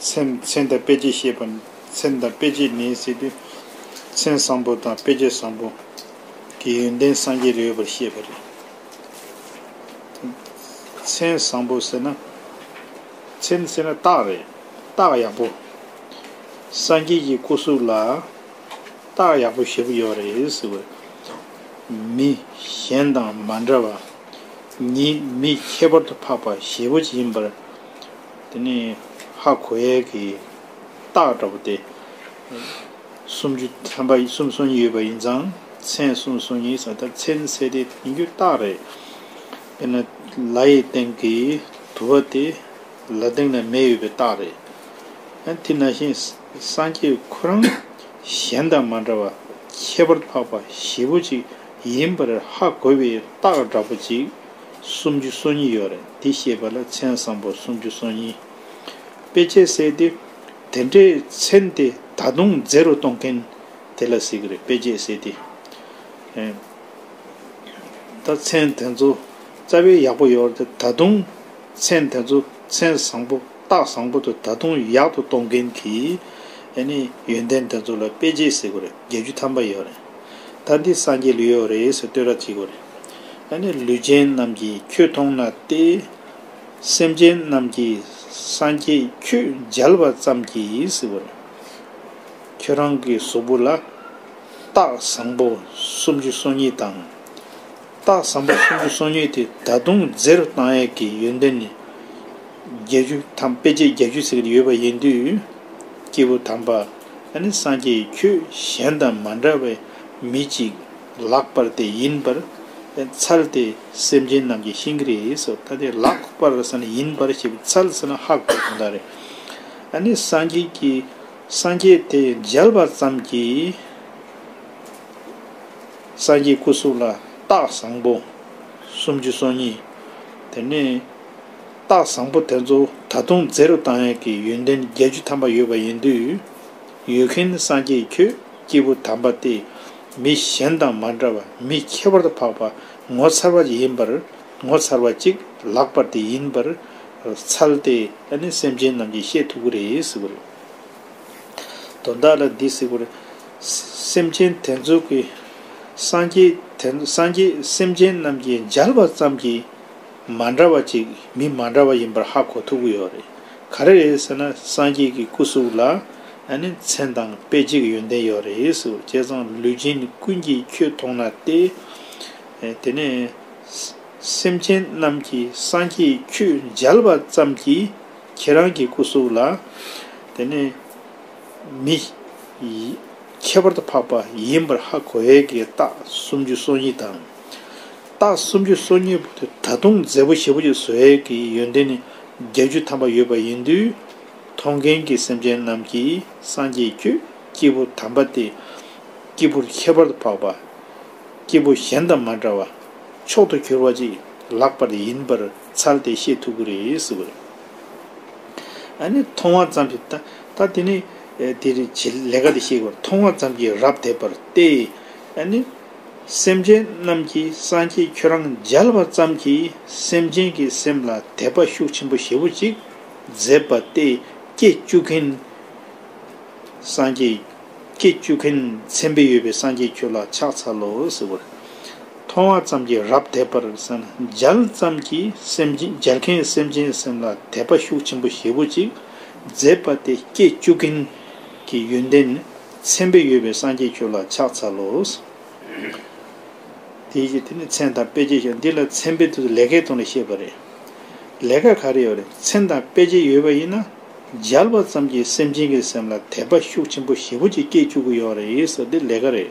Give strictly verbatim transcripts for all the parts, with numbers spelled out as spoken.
མཚན་མཚན་དང་དཔེ་བྱད་བཤད་པ། མཚན་དང་དཔེ་བྱད་ནི་ཟེར་དུས། མཚན་བཟང་པོ་དང་དཔེ་བྱད་བཟང་པོ་གི་ཡོན་ཏན་སངས་རྒྱས་ལ་ཡོད་པར་བཤད་པ་རེད། མཚན་བཟང་པོ་ཟེར་ན། མཚན་ཟེར་ན་རྟགས་རེད། རྟགས་ཡག་པོ། སངས་རྒྱས་ཀྱི་སྐུ་གཟུགས་ལ་རྟགས་ཡག་པོ་ཞེ་པོ་ཡོད་རེད་ཟེར་བ། མི་གཞན་དང་མ་འདྲ་བ། ཉིད་མི་ཁྱད་པར་དུ་འཕགས་པ་ཞེ་པོ་ཅིག་ཡིན་པར། དེ་ནི་ཧ་གོ་ཡས་ཀྱི་རྟགས་འདྲ་པོ་དེ། སུམ་ཅུ་ཐམ་པ་སུམ་ཅུ་སོ་གཉིས་ཡོད་པ་ཡིན་ཙང་། མཚན་སུམ་ཅུ་སོ་གཉིས་ཟེར་ད་མཚན་ཟེར་དེ་ཡིན་རྒྱུ་རྟགས་རེད། དཔེར་ན་ལ་ཡི་སྟེང་གི་དུ་བ་དེ་ལ་སྟེང་ན་མེ་ཡོད་པའི་རྟགས་རེད། ཨ་དེ་ནང་བཞིན་སངས་རྒྱས་ཁོ་རང་གཞན་དང་མ་འདྲ་བ། ཁྱད་པར་འཕགས་པ་ཞེ་པོ་ཅིག་ཡིན་པར་ཧ་གོ་བའི་རྟགས་འདྲ་པོ་ཅིག་སུམ་ཅུ་སོ་གཉིས་ཡོད་རེད། དེ་ཤེས་པ་ལ་མཚན་བཟང་པོ་སུམ་ཅུ་སོ་གཉིས། དཔེ་བྱད་ཟེར་དེ། དེ་འདྲའི་མཚན་དེ་ད་དུང་རྫས་རུ་གཏོང་མཁན་དེ་ལ་ཟེར་གི་རེད། དཔེ་བྱད་ཟེར་དེ། ཨེ། ད་མཚན་དེ་ཚོ་རྩ་བའི་ཡག་པོ་ཡོད་རེད་དེ། ད་དུང་མཚན་དེ་ཚོ་མཚན་བཟང་པོ་རྟགས་བཟང་པོ་དེ་ད་དུང་ཡག་ཏུ་གཏོང་མཁན་གྱི་ཨ་ནི་ཡོན་ཏན་དེ་ཚོ་ལ་དཔེ་བྱད་ཟེར་གི་རེད། བརྒྱད་ཅུ་ཐམ་པ་ཡོད་རེད། ད་འདི་སངས་རྒྱས་ལ་ཡོད་རེད་ཟེར་བསྟོད་ར་བྱེད་དགོས་རེད། ཨ་ནི་ལུས་ཅན་རྣམས་ཀྱིས་ཁྱོད་མཐོང་ན་སྟེ། སེམས་ཅན་རྣམས་ཀྱིས་སངས་རྒྱས་ཁྱོད་མཇལ་བ་ཙམ་གྱིས་ཟེར་བ་རེད། ཁྱོད་རང་གི་གཟུགས་པོ་ལ་རྟགས་བཟང་པོ་སུམ་ཅུ་སོ་གཉིས་དང་། རྟགས་བཟང་པོ་སུམ་ཅུ་སོ་གཉིས་དེ་ད་དུང་རྫས་རུ་བཏང་ཡས་ཀྱི་ཡོན་ཏན་ནི། བརྒྱད་ཅུ་ཐམ་དཔེ་བྱད་བརྒྱད་ཅུ་ཟེར་གྱི་ཡོད་པ་ཡིན་དུས། སྐྱེས་བུ་དམ་པ། ཨ་ནི་སངས་རྒྱས་ཁྱོད་གཞན་དང་མ་འདྲ་བའི་མི་གཅིག་ལྷག་པར་དེ་ཡིན་པར། འཚལ་ཏེ་སེམས་ཅན་རྣམས་ཀྱིས་ཤེས་ཀྱི་རེད་ཟེར། ད་དེ་ལྷག་པར་ཟེར་ན་ཡིན་པར་ཞེས་པའི་འཚལ་ཟེར་ན་ཧ་གོ་གང་ལྟར་རེད། ཨ་ནི་སངས་རྒྱས་ཀྱི་སངས་རྒྱས་དེ་མཇལ་བ་ཙམ་གྱིས། སངས་རྒྱས་སྐུ་གཟུགས་ལ་རྟགས་བཟང་པོ་སུམ་ཅུ་སོ་གཉིས། དེ་ནས་རྟགས་བཟང་པོ་དེ་ཚོ་ད་དུང་རྫས་རུ་བཏང་ཡས་ཀྱི་ཡོན་ཏན་བརྒྱད་ཅུ་ཐམ་པ་ཡོད་པ་ཡིན་དུས། ཡོད་མཁན་སངས་རྒྱས་ཁྱོད་སྐྱེས་བུ་དམ་པ་སྟེ། མི་གཞན་དང་མ་འདྲ་བ། མི་ཁྱད་པར་དུ་འཕགས་པ། ངོ་མཚར་བ་ཡིན་པར། ངོ་མཚར་བ་གཅིག་ལྷག་པར་དེ་ཡིན་པར་འཚལ་ཏེ། ཨ་ནི་སེམས་ཅན་རྣམས་ཀྱིས་ཤེས་ཐུབ་ཀྱི་རེད་ཟེར་བ་རེད། དོན་དག་ལ་འདི་ཟེར་དགོས་རེད། སེམས་ཅན་དེ་ཚོ་གི། སངས་རྒྱས་དེ་སངས་རྒྱས་སེམས་ཅན་རྣམས་ཀྱིས་མཇལ་བ་ཙམ་གྱིས་མ་འདྲ་བ་ཅིག་མི་མ་འདྲ་བ་ཡིན་པར་ཧ་གོ་ཐུབ་ཀྱི་ཡོད་རེད། ག་རེ་རེད་ཟེར་ན་སངས་རྒྱས་ཀྱི་སྐུ་གཟུགས་ལ་ཨ་ནི་མཚན་དང་དཔེ་བྱད་ཀྱི་ཡོན་ཏན་ཡོད་རེད་ཟེར། བྱས་ཙང་ལུས་ཅན་ཀུན་གྱིས་ཁྱོད་མཐོང་ན་སྟེ། དེ་ནས་སེམས་ཅན་རྣམས་ཀྱིས་སངས་རྒྱས་ཁྱོད་མཇལ་བ་ཙམ་གྱིས། ཁྱེད་རང་གི་སྐུ་གཟུགས་ལ། དེ་ནས་མི་ཁྱད་པར་དུ་འཕགས་པ་ཡིན་པར་ཧ་གོ་ཡས་ཀྱི་རྟགས་སུམ་ཅུ་སོ་གཉིས་དང་། རྟགས་སུམ་ཅུ་སོ་གཉིས་པོ་དེ་ད་དུང་མཛེས་པོ་ཞེ་པོ་ཅིག་བཟོ་ཡས་ཀྱི་ཡོན་ཏན་ནི་བརྒྱད་ཅུ་ཐམ་པ་ཡོད་པ་ཡིན་དུས། མཐོང་མཁན་གྱི་སེམས་ཅན་རྣམས་ཀྱིས་སངས་རྒྱས་ཁྱོད་སྐྱེས་བུ་དམ་པ་སྟེ། སྐྱེས་བུ་ཁྱད་པར་དུ་འཕགས་པ། སྐྱེས་བུ་གཞན་དང་མ་འདྲ་བ། མཆོག་ཏུ་གྱུར་པ་ཅིག་ལྷག་པར་ཡིན་པར་འཚལ་ཏེ་ཤེས་ཐུབ་ཀྱི་རེད་ཟེར་བ་རེད། ཨ་ནི་མཐོང་བ་ཙམ་གྱིས་ད་ད་དེ་ནི་དེ་རེད། ལས་ཀ་དེ་ཤེས་དགོས། མཐོང་བ་ཙམ་གྱིས་རབ་དད་པར་ཏེ། ཨ་ནི་སེམས་ཅན་རྣམས་ཀྱིས་སངས་རྒྱས་ཁྱོད་རང་མཇལ་བ་ཙམ་གྱིས་སེམས་ཅན་གྱི་སེམས་ལ་དད་པ་ཤུགས་ཆེན་པོ་ཞེ་པོ་ཅིག་མཛད་པ་སྟེ། སྐྱེ་བཅུག་མཁན། སངས་རྒྱས། སྐྱེ་བཅུག་མཁན་མཚན་དཔེ་ཡོད་པའི་སངས་རྒྱས་ཁྱོད་ལ་ཕྱག་འཚལ་ལོ་ཟེར་བར། མཐོང་བ་ཙམ་གྱིས་རབ་དད་པར་ཟེར་ན། མཇལ་ཙམ་གྱིས་སེམས་ཅན་མཇལ་མཁན་སེམས་ཅན་སེམས་ལ་དད་པ་ཤུགས་ཆེན་པོ་ཞེ་པོ་ཅིག་མཛད་པ་སྟེ། སྐྱེ་བཅུག་མཁན་གྱི་ཡོན་ཏན་མཚན་དཔེ་ཡོད་པའི་སངས་རྒྱས་ཁྱོད་ལ་ཕྱག་འཚལ་ལོ། དེའི་རྗེས་དེ་ནི་མཚན་དང་དཔེ་བྱད་ཤོག་འདི་ལ་མཚན་དཔེ་དེ་ཚོ་ལས་ཀའི་ཐོག་ནས་བཤད་པ་རེད། ལས་ཀ་ག་རེ་ཡོད་རེད། མཚན་དང་དཔེ་བྱད་ཡོད་པ་ཡིན་ན། མཇལ་བ་ཙམ་གྱིས་སེམས་ཅན་གྱི་སེམས་ལ་དད་པ་ཤུགས་ཆེན་པོ་ཞེ་པོ་ཅིག་སྐྱེ་བཅུག་གི་ཡོད་རེད་ཟེར། འདི་ལས་ཀ་རེད།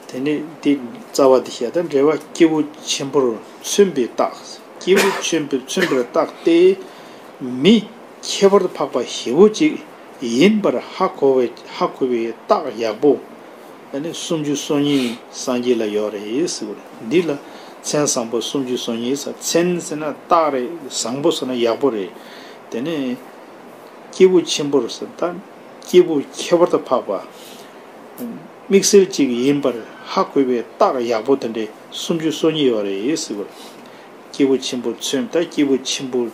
དེ་ནི་འདི་རྩ་བ་འདི་བཤད། ད་འགྲེལ་པ། སྐྱེས་བུ་ཆེན་པོར་མཚོན་པའི་རྟགས། སྐྱེས་བུ་ཆེན་པོར་མཚོན་པའི་རྟགས་ཏེ། མི་ཁྱད་པར་དུ་འཕགས་པ་ཞེ་པོ་ཅིག་ཡིན་པར་ཧ་གོ་བའི་ཧ་གོ་བའི་རྟགས་ཡག་པོ། ཨ་ནི་སུམ་ཅུ་སོ་གཉིས་སངས་རྒྱས་ལ་ཡོད་རེད་ཟེར་བ་རེད། འདི་ལ་མཚན་བཟང་པོ་སུམ་ཅུ་སོ་གཉིས་ཟེར། མཚན་ཟེར་ན་རྟགས་རེད། བཟང་པོ་ཟེར་ན་ཡག་པོ་རེད། དེ་ནས་སྐྱེས་བུ་ཆེན་པོར་ཟེར། ད་སྐྱེས་བུ་ཁྱད་པར་དུ་འཕགས་པ། དམིགས་བསལ་ཅིག་ཡིན་པར་ཧ་གོ་བའི་རྟགས་ཡག་པོ་དེ་འདྲའི་སུམ་ཅུ་སོ་གཉིས་ཡོད་རེད་ཟེར་བ་རེད། སྐྱེས་བུ་ཆེན་པོར་མཚོན། ད་སྐྱེས་བུ་ཆེན་པོ་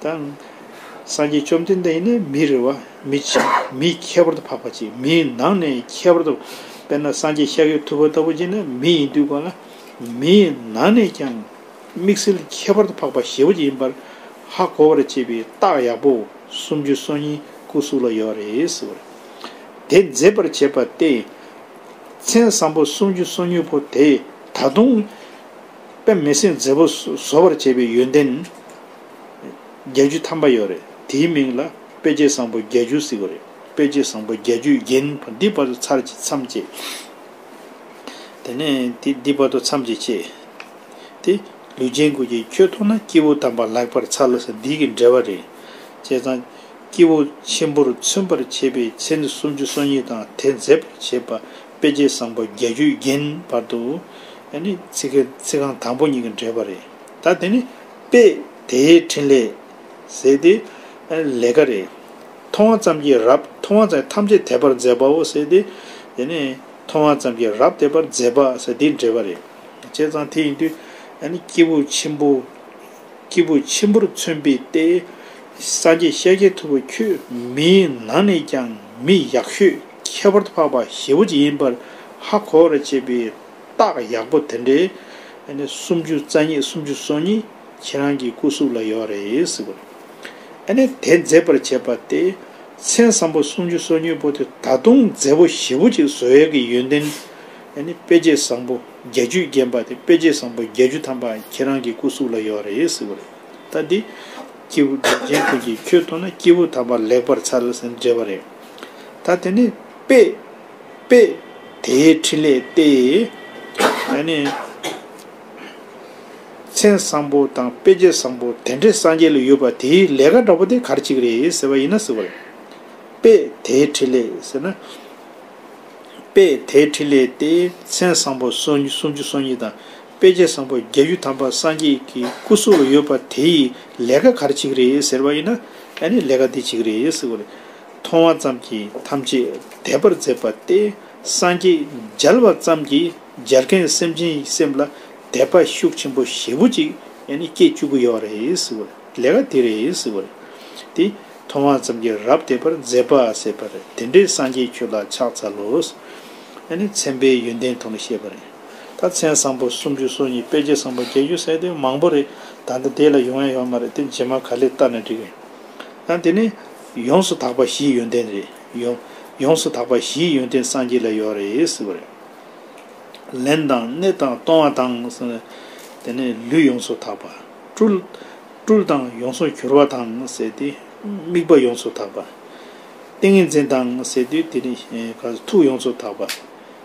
དང་ སངས་རྒྱས་བཅོམ་ལྡན་འདས་ཡིན་ན་མི་རེད་བ། མི་ཆ་མི་ཁྱད་པར་དུ་འཕགས་པ་ཅིག་མིའི་ནང་ནས་ཁྱད་པར་དུ། དཔེར་ན་སངས་རྒྱས་ཤཱཀྱ་ཐུབ་པ་ལྟ་བུ་ཅིག་ན་མི་ཡིན་དུས་གང་ལ་མིའི་ནང་ནས་ཀྱང་དམིགས་བསལ་ཁྱད་པར་དུ་འཕགས་པ་ཞེ་པོ་ཅིག་ཡིན་པར་ཧ་གོ་བར་བྱེད་པའི་རྟགས་ཡག་པོ་སུམ་ཅུ་སོ་གཉིས་སྐུ་གཟུགས་ལ་ཡོད་རེད་ཟེར་བ་རེད། དེ་མཛེས་པར་བྱེད་པ་སྟེ། མཚན་བཟང་པོ་སུམ་ཅུ་སོ་གཉིས་པོ་དེ་ད་དུང་དཔེ་མི་སྲིད་མཛེས་པོ་བཟོ་བར་བྱེད་པའི་ཡོན་ཏན་བརྒྱད་ཅུ་ཐམ་པ་ཡོད་རེད། དེའི་མིང་ལ་དཔེ་བྱད་བཟང་པོ་བརྒྱད་ཅུ་ཟེར་གྱི་རེད། དཔེ་བྱད་བཟང་པོ་བརྒྱད་ཅུས་བརྒྱན་པ་འདི་བར་དུ་ཚར་གཅིག་མཚམས་བཅད། དེ་ནས་འདི་འདི་བར་དུ་མཚམས་བཅད་བྱས། དེ་ལུས་ཅན་ཀུན་གྱིས་ཁྱོད་མཐོང་ན་སྐྱེས་བུ་དམ་པ་ལེགས་པར་འཚལ་ལོ་ཟེར་འདི་གི་འགྲེལ་པ་རེད། བྱས་ཙང་། སྐྱེས་བུ་ཆེན་པོར་མཚོན་པར་བྱེད་པའི་མཚན་སུམ་ཅུ་སོ་གཉིས་དང་དེ་མཛེས་པར་བྱེད་པ་དཔེ་བྱད་བཟང་པོ་བརྒྱད་ཅུས་བརྒྱན་བར་དུ། ཨ་ནི་ཚིག་ཚིག་རྐང་དང་པོ་གཉིས་ཀྱི་འགྲེལ་པ་རེད། ད་དེ་ནི་དཔེ་དེའི་ཕྲིན་ལས་ཟེར་ཏེ་ལས་ཀ་རེད། མཐོང་བ་ཙམ་གྱིས་རབ་མཐོང་བ་ཙམ་ཐམས་ཅད་དད་པར་མཛད་པའོ་ཟེར་ཏེ། དེ་ནི་མཐོང་བ་ཙམ་གྱིས་རབ་དད་པར་མཛད་པ་ཟེར་དེའི་འགྲེལ་པ་རེད། བྱས་ཙང་དེ་ཡིན་དུས་ཨ་ནི་སྐྱེས་བུ་ཆེན་པོ། སྐྱེས་བུ་ཆེན་པོར་མཚོན་པའི་སྟེ། སངས་རྒྱས་ཤཱཀྱ་ཐུབ་པ་ཁྱོད་མིའི་ནང་ནས་ཀྱང་མི་ཡག་ཤོས་ཁྱད་པར་དུ་འཕགས་པ་ཞེ་པོ་ཅིག་ཡིན་པར་ཧ་གོ་བར་བྱེད་པའི་རྟགས་ཡག་པོ་དེ་འདྲའི་ཨ་ནི་སུམ་ཅུ་རྩ་གཉིས་སུམ་ཅུ་སོ་གཉིས་ཁྱེད་རང་གི་སྐུ་གཟུགས་ལ་ཡོད་རེད་ཟེར་བ་རེད། ཨ་ནི་དེ་མཛེས་པར་བྱེད་པ་སྟེ། མཚན་བཟང་པོ་སུམ་ཅུ་སོ་གཉིས་པོ་དེ་ད་དུང་མཛེས་པོ་ཞེ་པོ་ཅིག་བཟོ་ཡས་ཀྱི་ཡོན་ཏན། ཨ་ནི་དཔེ་བྱད་བཟང་པོ་བརྒྱད་ཅུས་བརྒྱན་པ་དེ་དཔེ་བྱད་བཟང་པོ་བརྒྱད་ཅུ་ཐམ་པ་ཁྱེད་རང་གི་སྐུ་གཟུགས་ལ་ཡོད་རེད་ཟེར་བ་རེད། ད་འདི་སྐྱེས་བུ་ལུས་ཅན་ཀུན་གྱིས་ཁྱོད་མཐོང་ན་སྐྱེས་བུ་དམ་པ་ལེགས་པར་འཚལ་ཟེར་འགྲེལ་པ་རེད། ད་དེ་ནི་དཔེ་དཔེ་དེའི་ཕྲིན་ལས་ཏེ། ཨ་ནི་མཚན་བཟང་པོ་དང་དཔེ་བྱད་བཟང་པོ་དེ་འདྲའི་སངས་རྒྱས་ལ་ཡོད་པ་དེའི་ལས་ཀ་འདྲ་པོ་དེ་ག་རེ་བྱེད་ཀྱི་རེད་ཟེར་བ་ཡིན་ན་ཟེར་བ་རེད། དཔེ་དེའི་ཕྲིན་ལས་ཟེར་ན། དཔེ་དེའི་ཕྲིན་ལས་ཏེ་མཚན་བཟང་པོ་སུམ་ཅུ་སོ་གཉིས་དང་དཔེ་བྱད་བཟང་པོ་བརྒྱད་ཅུ་ཐམ་པ་སངས་རྒྱས་ཀྱི་སྐུ་གཟུགས་ལ་ཡོད་པ་དེ་ཡི་ལས་ཀ་ག་རེ་བྱེད་ཀྱི་རེད་ཟེར་བ་ཡིན་ན། ཨ་ནི་ལས་ཀ་འདི་བྱེད་ཀྱི་རེད་ཟེར་བ་རེད། མཐོང་བ་ཙམ་གྱིས་ཐམས་ཅད་དད་པར་མཛད་པ་སྟེ། སངས་རྒྱས་མཇལ་བ་ཙམ་གྱིས་མཇལ་མཁན་སེམས་ཅན་ཡི་སེམས་ལ་དད་པ་ཤུགས་ཆེན་པོ་ཞེ་པོ་ཅིག་ཨ་ནི་སྐྱེ་བཅུག་གི་ཡོད་རེད་ཟེར་བ་རེད། ལས་ཀ་དེ་རེད་ཟེར་བ་རེད། དེ་མཐོང་བ་ཙམ་གྱིས་རབ་དད་པར་མཛད་པ་ཟེར་བ་རེད། དེ་འདྲའི་སངས་རྒྱས་ཁྱོད་ལ་ཕྱག་འཚལ་ལོ། ཨ་ནི་མཚན་དཔེའི་ཡོན་ཏན་ཐོག་ནས་བཤད་པ་རེད། ད་མཚན་བཟང་པོ་སུམ་ཅུ་སོ་གཉིས་དཔེ་བྱད་བཟང་པོ་བརྒྱད་ཅུ་ཟེར་དེ་མང་པོ་རེད། ད་ལྟ་དེ་ལ་ཡོང་ཡ་ཡོད་མ་རེད། དེ་རྗེས་མ་ག་ལེར་བལྟས་ན་འགྲིག་གི། ད་དེ་ནི་ཡོངས་སུ་དག་པ་བཞིའི་ཡོན་ཏན་རེད། ཡོངས་ཡོངས་སུ་དག་པ་བཞིའི་ཡོན་ཏན་སངས་རྒྱས་ལ་ཡོད་རེད་ཟེར་བ་རེད། ལེན་དང་གནས་དང་གཏོང་བ་དང་ཟེར་ནས། དེ་ནས་ལུས་ཡོངས་སུ་དག་པ། སྤྲུལ་སྤྲུལ་དང་ཡོངས་སུ་གྱུར་པ་དང་ཟེར་ཏེ། དམིགས་པ་ཡོངས་སུ་དག་པ། ཏིང་ངེ་འཛིན་དང་ཟེར་དུས་དེ་ནི་ག་ཐུགས་ཡོངས་སུ་དག་པ།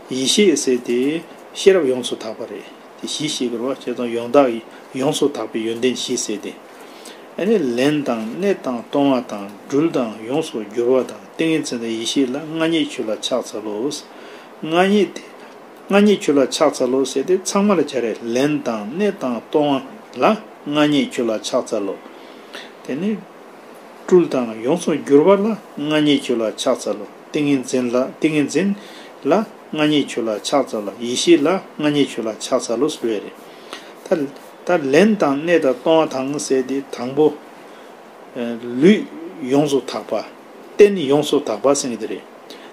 ཡེ་ཤེས་ཟེར་ཏེ་ཤེས་རབ་ཡོངས་སུ་དག་པ་རེད། དེ་བཞི་ཞིག་གི་རོ་བྱས་ཙང་ཡོངས་དག་ཡོངས་སུ་དག་པའི་ཡོན་ཏན་བཞི་ཟེར་ཏེ། ཨ་ནི་ལེན་དང་གནས་དང་གཏོང་བ་དང་སྤྲུལ་དང་ཡོངས་སུ་གྱུར་པ་དང་ཏིང་ངེ་འཛིན་དང་ཡེ་ཤེས་ལ་མངའ་བརྙེས་ཁྱོད་ལ་ཕྱག་འཚལ་ལོ། མངའ་བརྙེས་ཏེ། མངའ་བརྙེས་ཁྱོད་ལ་ཕྱག་འཚལ་ལོ་ཟེར་ཏེ་ཚང་མ་ལ་སྦྱར་རེད། ལེན་དང་གནས་དང་གཏོང་བ་ལ་མངའ་བརྙེས་ཁྱོད་ལ་ཕྱག་འཚལ་ལོ། དེ་ནི་སྤྲུལ་དང་ཡོངས་སུ་གྱུར་པ་ལ་མངའ་བརྙེས་ཁྱོད་ལ་ཕྱག་འཚལ་ལོ། ཏིང་ངེ་འཛིན་ལ་ཏིང་ངེ་འཛིན་ལ་མངའ་བརྙེས་ཁྱོད་ལ་ཕྱག་འཚལ་ལོ། ཡེ་ཤེས་ལ་མངའ་བརྙེས་ཁྱོད་ལ་ཕྱག་འཚལ་ལོ་ཟེར་བ་རེད། ད་ད་ལེན་དང་གནས་དང་གཏོང་བ་དང་ཟེར་ཏེ་དང་པོ། ལུས་ཡོངས་སུ་དག་པ། རྟེན་ཡོངས་སུ་དག་པ་ཟེར་གྱི་དེ་རེད།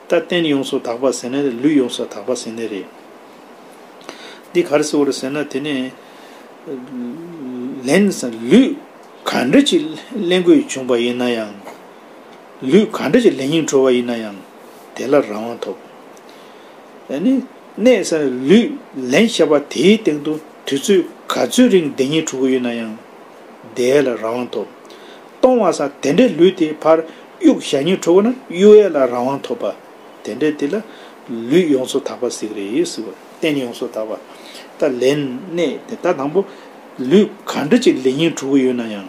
ད་རྟེན་ཡོངས་སུ་དག་པ་ཟེར་ན་ལུས་ཡོངས་སུ་དག་པ་ཟེར་ནི་རེད། འདི་ག་རེ་ཟེར་བ་རེད་ཟེར་ན་དེ་ནི། ལེན་ཟེར་ལུས་ག་འདྲ་ཅིག་ལེན་དགོས་བྱུང་པ་ཡིན་ན་ཡང་། ལུས་ག་འདྲ་ཅིག་ལེན་སྙིང་བྲོ་བ་ཡིན་ན་ཡང་། དེ་ལ་རང་དབང་ཐོབ། ཨ་ནི། གནས་ཟེར་ལུས་ལེན་བྱ་བ་དེའི་སྟེང་དུ་དུས་ཚོད་ག་ཚོད་རིང་བསྡད་སྙིང་བྲོ་གི་ཡོད་ན་ཡང་། བསྡད་ཡས་ལ་རང་དབང་ཐོབ། གཏོང་བ་ཟེར་དེ་འདྲའི་ལུས་དེ་ཕར་གཡུག་བཞག་སྙིང་བྲོ་གི་ན་གཡུག་ཡས་ལ་རང་དབང་ཐོབ་པ། དེ་འདྲའི་དེ་ལ་ལུས་ཡོངས་སུ་དག་པ་ཟེར་གི་རེད་ཟེར་བ། རྟེན་ཡོངས་སུ་དག་པ། ད་ལེན་གནས་དེ་ད་དང་པོ། ལུས་ག་འདྲ་ཅིག་ལེན་སྙིང་བྲོ་གི་ཡོད་ན་ཡང་།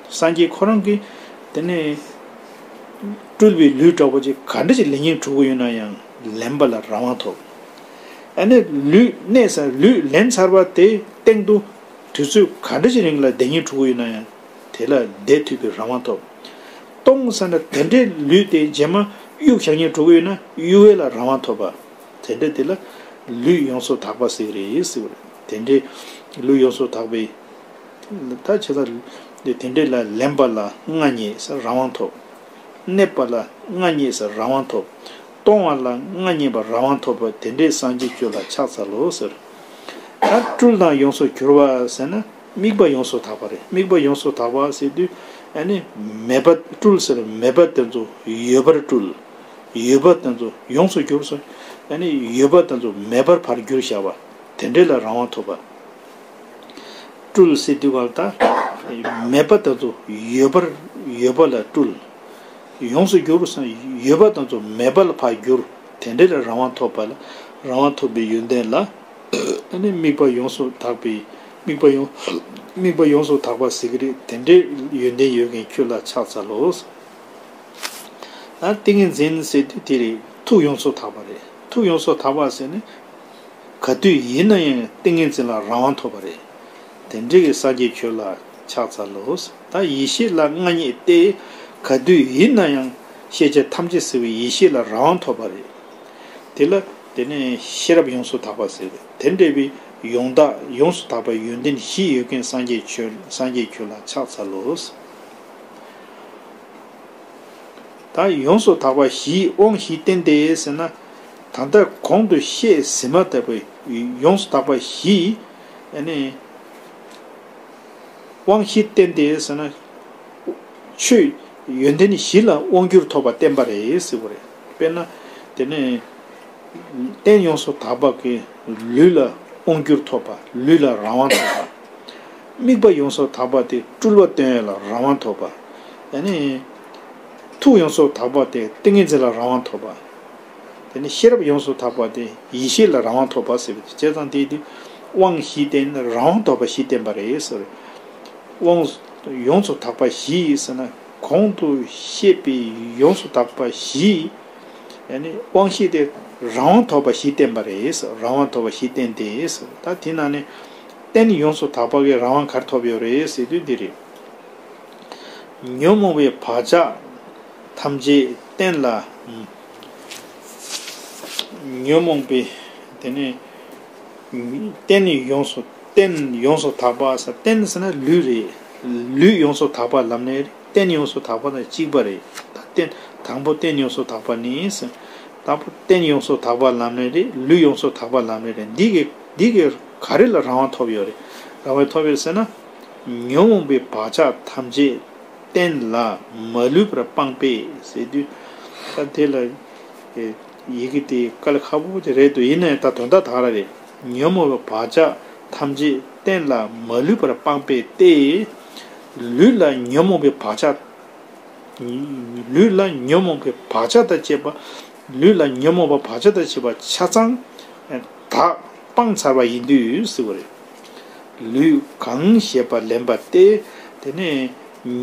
སངས་རྒྱས་ཁོ་རང་གིས་དེ་ནས་སྤྲུལ་པའི་ལུས་འདྲ་པོ་ཅིག་ག་འདྲ་ཅིག་ལེན་སྙིང་བྲོ་གི་ཡོད་ན་ཡང་ལེན་པ་ལ་རང་དབང་ཐོབ། ཨ་ནི་ལུས་གནས་ས་ལུས་ལེན་ཚར་བ་དེའི་སྟེང་དུ་དུས་ཚོད་ག་འདྲ་ཅིག་རིང་ལ་བསྡད་སྙིང་བྲོ་གི་ཡོད་ན་ཡང་དེ་ལ་བསྡད་ཐུབ་པའི་རང་དབང་ཐོབ། གཏོང་ས་ན་དེ་འདྲའི་ལུས་དེ་རྗེས་མ་གཡུག་བཞག་སྙིང་བྲོ་གི་ཡོད་ན་གཡུག་ཡས་ལ་རང་དབང་ཐོབ་པ། དེ་འདྲ་དེ་ལ་ལུས་ཡོངས་སུ་དག་པ་ཟེར་གི་རེད་ཟེར་བ་རེད། དེ་འདྲའི་ལུས་ཡོངས་སུ་དག་པའི་ ད་བྱས་ཙང་དེ་འདྲས་ལ་ལེན་པ་ལ་མངའ་བརྙེས་ཟེར་རང་དབང་ཐོབ། གནས་པ་ལ་མངའ་བརྙེས་ཟེར་རང་དབང་ཐོབ། གཏོང་བ་ལ་མངའ་བརྙེས་པ་རང་དབང་ཐོབ་པ་དེ་འདྲས་སངས་རྒྱས་ཆོས་ལ་ཕྱག་འཚལ་ལོ་ཟེར། ད་སྤྲུལ་དང་ཡོངས་སུ་གྱུར་པ་ཟེར་ན་དམིགས་པ་ཡོངས་སུ་དག་པ་རེད། དམིགས་པ་ཡོངས་སུ་དག་པ་ཟེར་དུས་ཨ་ནི་མེད་པ་སྤྲུལ་ཟེར་མེད་པ་དེ་ཚོ་ཡོད་པར་སྤྲུལ། ཡོད་པ་དེ་ཚོ་ཡོངས་སུ་གྱུར་སོང་། ཨ་ནི་ཡོད་པ་དེ་ཚོ་མེད་པར་ཕར་གྱུར་བཞག་པ་དེ་འདྲས་ལ་རང་དབང་ཐོབ་པ། སྤྲུལ་ཟེར་དུས་ག་ལ་ད་མེད་པ་དེ་ཚོ་ཡོད་པར་ཡོད་པ་ལ་སྤྲུལ། ཡོངས་སུ་གྱུར་སོང་ཡོད་པ་དེ་ཚོ་མེད་པ་ལ་ཕར་གྱུར། དེ་འདྲས་ལ་རང་དབང་ཐོབ་པ་ལ་རང་དབང་ཐོབ་པའི་ཡོན་ཏན་ལ་ཨ་ནི་དམིགས་པ་ཡོངས་སུ་དག་པའི་དམིགས་པ་ཡོངས་དམིགས་པ་ཡོངས་སུ་དག་པ་ཟེར་གྱི་རེད། དེ་འདྲའི་ཡོན་ཏན་ཡོད་མཁན་ཁྱོད་ལ་ཕྱག་འཚལ་ལོ། ད་ཏིང་ངེ་འཛིན་ཟེར་དུས་དེ་རེད། ཐུགས་ཡོངས་སུ་དག་པ་རེད། ཐུགས་ཡོངས་སུ་དག་པ་ཟེར་ནི་ག་དུས་ཡིན་ན་ཡང་ཏིང་ངེ་འཛིན་ལ་རང་དབང་ཐོབ་པ་རེད། དེ་འདྲའི་གི་སངས་རྒྱས་ཁྱོད་ལ་ཕྱག་འཚལ་ལོ། ད་ཡེ་ཤེས་ལ་མངའ་བརྙེས་ཏེ་ག་དུས་ཡིན་ན་ཡང་ཤེས་བྱ་ཐམས་ཅད་གཟིགས་པའི་ཡེ་ཤེས་ལ་རང་དབང་ཐོབ་པ་རེད། དེ་ལ་དེ་ནས་ཤེས་རབ་ཡོངས་སུ་དག་པ་ཟེར། དེ་འདྲ་བའི་ཡོངས་དག་ཡོངས་སུ་དག་པའི་ཡོན་ཏན་བཞི་ཡོད་མཁན་སངས་རྒྱས་ཁྱོད་སངས་རྒྱས་ཁྱོད་ལ་ཕྱག་འཚལ་ལོ། ད་ཡོངས་སུ་དག་པ་བཞིའི་དབང་བཞི་བསྟན་ཏེ་ཟེར་ན། ད་ལྟ་གོང་དུ་བཤད་ཟིན་མ་ཐག་པའི་ཡོངས་སུ་དག་པ་བཞི། ཨ་ནི་དབང་བཞི་བསྟན་ཏེ་ཟེར་ན། ཆོས་ཡོན་ཏན་བཞི་ལ་དབང་བསྒྱུར་ཐོབ་པ་བསྟན་པ་རེད་ཟེར་བ་རེད། དཔེར་ན། དེ་ནས་རྟེན་ཡོངས་སུ་དག་པ་གི་ལུས་ལ་དབང་བསྒྱུར་ཐོབ་པ། ལུས་ལ་རང་དབང་ཐོབ་པ། དམིགས་པ་ཡོངས་སུ་དག་པ་དེ་སྤྲུལ་པ་སྟོན་ཡ་ལ་རང་དབང་ཐོབ་པ། ཨ་ནི། ཐུགས་ཡོངས་སུ་དག་པ་དེ་ཏིང་ངེ་འཛིན་ལ་རང་དབང་ཐོབ་པ། དེ་ནི་ཤེས་རབ་ཡོངས་སུ་དག་པ་དེ་ཡེ་ཤེས་ལ་རང་དབང་ཐོབ་པ་ཟེར་བ་དེ་བྱས་ཙང་དེ་དེ་དབང་བཞི་བསྟན་རང་དབང་ཐོབ་པ་བཞི་བསྟན་པ་རེད་ཟེར། དབང་ཡོངས་སུ་དག་པ་བཞི་ཟེར་ན་གོང་དུ་བཤད་པའི་ཡོངས་སུ་དག་པ་བཞི། ཡ་ནི་དབང་བཞི་དེ་རང་དབང་ཐོབ་པ་བཞི་བསྟན་པ་རེད་ཟེར། རང་དབང་ཐོབ་པ་བཞི་བསྟན་ཏེ་ཟེར། ད་དེ་ནང་ནས་རྟེན་ཡོངས་སུ་དག་པ་གི་རང་དབང་ག་རེ་ཐོབ་ཡོད་རེད་ཟེར་དུས་འདི་རེད། ཉོན་མོངས་པའི་བག་ཆགས་ཐམས་ཅད་རྟེན་ལ། ཉོན་མོངས་པའི་དེ་ནས་རྟེན་ཡོངས་སུ་རྟེན་ཡོངས་སུ་དག་པ་ཟེར། རྟེན་ཟེར་ན་ལུས་རེད། ལུས་ཡོངས་སུ་དག་པ་ལབ་ནས་རྟེན་ཡོངས་སུ་དག་པ་དང་གཅིག་པ་རེད། ད་རྟེན་དང་པོ་རྟེན་ཡོངས་སུ་དག་པ་ནི་ཟེར། དང་པོ་རྟེན་ཡོངས་སུ་དག་པ་ལབ་ནས་རེད། ལུས་ཡོངས་སུ་དག་པ་ལབ་ནས་རེད། འདི་གི་འདི་གི་ག་རེ་ལ་རང་དབང་ཐོབ་ཡོད་རེད། རང་དབང་ཐོབ་ཡོད་ཟེར་ན། ཉོན་མོངས་པའི་བག་ཆགས་ཐམས་ཅད་རྟེན་ལ་མ་ལུས་པར་སྤངས་པས་ཟེར་དུས། ད་དེ་ལ་ཡི་གེ་དེ་དཀའ་ལས་ཁག་པོ་དེ་རེད་འདུག་ཡིན་ནའི་ད་དོན་དག་ད་ག་རང་རེད། ཉོན་མོངས་པའི་བག་ཆགས་ཐམས་ཅད་རྟེན་ལ་མ་ལུས་པར་སྤངས་པས་ཏེ། ལུས་ལ་ཉོན་མོངས་པའི་བག་ཆགས། ལུས་ལ་ཉོན་མོངས་པའི་བག་ཆགས་དང་བཅས་པ། ལུས་ལ་ཉོན་མོངས་པའི་བག་ཆགས་དང་བཅས་པ་ཆ་ཚང་དག་སྤངས་ཚར་བ་ཡིན་དུས་ཟེར་བ་རེད། ལུས་གང་བཞེད་པ་ལེན་པ་སྟེ། དེ་ནས་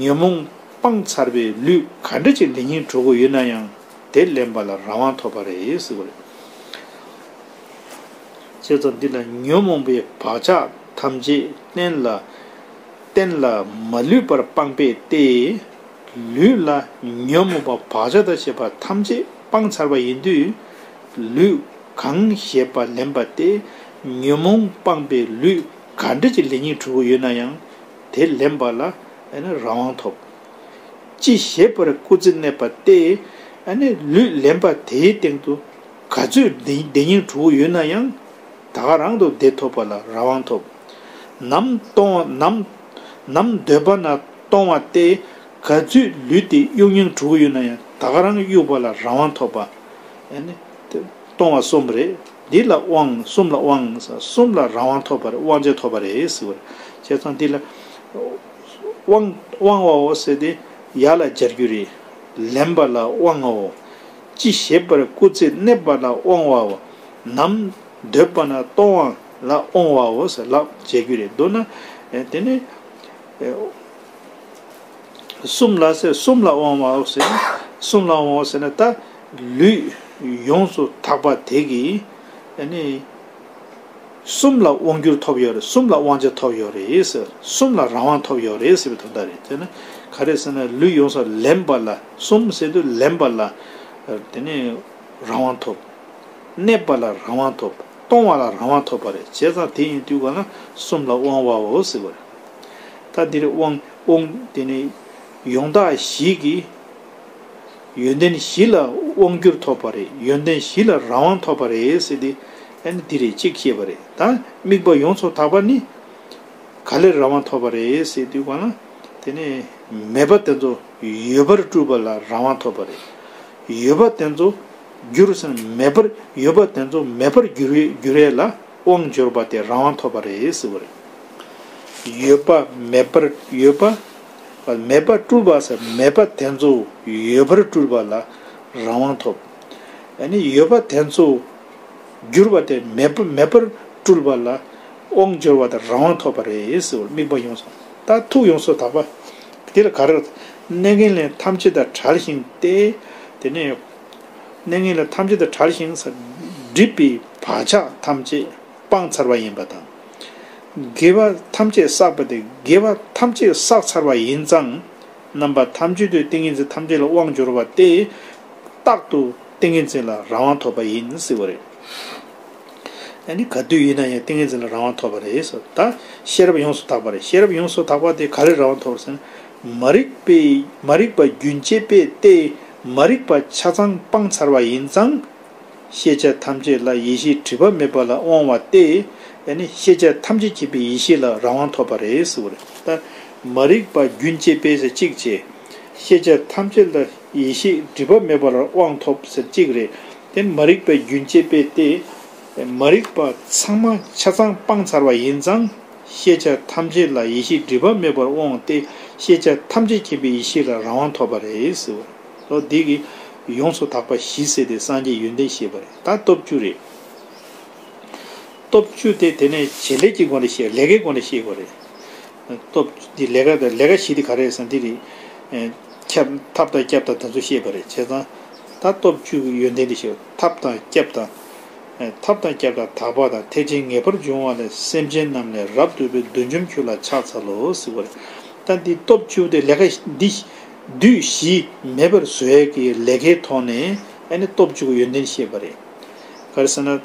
ཉོན་མོངས་སྤངས་ཚར་བའི་ལུས་ག་འདྲ་ཅིག་ལེན་སྙིང་བྲོ་གི་ཡོད་ན་ཡང་དེ་ལེན་པ་ལ་རང་དབང་ཐོབ་པ་རེད་ཟེར་བ་རེད། བྱས་ཙང་འདི་ལ་ཉོན་མོངས་པའི་བག་ཆགས་ཐམས་ཅད་རྟེན་ལ། རྟེན་ལ་མ་ལུས་པར་སྤངས་པས་ཏེ། ལུས་ལ་ཉོན་མོངས་པ་བག་ཆགས་དང་བཅས་པ་ཐམས་ཅད་སྤངས་ཚར་བ་ཡིན་དུས། ལུས་གང་བཞེད་པ་ལེན་པ་སྟེ། ཉོན་མོངས་སྤངས་པའི་ལུས་ག་འདྲ་ཅིག་ལེན་སྙིང་བྲོ་གི་ཡོད་ན་ཡང་དེ་ལེན་པ་ལ་ཨ་ནི་རང་དབང་ཐོབ། ཅི་བཞེད་པར་སྐུ་ཚེ་གནས་པ་སྟེ། ཨ་ནི་ལུས་ལེན་པ་དེའི་སྟེང་དུ་ག་ཚོད་བསྡད་བསྡད་སྙིང་བྲོ་གི་ཡོད་ན་ཡང་། ད་ག་རང་དུ་བདེ་ཐོབ་པ་ལ་རང་དབང་ཐོབ། ནམ་གཏོང་བ་ནམ་ནམ་འདོད་པ་ན་གཏོང་བ་སྟེ། ག་ཚོད་ལུས་དེ་གཡུག་སྙིང་བྲོ་གི་ཡོད་ན་ཡང་ད་ག་རང་གཡུག་པ་ལ་རང་དབང་ཐོབ་པ། ཨ་ནི་གཏོང་བ་གསུམ་རེད། འདི་ལ་དབང་གསུམ་ལ་དབང་གསུམ་ལ་རང་དབང་ཐོབ་པ་རེད། དབང་ཆ་ཐོབ་པ་རེད་ཟེར་བ་རེད། བྱས་ཙང་འདི་ལ་དབང་དབང་བའོ་ཟེར་ཏེ་ཡ་ལ་སྦྱར་རྒྱུ་རེད། ལེན་པ་ལ་དབང་ངོ་། ཅི་བཞེད་པར་སྐུ་ཚེ་གནས་པ་ལ་དབང་བའོ། ནམ་འདོད་པ་ན་གཏོང་བ་ལ་དབང་བའོ་ཟེར་ལབ་བྱེད་རྒྱུ་རེད། མདོར་ན་དེ་ནི་གསུམ་ལ་ཟེར། གསུམ་ལ་དབང་བའོ་ཟེར་ན། གསུམ་ལ་དབང་བའོ་ཟེར་ན་ད་ལུས་ཡོངས་སུ་དག་པ་དེ་གིས་ཨ་ནི། གསུམ་ལ་དབང་བསྒྱུར་ཐོབ་ཡོད་རེད། གསུམ་ལ་དབང་ཆ་ཐོབ་ཡོད་རེད་ཟེར། གསུམ་ལ་རང་དབང་ཐོབ་ཡོད་རེད་ཟེར་བའི་དོན་དག་རེད། དེ་ནི་ག་རེ་ཟེར་ན་ལུས་ཡོངས་སུ་ལེན་པ་ལ། གསུམ་ཟེར་དུས་ལེན་པ་ལ་དེ་ནི་རང་དབང་ཐོབ། གནས་པ་ལ་རང་དབང་ཐོབ། གཏོང་བ་ལ་རང་དབང་ཐོབ་པ་རེད། བྱས་ཙང་དེ་ཡིན་དུས་ག་ན་གསུམ་ལ་དབང་བའོ་ཟེར་བ་རེད། ད་འདིར་དབང་དབང་དེ་ནི་ཡོངས་དག་བཞི་གི་ཡོན་ཏན་བཞི་ལ་དབང་བསྒྱུར་ཐོབ་པ་རེད། ཡོན་ཏན་བཞི་ལ་རང་དབང་ཐོབ་པ་རེད་ཟེར་ཏེ། ཨ་ནི་འདི་རེད་གཅིག་བཤད་པ་རེད། ད་དམིགས་པ་ཡོངས་སུ་དག་པ་ནི་ག་ལས་རང་དབང་ཐོབ་པ་རེད་ཟེར་དུས་གང་ལ། དེ་ནི་མེད་པ་དེ་ཚོ་ཡོད་པར་སྤྲུལ་པ་ལ་རང་དབང་ཐོབ་པ་རེད། ཡོད་པ་དེ་ཚོ་བསྒྱུར་ཟིན་མེད་པར་ཡོད་པ་དེ་ཚོ་མེད་པར་འགྱུར་བའི་འགྱུར་ཡས་ལ་དབང་འབྱོར་པ་དེ་རང་དབང་ཐོབ་པ་རེད་ཟེར་བ་རེད། ཡོད་པ་མེད་པར་ཡོད་པ། མེད་པ་སྤྲུལ་པ་ཟེར་མེད་པ་དེ་ཚོ་ཡོད་པར་སྤྲུལ་པ་ལ་རང་དབང་ཐོབ། ཨ་ནི་ཡོད་པ་དེ་ཚོ་བསྒྱུར་བ་དེ་མེད་པ་མེད་པར་སྤྲུལ་པ་ལ་དབང་འབྱོར་བ་དང་རང་དབང་ཐོབ་པ་རེད་ཟེར་བར་དམིགས་པ་ཡོངས་སུ། ད་ཐུགས་ཡོངས་སུ་དག་པ། དེ་ལ་ག་རེ། གནས་ངན་ལས་ཐམས་ཅད་དང་བྲལ་ཞིང་སྟེ། དེ་ནས་གནས་ངན་ལས་ཐམས་ཅད་དང་བྲལ་ཞིང་ས་སྒྲིབ་པའི་བག་ཆགས་ཐམས་ཅད་སྤངས་ཚར་བ་ཡིན་པ་དང་། དགེ་བ་ཐམས་ཅད་བསགས་པ་སྟེ་དགེ་བ་ཐམས་ཅད་བསགས་ཚར་བ་ཡིན་ཙང་། རྣམ་པ་ཐམས་ཅད་དུ་ཏིང་ངེ་འཛིན་ཐམས་ཅད་ལ་དབང་འབྱོར་བ་སྟེ། རྟག་ཏུ་ཏིང་ངེ་འཛིན་ལ་རང་དབང་ཐོབ་པ་ཡིན་ཟེར་བ་རེད། ཨ་ནི་ག་དུས་ཡིན་ན་ཡང་ཏིང་ངེ་འཛིན་ལ་རང་དབང་ཐོབ་པ་རེད་ཟེར། ད་ཤེས་རབ་ཡོངས་སུ་དག་པ་རེད། ཤེས་རབ་ཡོངས་སུ་དག་པ་དེ་ག་ལས་རང་དབང་ཐོབ་ཟེར་ན། མ་རིག་པའི་མ་རིག་པ་རྒྱུན་བཅད་པས་ཏེ། མ་རིག་པ་ཆ་ཚང་སྤངས་ཚར་བ་ཡིན་ཙང་། ཤེས་བྱ་ཐམས་ཅད་ལ་ཡེ་ཤེས་སྒྲིབ་པ་མེད་པ་ལ་དབང་བ་སྟེ། ཨ་ནི་ཤེས་བྱ་ཐམས་ཅད་མཁྱེན་པའི་ཡེ་ཤེས་ལ་རང་དབང་ཐོབ་པ་རེད་ཟེར་བ་རེད། ད་མ་རིག་པ་རྒྱུན་བཅད་པས་ཟེར་གཅིག་བྱས། ཤེས་བྱ་ཐམས་ཅད་ལ་ཡེ་ཤེས་སྒྲིབ་པ་མེད་པར་དབང་ཐོབ་ཟེར་གཅིག་རེད། དེ་མ་རིག་པའི་རྒྱུན་བཅད་པས་ཏེ། མ་རིག་པ་ཚང་མ་ཆ་ཚང་སྤངས་ཚར་བ་ཡིན་ཙང་། ཤེས་བྱ་ཐམས་ཅད་ལ་ཡེ་ཤེས་སྒྲིབ་པ་མེད་པར་དབང་སྟེ། ཤེས་བྱ་ཐམས་ཅད་མཁྱེན་པའི་ཡེ་ཤེས་ལ་རང་དབང་ཐོབ་པ་རེད་ཟེར་བ། འོ་འདི་གི་ཡོངས་སུ་དག་པ་བཞི་ཟེར་ཏེ་སངས་རྒྱས་ཡོན་ཏན་བཤད་པ་རེད། ད་སྟོབས་བཅུ་རེད། སྟོབས་བཅུ་དེ་དེ་ནས་བྱེད་ལས་ཀྱི་སྒོ་ནས་བཤད། ལས་ཀའི་སྒོ་ནས་བཤད་དགོས་རེད། སྟོབས་འདི་ལས་ཀ་དང་ལས་ཀ་བཞི་དེ་ག་རེ་ཟེར་ན་འདི་རེད། ཁྱབ་ཐབས་དང་སྐྱབས་དང་དེ་ཚོ་བཤད་པ་རེད། བྱས་ཙང་ད་སྟོབས་བཅུ་གི་ཡོན་ཏན་དེ་བཤད། ཐབས་དང་སྐྱབས་དང་། ཐབས་དང་སྐྱབས་དང་དག་པ་དང་། ཐེག་ཆེན་ངེས་པར་འབྱུང་བ་ལས། སེམས་ཅན་རྣམས་ལས་རབ་ཏུ་སྒྲོལ། བདུད་འཇོམས་ཁྱོད་ལ་ཕྱག་འཚལ་ལོ་ཟེར་བ་རེད། ད་འདི་སྟོབས་བཅུ་དེ་ལས་ཀ་འདི་བདུད་བཞི་མེད་པར་བཟོ་ཡས་ཀྱི་ལས་ཀའི་ཐོག་ནས་ཨ་ནི་སྟོབས་བཅུ་གི་ཡོན་ཏན་བཤད་པ་རེད། ག་རེ་ཟེར་ན།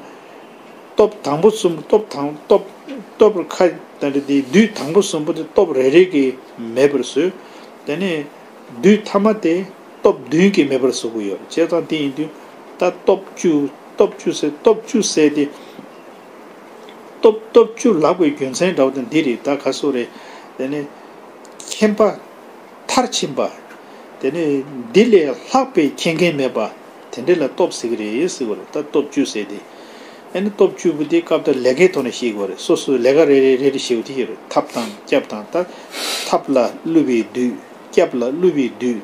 སྟོབས་དང་པོ་གསུམ། སྟོབས་དང་སྟོབས་སྟོབས་ཁ་དང་འདི་བདུད་དང་པོ་གསུམ་པོ་དེ་སྟོབས་རེ་རེ་གིས་མེད་པར་བཟོས། དེ་ནས་བདུད་ཐ་མ་དེ་སྟོབས་བདུན་གྱིས་མེད་པར་བཟོ་གི་ཡོད། བྱས་ཙང་དེ་ཡིན་དུས་ད་སྟོབས་བཅུ། སྟོབས་བཅུ་ཟེར། སྟོབས་བཅུ་ཟེར་དེ། སྟོབས་སྟོབས་བཅུ་ལབ་པའི་རྒྱུ་མཚན་འདྲ་བོ་དེ་འདི་རེད། ད་ག་སོ་རེད། དེ་ནས་མཁྱེན་པ། མཐར་ཕྱིན་པ། དེ་ནས་འདི་ལས་ལྷག་པའི་མཁྱེན་མཁན་མེད་པ། དེ་འདྲ་ལ་སྟོབས་ཟེར་གི་རེད་ཟེར་བ་རེད། ད་སྟོབས་བཅུ་ཟེར་ཏེ། ཨ་ནི་སྟོབས་བཅུ་པོ་དེ་སྐབས་དང་ལས་ཀའི་ཐོག་ནས་ཤེས་དགོས་རེད། སོ་སོའི་ལས་ཀ་རེ་རེ་རེ་རེ་ཤེས་དགོས་དེ་ཡོད་རེད། ཐབས་དང་སྐྱབས་དང་། ད་ཐབས་ལ་བསླུ་བའི་བདུད། སྐྱབས་ལ་བསླུ་བའི་བདུད།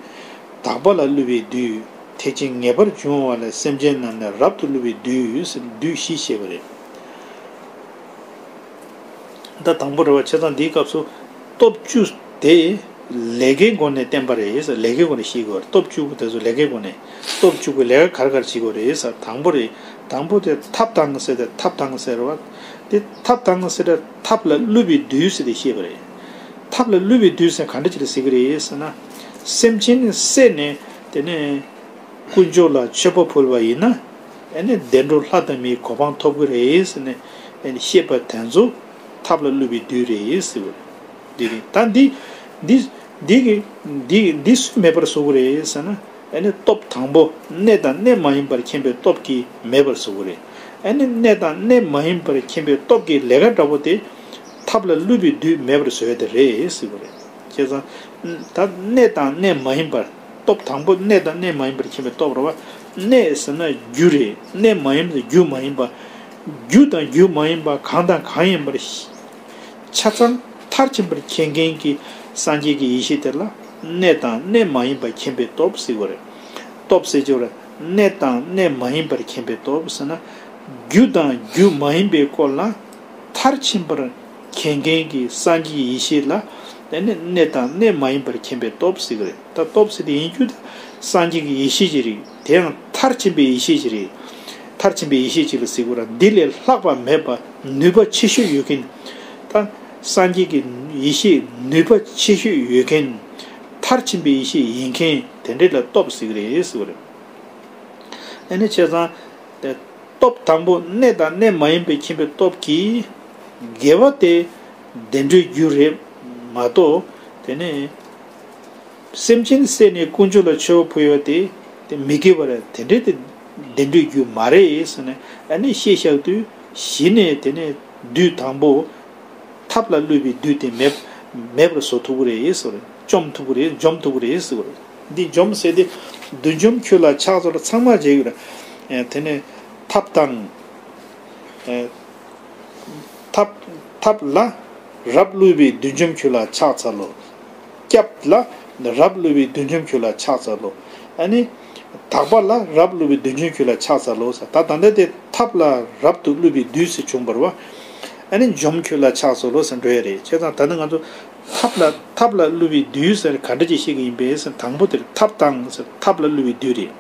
དག་པ་ལ་བསླུ་བའི་བདུད། ཐེག་ཆེན་ངེས་པར་འབྱུང་བ་ལས། སེམས་ཅན་རྣམས་ལས་རབ་ཏུ་བསླུ་བའི་བདུད་ཟེར་བདུད་བཞི་བཤད་པ་རེད། ད་དང་པོ་རེད་བ། བྱས་ཙང་འདིའི་སྐབས་སུ་སྟོབས་བཅུ་དེ་ལས་ཀའི་སྒོ་ནས་བསྟན་པ་རེད་ཟེར། ལས་ཀའི་སྒོ་ནས་ཤེས་དགོས་རེད། སྟོབས་བཅུ་པོ་དེ་ཚོ་ལས་ཀའི་སྒོ་ནས། སྟོབས་བཅུ་པོས་ལས་ཀ་ག་རེ་ག་རེ་བྱེད་དགོས་རེད་ཟེར། དང་པོ་རེད། དང་པོ་དེ་ཐབས་དང་ཟེར་ཏེ། ཐབས་དང་ཟེར་བ་དེ། ཐབས་དང་ཟེར་ཏེ་ཐབས་ལ་བསླུ་བའི་བདུད་ཟེར་ཏེ་བཤད་པ་རེད། ཐབས་ལ་བསླུ་བའི་བདུད་ཟེར་ག་འདྲ་ཅིག་ལ་ཟེར་གི་རེད་ཟེར་ན། སེམས་ཅན་བསད་ནས་དེ་ནས་དཀོན་མཆོག་ལ་མཆོད་པ་ཕུལ་བ་ཡིན་ན། ཨ་ནི་བདེ་འགྲོ་ལྷ་དང་མིའི་གོ་འཕང་ཐོབ་གི་རེད་ཟེར་ནས་ཨ་ནི་བཤད་པ་དེ་ཚོ་ཐབས་ལ་བསླུ་བའི་བདུད་རེད་ཟེར་བ་རེད། འདི་རེད། ད་འདི་འདི་འདི་གི་འདི་འདི་སུས་མེད་པར་བཟོ་གི་རེད་ཟེར་ན། ཨ་ནི་སྟོབས་དང་པོ་གནས་དང་གནས་མ་ཡིན་པར་མཁྱེན་པའི་སྟོབས་ཀྱིས་མེད་པར་བཟོ་གི་རེད། ཨ་ནི་གནས་དང་གནས་མ་ཡིན་པར་མཁྱེན་པའི་སྟོབས་ཀྱི་ལས་ཀ་འདྲ་པོ་དེ་ཐབས་ལ་བསླུ་བའི་བདུད་མེད་པར་བཟོ་ཡ་དེ་རེད་ཟེར་བ་རེད། བྱས་ཙང་ད་གནས་དང་གནས་མ་ཡིན་པར། སྟོབས་དང་པོ་གནས་དང་གནས་མ་ཡིན་པར་མཁྱེན་པའི་སྟོབས་རེད་བ། གནས་ཟེར་ན་རྒྱུ་རེད། གནས་མ་ཡིན་ན་རྒྱུ་མ་ཡིན་པ། རྒྱུ་དང་རྒྱུ་མ་ཡིན་པ་གང་དང་གང་ཡིན་པར་ཤེས། ཆ་ཚང་མཐར་ཕྱིན་པར་མཁྱེན་མཁན་གྱི་སངས་རྒྱས་ཀྱི་ཡེ་ཤེས་དེ་ལ་གནས་དང་གནས་མ་ཡིན་པ་མཁྱེན་པའི་སྟོབས་ཟེར་བ་རེད། སྟོབས་ཟེར་གྱི་བ་རེད། གནས་དང་གནས་མ་ཡིན་པར་མཁྱེན་པའི་སྟོབས་ཟེར་ན། རྒྱུ་དང་རྒྱུ་མ་ཡིན་པའི་སྐོར་ལ་མཐར་ཕྱིན་པར་མཁྱེན་མཁན་གྱི་སངས་རྒྱས་ཡེ་ཤེས་ལ་དེ་ནི་གནས་དང་གནས་མ་ཡིན་པར་མཁྱེན་པའི་སྟོབས་ཟེར་གྱི་རེད། ད་སྟོབས་ཟེར་དེ་ཡིན་རྒྱུ་དེ་སངས་རྒྱས་ཀྱི་ཡེ་ཤེས་ཅིག་རེད། དེ་ཡང་མཐར་ཕྱིན་པའི་ཡེ་ཤེས་ཅིག་རེད། མཐར་ཕྱིན་པའི་ཡེ་ཤེས་ཅིག་ལ་ཟེར་དགོས་ར། འདི་ལས་ལྷག་པ་མེད་པ་ནུས་པ་ཆེ་ཤོས་ཡོད་མཁན། ད་སངས་རྒྱས་ཀྱི་ཡེ་ཤེས་ནུས་པ་ཆེ་ཤོས་ཡོད་མཁན། མཐར་ཕྱིན་པའི་ཡེ་ཤེས་ཡིན་མཁན་དེ་འདྲ་ལ་སྟོབས་ཟེར་གྱི་རེད་ཟེར་བ་རེད། ཨ་ནི་བྱས་ཙང་། སྟོབས་དང་པོ་གནས་དང་གནས་མ་ཡིན་པའི་མཁྱེན་པའི་སྟོབས་ཀྱིས་དགེ་བ་དེ་བདེ་འགྲོའི་རྒྱུ་རེད། མ་གཏོགས་དེ་ནས་སེམས་ཅན་བསད་ནས་དཀོན་མཆོག་ལ་མཆོད་པ་ཕུལ་ཡོད་དེ་དེ་མི་དགེ་བ་རེད། དེ་འདྲའི་དེ་བདེ་འགྲོའི་རྒྱུ་མ་རེད་ཟེར་ནས་ཨ་ནི་བཤད་བཞག་དུས་གཞི་ནས་དེ་ནས་བདུད་དང་པོ་ཐབས་ལ་བསླུས་པའི་བདུད་དེ་མེད་མེད་པར་བཟོ་ཐུབ་ཀྱི་རེད་ཟེར། བཅོམ་ཐུབ་ཀྱི་རེད། འཇོམས་ཐུབ་ཀྱི་རེད་ཟེར་བ་རེད། འདི་འཇོམས་ཟེར་དེ་བདུད་འཇོམས་ཁྱོད་ལ་ཕྱག་འཚལ་ལོ། ཚང་མ་བྱེད་ཀྱི་རེད། དེ་ནས་ཐབས་དང་། ཐབས་ཐབས་ལ་རབ་བསླུས་པའི་བདུད་འཇོམས་ཁྱོད་ལ་ཕྱག་འཚལ་ལོ། སྐྱབས་ལ་རབ་བསླུས་པའི་བདུད་འཇོམས་ཁྱོད་ལ་ཕྱག་འཚལ་ལོ། ཨ་ནི། དག་པ་ལ་རབ་བསླུས་པའི་བདུད་འཇོམས་ཁྱོད་ལ་ཕྱག་འཚལ་ལོ་ཟེར། ད་ད་ལྟ་དེ་ཐབས་ལ་རབ་ཏུ་བསླུས་པའི་བདུད་ཟེར་བྱུང་བ་རེད་བ། ཨ་ནི་འཇོམས་ཁྱོད་ལ་ཕྱག་འཚལ་ལོ་ཟེར་འགྲོ་ཡ་རེད། བྱས་ཙང་ད་ནི་ང་ཚོ་ཐབས་ལ་ཐབས་ལ་བསླུས་པའི་བདུད་ཟེར་ག་འདྲ་ཅིག་བཤད་ཀྱི་ཡིན་པས་ཟེར། དང་པོ་དེར་ཐབས་དང་ཟེར། ཐབས་ལ་བསླུས་པའི་བདུད་རེད།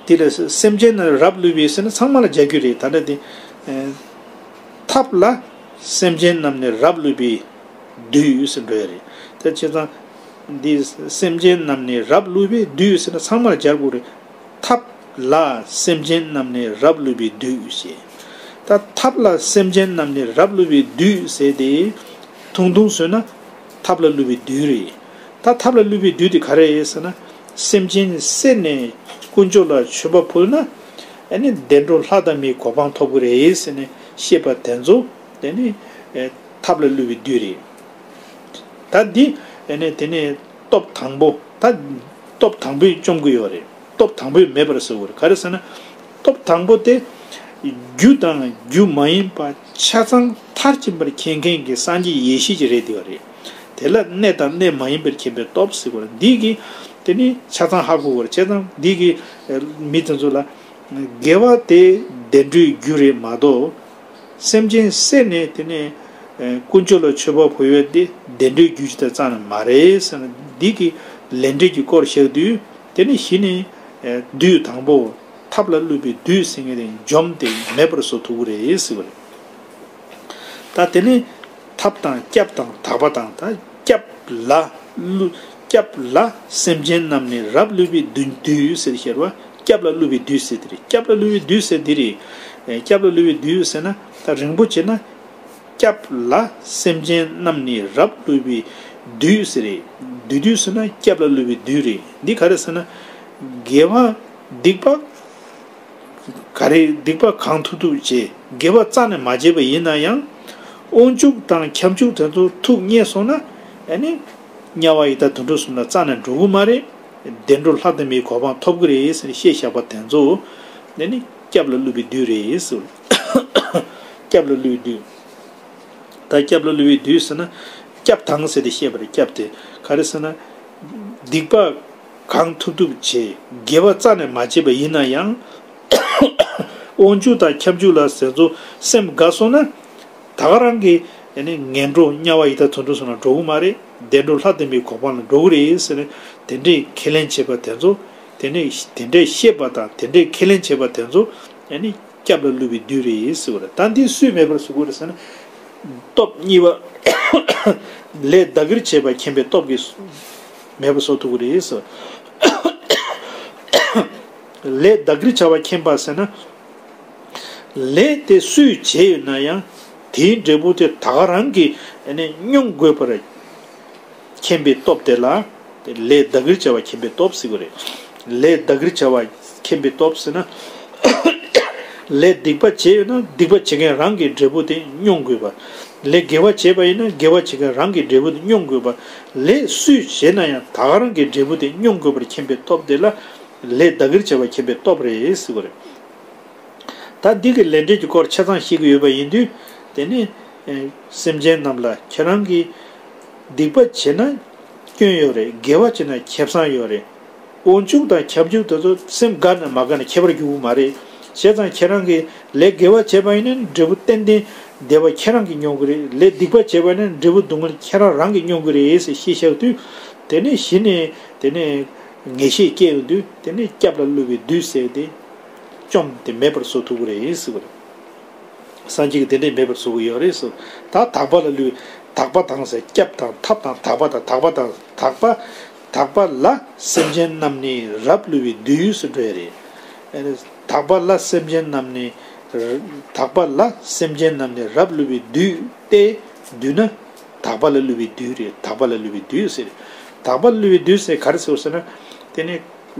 དེ་ལ་སེམས་ཅན་རྣམས་རབ་བསླུས་པའི་ཟེར་ན་ཚང་མ་ལ་སྦྱར་རྒྱུ་རེད། ད་ལྟ་དེ། ཨེ། ཐབས་ལ་སེམས་ཅན་རྣམས་ནི་རབ་བསླུས་པའི་བདུད་ཟེར་འགྲོ་ཡ་རེད། དེ་བྱས་ཙང་འདི་སེམས་ཅན་རྣམས་ནི་རབ་བསླུས་པའི་བདུད་ཟེར་ན་ཚང་མ་ལ་སྦྱར་དགོས་རེད། ཐབས་ལ་སེམས་ཅན་རྣམས་ནི་རབ་བསླུས་པའི་བདུད་ཞེས། ད་ཐབས་ལ་སེམས་ཅན་རྣམས་ནི་རབ་བསླུས་པའི་བདུད་ཟེར་ཏེ། ཐུང་ཐུང་བཟོས་ན་ཐབས་ལ་བསླུས་པའི་བདུད་རེད། ད་ཐབས་ལ་བསླུས་པའི་བདུད་དེ་ག་རེ་རེད་ཟེར་ན། སེམས་ཅན་བསད་ནས་དཀོན་མཆོག་ལ་མཆོད་པ་ཕུལ་ན། ཨ་ནི་བདེ་འགྲོ་ལྷ་དང་མིའི་གོ་འཕང་ཐོབ་ཀྱི་རེད་ཟེར་ནས་བཤད་པ་དེ་ཚོ་དེ་ནི་ཨེ་ཐབས་ལ་བསླུས་པའི་བདུད་རེད། ད་འདི་ཨ་ནི་དེ་ནི་སྟོབས་དང་པོ། ད་སྟོབས་དང་པོས་བཅོམ་གྱི་ཡོད་རེད། སྟོབས་དང་པོས་མེད་པར་བཟོ་དགོས་རེད། ག་རེ་ཟེར་ན། སྟོབས་དང་པོ་དེ། རྒྱུ་དང་རྒྱུ་མ་ཡིན་པ་ཆ་ཚང་མཐར་ཕྱིན་པར་མཁྱེན་མཁན་གྱི་སངས་རྒྱས་ཡེ་ཤེས་ཀྱི་རིགས་དེ་བ་རེད། དེ་ལ་གནས་དང་གནས་མ་ཡིན་པར་མཁྱེན་པའི་སྟོབས་ཟེར་དགོས་རེད། འདི་གིས་དེ་ནི་ཆ་ཚང་ཧ་གོ་དགོས་རེད། བྱས་ཙང་འདི་གིས་མི་དེ་ཚོ་ལ་དགེ་བ་དེ་བདེ་འགྲོའི་རྒྱུ་རེད་མ་གཏོགས། སེམས་ཅན་བསད་ནས་དེ་ནས་ཨ་དཀོན་མཆོག་ལ་མཆོད་པ་ཕུལ་ཡས་དེ་བདེ་འགྲོའི་རྒྱུ་ཅིག་དང་རྩ་ནས་མ་རེད་ཟེར་ན། འདི་གི་ལས་འབྲས་ཀྱི་སྐོར་བཤད་དུས་དེ་ནས་གཞི་ནས་ཨ་བདུད་དང་པོ་ཐབས་ལ་བསླུས་པའི་བདུད་ཟེར་མཁན་དེ་འཇོམས་ཏེ་མེད་པར་བཟོ་ཐུབ་ཀྱི་རེད་ཟེར་བ་རེད། ད་དེ་ནས་ཐབས་དང་སྐྱབས་དང་དག་པ་དང་། ད་སྐྱབས་ལ་བསླུ་སྐྱབས་ལ་སེམས་ཅན་རྣམས་ནི་རབ་བསླུས་པའི་བདུད་བདུད་ཟེར་ཤར་བ། སྐྱབས་ལ་བསླུས་པའི་བདུད་ཟེར་དེ་རེད། སྐྱབས་ལ་བསླུས་པའི་བདུད་ཟེར་དེ་རེད། ཨེ་སྐྱབས་ལ་བསླུས་པའི་བདུད་ཟེར་ན་ད་རིང་པོ་བྱས་ན། སྐྱབས་ལ་སེམས་ཅན་རྣམས་ནི་རབ་བསླུས་པའི་བདུད་ཟེར་རེད། བདུད་བདུད་ཟེར་ན་སྐྱབས་ལ་བསླུས་པའི་བདུད་རེད། འདི་ག་རེ་ཟེར་ན། དགེ་བ་སྡིག་པ་ག་རེ་སྡིག་པ་གང་ཐུབ་ཐུབ་བྱས། དགེ་བ་རྩ་ནས་མ་བྱས་པ་ཡིན་ན་ཡང་། དབང་ཕྱུག་དང་ཁྱབ་འཇུག་དེ་ཚོ་ཐུགས་མཉེས་སོང་ན། ཨ་ནི་དམྱལ་བ་ཡི་དྭགས་དུད་འགྲོ་གསུམ་ལ་རྩ་ནས་འགྲོ་གི་མ་རེད། བདེ་འགྲོ་ལྷ་དང་མིའི་གོ་འཕང་ཐོབ་ཀྱི་རེད་ཟེར་ནས་བཤད་བཞག་པ་དེ་ཚོ་ཨ་ནི་སྐྱབས་ལ་བསླུས་པའི་བདུད་རེད་ཟེར། སྐྱབས་ལ་བསླུས་བདུད། ད་སྐྱབས་ལ་བསླུས་པའི་བདུད་ཟེར་ན། སྐྱབས་དང་ཟེར་ཏེ་བཤད་པ་རེད། སྐྱབས་དེ་ག་རེ་ཟེར་ན། སྡིག་པ་གང་ཐུབ་ཐུབ་བྱས། དགེ་བ་རྩ་ནས་མ་བྱས་པ་ཡིན་ན་ཡང་། དབང་ཕྱུག་དང་ཁྱབ་འཇུག་ལ་དེ་ཚོ་སེམས་དགའ་སོང་ན། ད་ག་རང་གི་ཨ་ནི་ངན་འགྲོ་དམྱལ་བ་ཡི་དྭགས་དུད་འགྲོ་གསུམ་ལ་འགྲོ་གི་མ་རེད། བདེ་འགྲོ་ལྷ་དང་མིའི་གོ་འཕང་ལ་འགྲོ་གི་རེད་ཟེར་ནས་དེ་འདྲའི་ཁས་ལེན་བྱེད་པ་དེ་ཚོ། དེ་ནས་དེ་འདྲའི་བཤད་པ་དང་དེ་འདྲའི་ཁས་ལེན་བྱེད་པ་དེ་ཚོ་ཨ་ནི་སྐྱབས་ལ་བསླུས་པའི་བདུད་རེད་ཟེར་བ་རེད། ད་འདི་སུས་མེད་པར་བཟོ་དགོས་རེད་ཟེར་ན། སྟོབས་གཉིས་པ་ལས་བདག་གིར་བྱས་པ་མཁྱེན་པའི་སྟོབས་ཀྱིས་མེད་པར་བཟོ་ཐུབ་ཀྱི་རེད་ཟེར། ལས་བདག་གིར་བྱ་བ་མཁྱེན་པ་ཟེར་ན། ལས་དེ་སུས་བྱས་ཡོད་ན་ཡང་དེའི་འབྲས་བུ་དེ་ད་ག་རང་གིས་ཨ་ནི་མྱོང་དགོས་པར་མཁྱེན་པའི་སྟོབས་དེ་ལ་ལས་བདག་གིར་བྱ་བ་མཁྱེན་པའི་སྟོབས་ཟེར་གྱི་རེད། ལས་བདག་གིར་བྱ་བ་མཁྱེན་པའི་སྟོབས་ཟེར་ན། ལས་སྡིག་པ་བྱས་ཡོད་ན་སྡིག་པ་བྱེད་མཁན་རང་གི་འབྲས་བུ་དེ་མྱོང་དགོས་པ། ལས་དགེ་བ་བྱས་པ་ཡིན་ན་དགེ་བ་བྱེད་མཁན་རང་གི་འབྲས་བུ་དེ་མྱོང་དགོས་པ། ལས་སུས་བྱས་ན་ཡང་ད་ག་རང་གི་འབྲས་བུ་དེ་མྱོང་དགོས་པར་མཁྱེན་པའི་སྟོབས་དེ་ལ་ལས་བདག་གིར་བྱ་བ་མཁྱེན་པའི་སྟོབས་རེད་ཟེར་གྱི་རེད། ད་འདི་གི་ལས་འབྲས་ཀྱི་སྐོར་ཆ་ཚང་ཤེས་ཀྱི་ཡོད་པ་ཡིན་དུས། དེ་ནི་ཨེ་སེམས་ཅན་རྣམས་ལ་ཁྱེད་རང་གིས་སྡིག་པ་བྱས་ན་སྐྱོན་ཡོད་རེད། དགེ་བ་བྱས་ན་ཁེ་བཟང་ཡོད་རེད། དབང་ཕྱུག་དང་ཁྱབ་འཇུག་དེ་ཚོ་སེམས་དགའ་ན་མ་དགའ་ན་ཁྱད་པར་འགྱུར་གྱི་མ་རེད། བྱས་ཙང་ཁྱེད་རང་གིས་ལས་དགེ་བ་བྱས་པ་ཡིན་ན་འབྲས་བུ་ཏན་ཏན་བདེ་བ་ཁྱེད་རང་གིས་མྱོང་གི་རེད། ལས་སྡིག་པ་བྱས་པ་ཡིན་ན་འབྲས་བུ་སྡུག་བསྔལ་ཁྱེད་རང་རང་གིས་མྱོང་གི་རེད་ཟེར་ཤེས་བཞག་དུས། དེ་ནས་གཞི་ནས་དེ་ནས་ངེས་ཤེས་སྐྱེ་ཡོང་དུས་དེ་ནས་སྐྱབས་ལ་བསླུ་བའི་བདུད་ཟེར་ཏེ། བཅོམ་སྟེ་མེད་པར་བཟོ་ཐུབ་ཀྱི་རེད་ཟེར་བ་རེད། སངས་རྒྱས་ཀྱིས་དེ་འདྲའི་མེད་པར་བཟོ་གི་ཡོད་རེད་ཟེར། ད་དག་པ་ལ་བསླུ། དག་པ་དང་ཟེར། སྐྱབས་དང་ཐབས་དང་དག་པ་དང་། དག་པ་དང་དག་པ། དག་པ་ལ་སེམས་ཅན་རྣམས་ནི་རབ་བསླུ་བའི་བདུད་ཟེར་འགྲོ་ཡ་རེད། དག་པ་ལ་སེམས་ཅན་རྣམས་ནི། དག་པ་ལ་སེམས་ཅན་རྣམས་ནི་རབ་བསླུ་བའི་བདུད་དེ། བདུད་ན། དག་པ་ལ་བསླུ་བའི་བདུད་རེད། དག་པ་ལ་བསླུ་བའི་བདུད་ཟེར། དག་པ་ལ་བསླུ་བའི་བདུད་ཟེར་ག་རེ་ཟེར་ཟེར་ན། དེ་ནི་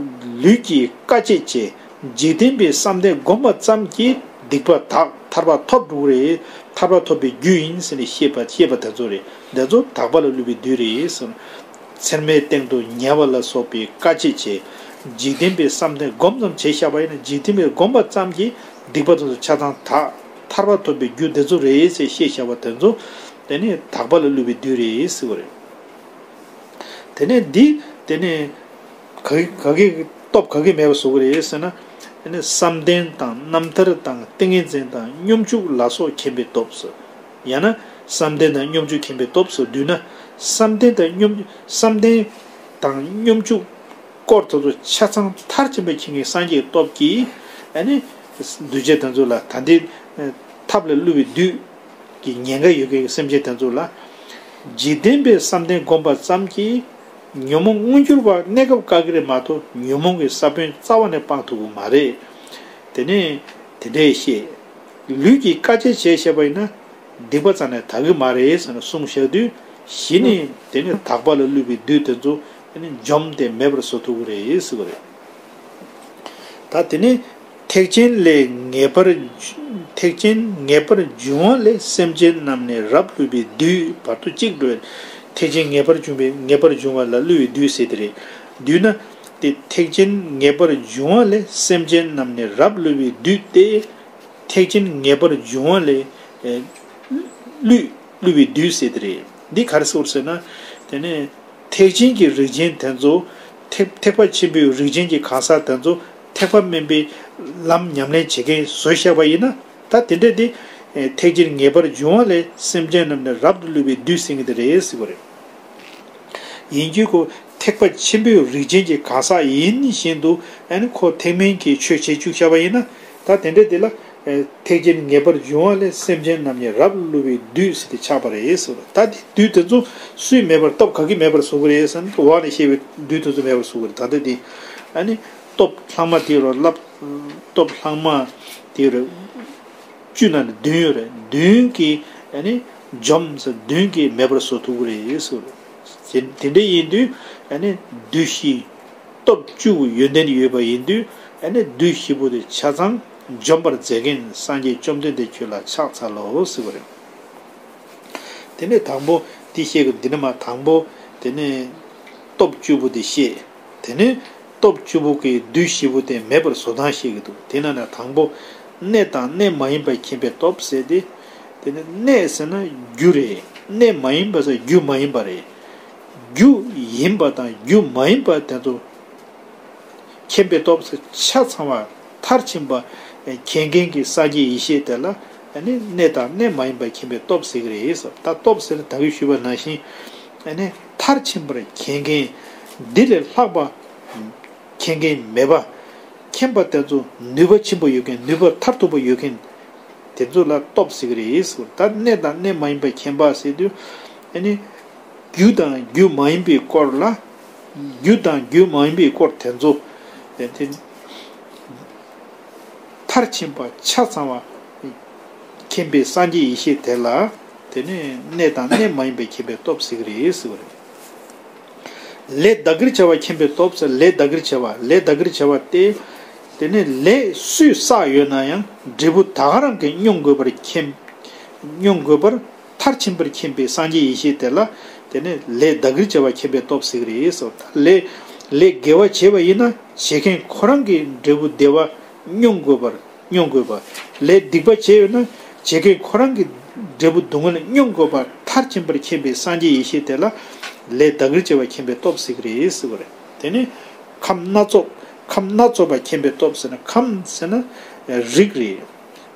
ལུས་ཀྱི་དཀའ་སྤྱད་བྱས། འཇིག་རྟེན་པའི་བསམ་གཏན་བསྒོམས་པ་ཙམ་གྱིས་སྡིག་པ་དག་ཐར་པ་ཐོབ་འགྲོ་གི་རེད། ཐར་པ་ཐོབ་པའི་རྒྱུ་ཡིན་ཟེར་ནས་བཤད་པ་བཤད་པ་དེ་ཚོ་རེད། འདི་ཚོ་དག་པ་ལ་བསླུ་བའི་བདུད་རེད་ཟེར། ཚེར་མའི་སྟེང་དུ་ཉལ་བ་ལ་སོགས་པའི་དཀའ་སྤྱད་བྱས། འཇིག་རྟེན་པའི་བསམ་གཏན་བསྒོམས་ཙམ་བྱས་བཞག་པ་ཡིན་ན། འཇིག་རྟེན་པའི་བསྒོམས་པ་ཙམ་གྱིས་སྡིག་པ་དེ་ཚོ་ཆ་ཚང་དག་ཐར་པ་ཐོབ་པའི་རྒྱུ་དེ་ཚོ་རེད་ཟེར་བཤད་བཞག་པ་དེ་ཚོ། དེ་ནི་དག་པ་ལ་བསླུ་བའི་བདུད་རེད་ཟེར་བ་རེད། དེ་ནས་འདི་དེ་ནས་ག་ག་གི་སྟོབས་ག་གི་མེད་པར་བཟོ་གི་རེད་ཟེར་ན། དེ་ནས་བསམ་གཏན་དང་རྣམ་ཐར་དང་ཏིང་ངེ་འཛིན་དང་སྙོམས་འཇུག་ལ་སོགས་མཁྱེན་པའི་སྟོབས་སུ། ཡང་ན་བསམ་གཏན་དང་སྙོམས་འཇུག་མཁྱེན་པའི་སྟོབས་སུ་བསྡུས་ན། བསམ་གཏན་དང་སྙོམས་བསམ་གཏན་དང་སྙོམས་འཇུག་སྐོར་དེ་ཚོ་ཆ་ཚང་མཐར་ཕྱིན་པ་མཁྱེན་མཁན་སངས་རྒྱས་ཀྱི་སྟོབས་ཀྱིས། ཨ་ནི་གདུལ་བྱ་དེ་ཚོ་ལ། ད་ལྟའི་ཐབས་ལ་བསླུ་བའི་བདུད་ཀྱི་ཉེན་ཁ་ཡོད་མཁན་གྱི་སེམས་ཅན་དེ་ཚོ་ལ། འཇིག་རྟེན་པའི་བསམ་གཏན་བསྒོམས་པ་ཙམ་གྱིས་ཉོན་མོངས་མངོན་གྱུར་བ་གནས་སྐབས་བཀག་གི་རེད་མ་གཏོགས། ཉོན་མོངས་ཀྱི་ས་བོན་རྩ་བ་ནས་སྤང་ཐུབ་ཀྱི་མ་རེད། དེ་ནས་དེ་འདྲས་བཤད། ལུས་ཀྱི་དཀའ་སྤྱད་བྱས་བྱས་པ་ཡིན་ན། སྡིག་པ་རྩ་ནས་དག་གི་མ་རེད་ཟེར་ནས་གསུངས་བཞག་དུས། གཞི་ནས་དེ་ནི་དག་པ་ལ་བསླུ་བའི་བདུད་དེ་ཚོ་དེ་ནི་འཇོམས་ཏེ་མེད་པར་བཟོ་ཐུབ་ཀྱི་རེད་ཟེར་བ་རེད། ད་དེ་ནི་ཐེག་ཆེན་ལས་ངེས་པར་ཐེག་ཆེན་ངེས་པར་འབྱུང་བ་ལས། སེམས་ཅན་རྣམས་ནི་རབ་བསླུ་བའི་བདུད། བར་དུ་གཅིག་འགྲོ་བའི། ཐེག་ཆེན་ངེས་པར་འབྱུང་བའི་ངེས་པར་འབྱུང་བ་ལ་བསླུ་བའི་བདུད་ཟེར་དེ་རེད། བསྡུས་ན། དེ་ཐེག་ཆེན་ངེས་པར་འབྱུང་བ་ལས། སེམས་ཅན་རྣམས་ནི་རབ་བསླུ་བའི་བདུད་དེ། ཐེག་ཆེན་ངེས་པར་འབྱུང་བ་ལས། ཨེ། བསླུ་བསླུ་བའི་བདུད་ཟེར་དེ་རེད། འདི་ག་རེ་ཟེར་ཟེར་ན། དེ་ནས་ཐེག་ཆེན་གྱི་རིགས་ཅན་དེ་ཚོ། ཐེག་ཐེག་པ་ཆེན་པོའི་རིགས་ཅན་གྱི་གང་ཟག་དེ་ཚོ་ཐེག་པ་དམན་པའི་ལམ་ཉམས་ལེན་བྱེད་མཁན་བཟོས་བཞག་པ་ཡིན་ན། ད་དེ་འདྲ་དེ། ཨེ། ཐེག་ཆེན་ངེས་པར་འབྱུང་བ་ལས། སེམས་ཅན་རྣམས་ནི་རབ་ཏུ་བསླུ་བའི་བདུད་ཟེར་མཁན་དེ་རེད་ཟེར་བ་རེད། ཡིན་རྒྱུ་ཁོ་ཐེག་པ་ཆེན་པོའི་རིགས་ཅན་གྱི་གང་ཟག་ཡིན་བཞིན་དུ། ཨ་ནི་ཁོ་ཐེག་དམན་གྱི་ཆོས་བྱེད་བཅུག་བཞག་པ་ཡིན་ན། ད་དེ་འདྲ་དེ་ལ། ཨེ། ཐེག་ཆེན་ངེས་པར་འབྱུང་བ་ལས། སེམས་ཅན་རྣམས་ནི་རབ་བསླུ་བའི་བདུད་ཟེར་ཏེ་ཆགས་པ་རེད་ཟེར་བ། ད་དེ་བདུད་དེ་ཚོ་སུས་མེད་པར། སྟོབས་ག་གིས་མེད་པར་བཟོ་གི་རེད་ཟེར་ན། འོག་ནས་བཤད་པའི་བདུད་དེ་ཚོ་མེད་པར་བཟོ་གི་རེད། ད་ལྟ་དེ། ཨ་ནི་སྟོབས་ལྷག་མ་དེ་རུ་ལབ། སྟོབས་ལྷག་མ་དེ་རུ། བཅུ་ནང་ནས་བདུན་ཡོད་རེད། བདུན་གྱིས་ཨ་ནི་འཇོམས་ཟེར། བདུན་གྱིས་མེད་པར་བཟོ་ཐུབ་ཀྱི་རེད་ཟེར། དེ་དེ་འདྲ་ཡིན་དུས་ཨ་ནི་བདུད་བཞི། སྟོབས་བཅུ་པོ་ཡོན་ཏན་ཡོད་པ་ཡིན་དུས། ཨ་ནི་བདུད་བཞི་པོ་དེ་ཆ་ཚང་འཇོམས་པར་མཛད་མཁན་སངས་རྒྱས་བཅོམ་ལྡན་འདས་ཁྱོད་ལ་ཕྱག་འཚལ་ལོ་ཟེར་བ་རེད། དེ་ནས་དང་པོ་འདི་བཤད་ཀྱི། འདི་ནས་མར་དང་པོ་དེ་ནས་སྟོབས་བཅུ་པོ་དེ་བཤད། དེ་ནས་སྟོབས་བཅུ་པོ་གིས་བདུད་བཞི་པོ་དེ་མེད་པར་བཟོ་སྟངས་བཤད་ཀྱི་འདུག་དེ་ནང་ནས་དང་པོ་གནས་དང་གནས་མ་ཡིན་པ་མཁྱེན་པའི་སྟོབས་ཟེར་ཏེ། དེ་ནས་གནས་ཟེར་ན་རྒྱུ་རེད། གནས་མ་ཡིན་པ་ཟེར་རྒྱུ་མ་ཡིན་པ་རེད། རྒྱུ་ཡིན་པ་དང་རྒྱུ་མ་ཡིན་པ་དེ་ཚོ་མཁྱེན་པའི་སྟོབས་ཟེར། ཆ་ཚང་བ་མཐར་ཕྱིན་པ་མཁྱེན་མཁན་གྱི་སངས་རྒྱས་ཡེ་ཤེས་དེ་ལ་ཨ་ནི་གནས་དང་གནས་མ་ཡིན་པ་མཁྱེན་པའི་སྟོབས་ཟེར་གྱི་རེད་ཟེར། ད་སྟོབས་ཟེར་ན་ད་གིན་ཞུས་པ་ནང་བཞིན། ཨ་ནི་མཐར་ཕྱིན་པར་མཁྱེན་མཁན། འདི་ལས་ལྷག་པ་མཁྱེན་མཁན་མེད་པ། མཁྱེན་པ་དེ་ཚོ་ནུས་པ་ཆེན་པོ་ཡོད་མཁན། ནུས་པ་མཐར་ཐུག་པ་ཡོད་མཁན་དེ་ཚོ་ལ་སྟོབས་ཟེར་གྱི་རེད་ཟེར། ད་གནས་དང་གནས་མ་ཡིན་པ་མཁྱེན་པ་ཟེར་དུས། ཨ་ནི་རྒྱུ་དང་རྒྱུ་མ་ཡིན་པའི་སྐོར་ལ། རྒྱུ་དང་རྒྱུ་མ་ཡིན་པའི་སྐོར་དེ་ཚོ། དེ་མཐར་ཕྱིན་པ་ཆ་ཚང་བ་མཁྱེན་པའི་སངས་རྒྱས་ཡེ་ཤེས་དེ་ལ། དེ་ནས་གནས་དང་གནས་མ་ཡིན་པའི་མཁྱེན་པའི་སྟོབས་ཟེར་གྱི་རེད་ཟེར་བ་རེད། ལས་བདག་གིར་བྱ་བ་མཁྱེན་པའི་སྟོབས་ཟེར། ལས་བདག་གིར་བྱ་བ། ལས་བདག་གིར་བྱ་བ་སྟེ། དེ་ནས་ལས་སུས་བསགས་ཡོད་ན་ཡང་འབྲས་བུ་ད་ག་རང་གིས་མྱོང་དགོས་པར་མཁྱེན། མྱོང་དགོས་པར་མཐར་ཕྱིན་པར་མཁྱེན་པའི་སངས་རྒྱས་ཡེ་ཤེས་དེ་ལ། དེ་ནས་ལས་བདག་གིར་བྱ་བ་མཁྱེན་པའི་སྟོབས་ཟེར་གྱི་རེད་ཟེར། ད་ལས་ལས་དགེ་བ་བྱས་པ་ཡིན་ན་བྱེད་མཁན་ཁོ་རང་གིས་འབྲས་བུ་བདེ་བ་མྱོང་དགོས་པར། མྱོང་དགོས་པ། ལས་སྡིག་པ་བྱས་ཡོད་ན་བྱེད་མཁན་ཁོ་རང་གིས་འབྲས་བུ་སྡུག་བསྔལ་མྱོང་དགོས་པ་མཐར་ཕྱིན་པར་མཁྱེན་པའི་སངས་རྒྱས་ཡེ་ཤེས་དེ་ལ་ལས་བདག་གིར་བྱ་བ་མཁྱེན་པའི་སྟོབས་ཟེར་གྱི་རེད་ཟེར་བ་རེད། དེ་ནི་ཁམས་སྣ་ཚོགས། ཁམས་སྣ་ཚོགས་པ་མཁྱེན་པའི་སྟོབས་ཟེར་ན། ཁམས་ཟེར་ན་རིགས་རེད།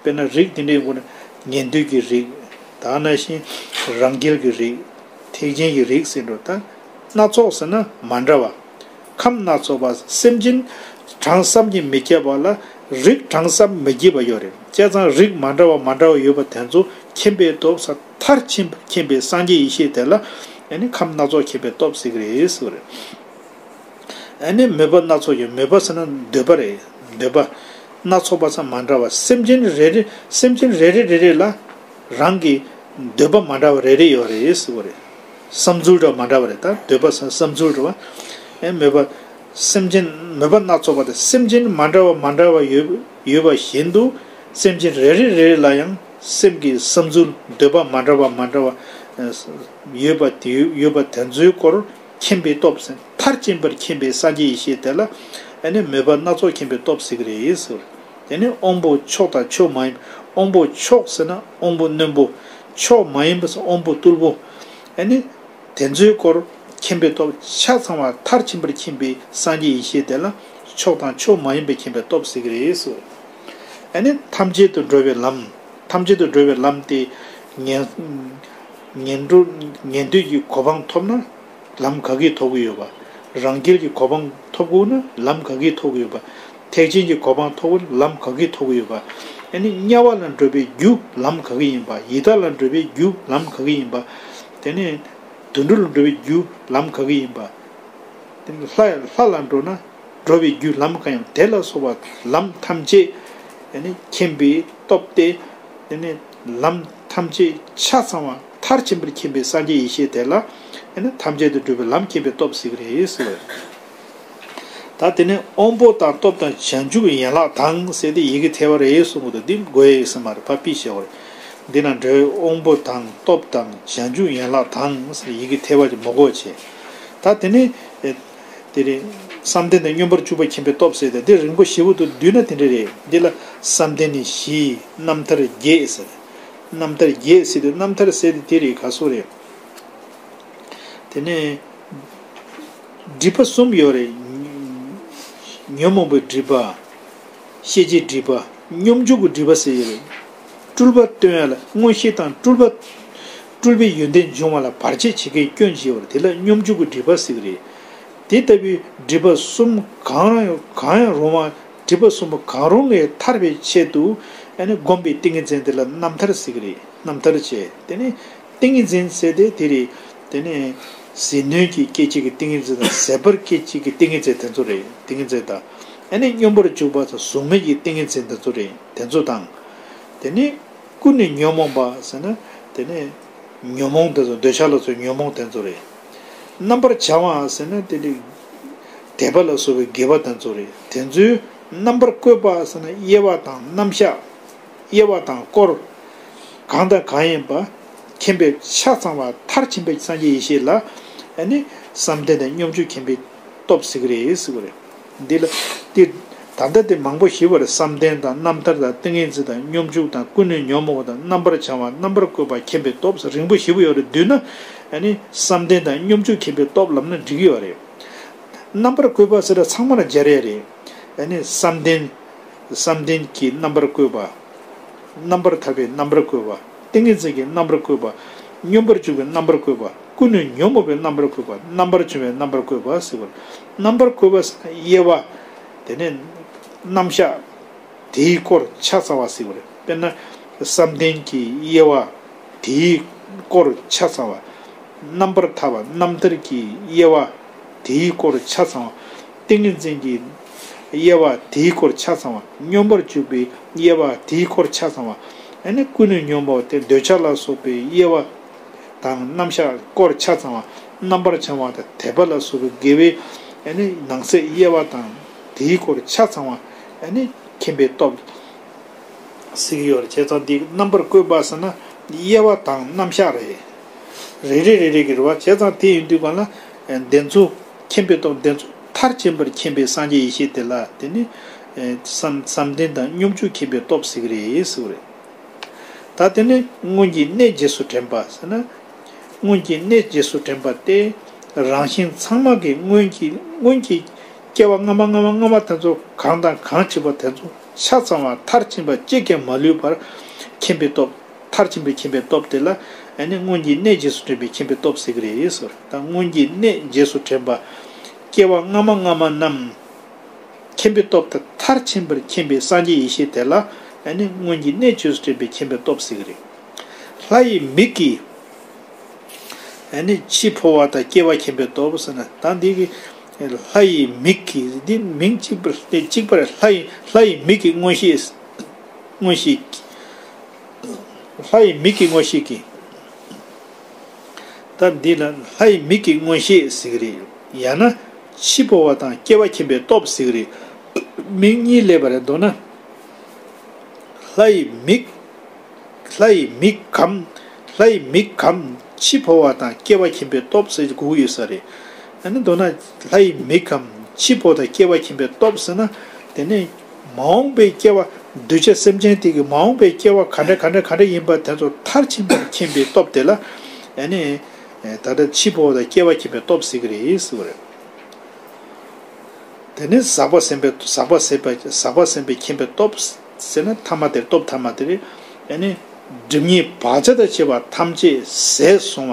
དཔེར་ན་རིགས་དེ་འདྲའི་སྒོ་ནས་ཉན་ཐོས་ཀྱི་རིགས། ད་ནང་བཞིན་རང་རྒྱལ་གྱི་རིགས། ཐེག་ཆེན་གྱི་རིགས་ཟེར་འགྲོ། ད་སྣ་ཚོགས་ཟེར་ན་མ་འདྲ་བ། ཁམས་སྣ་ཚོགས་པ། སེམས་ཅན་གྲངས་བསམ་གྱིས་མི་ཁྱབ་པ་ལ་རིགས་གྲངས་བསམ་མི་ཁྱབ་པ་ཡོད་རེད། བྱས་ཙང་རིགས་མ་འདྲ་བ་མ་འདྲ་བ་ཡོད་པ་དེ་ཚོ་མཁྱེན་པའི་སྟོབས་ཟེར། མཐར་ཕྱིན་པ་མཁྱེན་པའི་སངས་རྒྱས་ཡེ་ཤེས་དེ་ལ་ཨ་ནི་ཁམས་སྣ་ཚོགས་མཁྱེན་པའི་སྟོབས་ཟེར་གྱི་རེད་ཟེར་བ་རེད། ཨ་ནི་མོས་པ་སྣ་ཚོགས་ཀྱི། མོས་པ་ཟེར་ན་འདོད་པ་རེད། འདོད་པ་སྣ་ཚོགས་པ་ཟེར་མ་འདྲ་བ། སེམས་ཅན་རེ་རེ། སེམས་ཅན་རེ་རེ་རེ་རེ་ལ་རང་གི་ འདོད་པ་མ་འདྲ་བ་རེ་རེ་ཡོད་རེད་ཟེར་བ་རེད། བསམ་ཚུལ་འདྲ་བ་མ་འདྲ་བ་རེད། ད་འདོད་པ་བསམ་བསམ་ཚུལ་འདྲ་བ། ཨེ་མོས་པ། སེམས་ཅན་མོས་པ་སྣ་ཚོགས་པ་དང་སེམས་ཅན་མ་འདྲ་བ་མ་འདྲ་བ་ཡོད་ཡོད་པ་བཞིན་དུ་སེམས་ཅན་རེ་རེ་རེ་རེ་ལ་ཡང་སེམས་ཀྱི་བསམ་ཚུལ་འདོད་པ་མ་འདྲ་བ་མ་འདྲ་བ་ཡོད་པ་དེ་ཡོད་པ་དེ་ཚོའི་སྐོར་མཁྱེན་པའི་སྟོབས་ཟེར། མཐར་ཕྱིན་པར་མཁྱེན་པའི་སངས་རྒྱས་ཡེ་ཤེས་དེ་ལ་ཨ་ནི་མོས་པ་སྣ་ཚོགས་མཁྱེན་པའི་སྟོབས་ཟེར་གྱི་རེད་ཟེར། དེ་ནས་དབང་པོ་མཆོག་དང་མཆོག་མ་ཡིན། དབང་པོ་མཆོག་ཟེར་ན་དབང་པོ་རྣོན་པོ། མཆོག་མ་ཡིན་པ་ཟེར་དབང་པོ་རྟུལ་པོ། ཨ་ནི། དེ་ཚོའི་སྐོར་མཁྱེན་པའི་སྟོབས་ཆ་ཚང་བ་མཐར་ཕྱིན་པར་མཁྱེན་པའི་སངས་རྒྱས་ཡེ་ཤེས་དེ་ལ་མཆོག་དང་མཆོག་མ་ཡིན་པའི་མཁྱེན་པའི་སྟོབས་ཟེར་གྱི་རེད་ཟེར། ཨ་ནི་ཐམས་ཅད་དུ་འགྲོ་བའི་ལམ། ཐམས་ཅད་དུ་འགྲོ་བའི་ལམ་དེ་ཉན་ཉན་འགྲོ་ཉན་འདོད་ཀྱི་གོ་འཕང་ཐོབ་ན་ལམ་ག་གིས་ཐོབ་ཀྱི་ཡོད་པ། རང་རྒྱལ་གྱི་གོ་འཕང་ཐོབ་དགོས་ན་ལམ་ག་གིས་ཐོབ་ཀྱི་ཡོད་པ། ཐེག་ཆེན་གྱི་གོ་འཕང་ཐོབ་དགོས་ན་ལམ་ག་གིས་ཐོབ་ཀྱི་ཡོད་པ། ཨ་ནི་དམྱལ་བ་ལ་འགྲོ་བའི་རྒྱུ་ལམ་ག་གི་ཡིན་པ། ཡི་དྭགས་ལ་འགྲོ་བའི་རྒྱུ་ལམ་ག་གི་ཡིན་པ། དེ་ནས། དུད་འགྲོ་ལ་འགྲོ་བའི་རྒྱུ་ལམ་ག་གི་ཡིན་པ། དེ་ནི་ལྷ་ལྷ་ལ་འགྲོ་ན་འགྲོ་བའི་རྒྱུ་ལམ་ག་ཡིན་པ། དེ་ལ་སོགས་པ་ལམ་ཐམས་ཅད་ཨ་ནི་མཁྱེན་པའི་སྟོབས་ཏེ། དེ་ནི་ལམ་ཐམས་ཅད་ཆ་ཚང་བ་མཐར་ཕྱིན་པར་མཁྱེན་པའི་སངས་རྒྱས་ཡེ་ཤེས་དེ་ལ་ཨ་ནི་ཐམས་ཅད་དུ་འགྲོ་བའི་ལམ་མཁྱེན་པའི་སྟོབས་ཟེར་གྱི་རེད་ཟེར་བ་རེད། ད་དེ་ནས་དབང་པོ་དང་སྟོབས་དང་བྱང་ཆུབ་ཡན་ལག་དང་ཟེར་ཏེ་ཡི་གེ་ཐེ་བ་རེ་གསུང་གི་འདུག་འདི་དགོས་ཡས་ཟེར་མ་རེད། ཕ་པི་ཞེས་པ་རེད། འདི་ན་འགྲོ་བའི་དབང་པོ་དང་སྟོབས་དང་བྱང་ཆུབ་ཡན་ལག་དང་ཟེར་ཡི་གེ་ཐེ་བ་ཅིག་མི་དགོས་བྱས། ད་དེ་ནས་ཨེ། དེ་རེད། བསམ་གཏན་དང་སྙོམས་པར་འཇུག་པ་མཁྱེན་པའི་སྟོབས་ཟེར་ཏེ་འདི་རིང་པོ་ཞེ་པོ་འདུག་བསྡུས་ན་དེ་འདྲ་རེད། འདི་ལ་བསམ་གཏན་ནི་བཞི་རྣམ་ཐར་བརྒྱད་ཟེར། རྣམ་ཐར་བརྒྱད་ཟེར་དུས་རྣམ་ཐར་ཟེར་དེ་དེ་རེད། ག་སོ་རེད། དེ་ནས། སྒྲིབ་པ་གསུམ་ཡོད་རེད། ཉོན་མོངས་པའི་སྒྲིབ་པ། ཤེས་བྱའི་སྒྲིབ་པ། སྙོམས་འཇུག་གི་སྒྲིབ་པ་ཟེར་ཡོད་རེད། སྤྲུལ་པ་སྟོན་ཡ་ལ་མངོན་ཤེས་དང་སྤྲུལ་པ། སྤྲུལ་པའི་ཡོན་ཏན་འབྱུང་བ་ལ་བར་ཆད་བྱེད་མཁན་སྐྱོན་ཅིག་ཡོད་རེད། དེ་ལ་སྙོམས་འཇུག་གི་སྒྲིབ་པ་ཟེར་གི་རེད། དེ་ལྟ་བུའི་སྒྲིབ་པ་གསུམ་གང་རུང་གང་ཡང་རུང་བ། སྒྲིབ་པ་གསུམ་པོ་གང་རུང་ལས་ཐར་བའི་ཆེད་དུ་ཨ་ནི་བསྒོམ་པའི་ཏིང་ངེ་འཛིན་དེ་ལ་རྣམ་ཐར་ཟེར་གི་རེད། རྣམ་ཐར་བྱས། དེ་ནས་ཏིང་ངེ་འཛིན་ཟེར་དེ་དེ་རེད། དེ་ནས་ཟིལ་གནོན་གྱི་སྐད་ཅིག་གི་ཏིང་ངེ་འཛིན་དང་ཟད་པར་སྐད་ཅིག་གི་ཏིང་ངེ་འཛིན་དེ་ཚོ་རེད། ཏིང་ངེ་འཛིན་དང་། ཨ་ནི་སྙོམས་པར་འཇུག་པ་དང་གཟུགས་མེད་ཀྱི་ཏིང་ངེ་འཛིན་དེ་ཚོ་རེད། དེ་ཚོ་དང་། དེ་ནས་ཀུན་ནས་ཉོན་མོངས་པ་ཟེར་ན་དེ་ནས་ཉོན་མོངས་དེ་ཚོ། འདོད་ཆགས་ལ་སོགས་ཉོན་མོངས་དེ་ཚོ་རེད། རྣམ་པར་བྱང་བ་ཟེར་ན་དེ་ནི་དད་པ་ལ་སོགས་པའི་དགེ་བ་དེ་ཚོ་རེད། དེ་ཚོའི་རྣམ་པར་བཀོད་པ་ཟེར་ན་དབྱེ་བ་དང་རྣམ་གཞག་དབྱེ་བ་དང་སྐོར། གང་དང་གང་ཡིན་པ་མཁྱེན་པའི་ཆ་ཚང་བ་མཐར་ཕྱིན་པའི་སངས་རྒྱས་ཡེ་ཤེས་ལ་ཨ་ནི་བསམ་གཏན་དང་སྙོམས་འཇུག་མཁྱེན་པའི་སྟོབས་ཟེར་གི་རེད་ཟེར་གི་རེད། འདི་ལ་འདི་ད་ལྟ་དེ་མང་པོ་ཞིག་བར་བསམ་གཏན་དང་རྣམ་ཐར་དང་ཏིང་ངེ་འཛིན་དང་སྙོམས་འཇུག་དང་ཀུན་ནས་ཉོན་མོངས་པ་དང་རྣམ་པར་བྱང་བ་རྣམ་པར་བཀོད་པ་མཁྱེན་པའི་སྟོབས་ཟེར་རིང་པོ་ཞིག་ཡོད་རེད། བསྡུས་ན་ཨ་ནི་བསམ་གཏན་དང་སྙོམས་འཇུག་མཁྱེན་པའི་སྟོབས་ལབ་ན་འགྲིག་གི་ཡོད་རེད། རྣམ་པར་བཀོད་པ་ཟེར་ན་ཚང་མ་ལ་སྦྱར་ཡ་རེད། ཨ་ནི་བསམ་གཏན། བསམ་གཏན་གྱི་རྣམ་པར་བཀོད་པ། རྣམ་པར་ཐར་པའི་རྣམ་པར་བཀོད་པ། ཏིང་ངེ་འཛིན་གྱི་རྣམ་པར་བཀོད་པ། སྙོམས་པར་འཇུག་པའི་རྣམ་པར་བཀོད་པ། ཀུན་ནས་ཉོན་མོངས་པའི་རྣམ་པར་བཀོད་པ། རྣམ་པར་བྱང་བའི་རྣམ་པར་བཀོད་པ་ཟེར་བ་རེད། རྣམ་པར་བཀོད་པ་ཟེར་ན་དབྱེ་བ། དེ་ནས་རྣམ་གཞག་དེའི་སྐོར་ཆ་ཚང་བ་ཟེར་བ་རེད། དཔེར་ན། བསམ་གཏན་གྱི་དབྱེ་བ། དེའི་སྐོར་ཆ་ཚང་བ། རྣམ་པར་ཐར་པ་རྣམ་ཐར་གྱི་དབྱེ་བ། དེའི་སྐོར་ཆ་ཚང་བ། ཏིང་ངེ་འཛིན་གྱི་དབྱེ་བ་དེའི་སྐོར་ཆ་ཚང་བ། སྙོམས་པར་འཇུག་པའི་དབྱེ་བ་དེའི་སྐོར་ཆ་ཚང་བ། ཨ་ནི་ཀུན་ནས་ཉོན་མོངས་པ་དེ་འདོད་ཆགས་ལ་སོགས་པའི་དབྱེ་བ་དང་རྣམ་གཞག་སྐོར་ཆ་ཚང་བ། རྣམ་པར་བྱང་བ་དང་དད་པ་ལ་སོགས་པའི་དགེ་བའི་ཨ་ནི་ནང་གསེས་དབྱེ་བ་དང་དེའི་སྐོར་ཆ་ཚང་བ། ཨ་ནི་མཁྱེན་པའི་སྟོབས་ཟེར་གྱི་ཡོད་རེད། བྱས་ཙང་འདི་རྣམ་པར་བཀོད་པ་ཟེར་ན་དབྱེ་བ་དང་རྣམ་གཞག་རེད། རེ་རེ་རེ་རེ་གི་རེད་བ། བྱས་ཙང་དེ་ཡིན་དུས་གང་ལ་ཨེ་འདི་ཚོ་མཁྱེན་པའི་སྟོབས། འདི་ཚོ་མཐར་ཕྱིན་པར་མཁྱེན་པའི་སངས་རྒྱས་ཡེ་ཤེས་དེ་ལ་དེ་ནི་ཨེ་བསམ་བསམ་གཏན་དང་སྙོམས་འཇུག་མཁྱེན་པའི་སྟོབས་ཟེར་གྱི་རེད་ཟེར་བ་རེད། ད་དེ་ནི་སྔོན་གྱི་གནས་རྗེས་སུ་དྲན་པ་ཟེར་ན། སྔོན་གྱི་གནས་རྗེས་སུ་དྲན་པ་སྟེ། རང་བཞིན་ཚང་མ་གི་སྔོན་གྱི་སྔོན་གྱི་སྐྱེ་བ་སྔ་མ་སྔ་མ་སྔ་མ་དེ་ཚོ་གང་དང་གང་བྱས་པ་དེ་ཚོ་ཆ་ཚང་བ་མཐར་ཕྱིན་པ་གཅིག་ཀྱང་མ་ལུས་པར་མཁྱེན་པའི་སྟོབས། མཐར་ཕྱིན་པའི་མཁྱེན་པའི་སྟོབས་དེ་ལ་ཨ་ནི་སྔོན་གྱི་གནས་རྗེས་སུ་དྲན་པའི་མཁྱེན་པའི་སྟོབས་ཟེར་གྱི་རེད་ཟེར། ད་སྔོན་གྱི་གནས་རྗེས་སུ་དྲན་པ། སྐྱེ་བ་སྔ་མ་སྔ་མ་རྣམས། མཁྱེན་པའི་སྟོབས་དང་མཐར་ཕྱིན་པར་མཁྱེན་པའི་སངས་རྒྱས་ཡེ་ཤེས་དེ་ལ་ཨ་ནི་སྔོན་གྱི་གནས་རྗེས་སུ་དྲན་པའི་མཁྱེན་པའི་སྟོབས་ཟེར་གྱི་རེད། ལྷ་ཡི་མིག་གིས་ཨ་ནི་འཆི་འཕོ་བ་དང་སྐྱེ་བ་མཁྱེན་པའི་སྟོབས་ཟེར་ན། ད་འདི་གི་ལྷ་ཡི་མིག་གིས་འདི་མིང་གཅིག་པར་གཅིག་པར་ལྷ་ཡི་ལྷ་ཡི་མིག་གིས་མངོན་ཤེས། མངོན་ཤེས། ལྷ་ཡི་མིག་གིས་མངོན་ཤེས་ཀྱིས། ད་འདི་ལ་ལྷ་ཡི་མིག་གི་མངོན་ཤེས་ཟེར་གི་རེད། ཡང་ན་འཆི་འཕོ་བ་དང་སྐྱེ་བ་མཁྱེན་པའི་སྟོབས་ཟེར་གི་རེད། མིང་གཉིས་སླེབས་པ་རེད། མདོར་ན་ལྷ་ཡི་མིག་ལྷ་ཡི་མིག་གམ། ལྷ་ཡི་མིག་གམ། འཆི་འཕོ་བ་དང་སྐྱེ་བ་མཁྱེན་པའི་སྟོབས་ཟེར་གྱི་གོ་གི་ཡོད་ས་རེད། ཨ་ནི་མདོར་ན་ལྷ་ཡི་མིག་གམ། འཆི་འཕོ་དང་སྐྱེ་བ་མཁྱེན་པའི་སྟོབས་ཟེར་ན། དེ་ནི་མ་འོངས་པའི་སྐྱེ་བ། གདུལ་བྱ་སེམས་ཅན་དེ་གི་མ་འོངས་པའི་སྐྱེ་བ་ག་འདྲ་ག་འདྲ་ག་འདྲ་ཡིན་པ་དེ་ཚོ་མཐར་ཕྱིན་པར་མཁྱེན་པའི་སྟོབས་དེ་ལ། ཨ་ནི། ད་ལྟ་འཆི་འཕོ་བ་དང་སྐྱེ་བ་མཁྱེན་པའི་སྟོབས་ཟེར་གི་རེད་ཟེར་བ་རེད། དེ་ནས་ཟག་པ་ཟིན་པའི་ཟག་པ་ཟིན་པའི་ཟག་པ་ཟིན་པའི་མཁྱེན་པའི་སྟོབས་ཟེར་ན་ཐ་མ་དེར་སྟོབས་ཐ་མ་དེར། ཨ་ནི་སྒྲིབ་གཉིས་བག་ཆགས་དང་བཅས་པ་ཐམས་ཅད་ཟད་སོང་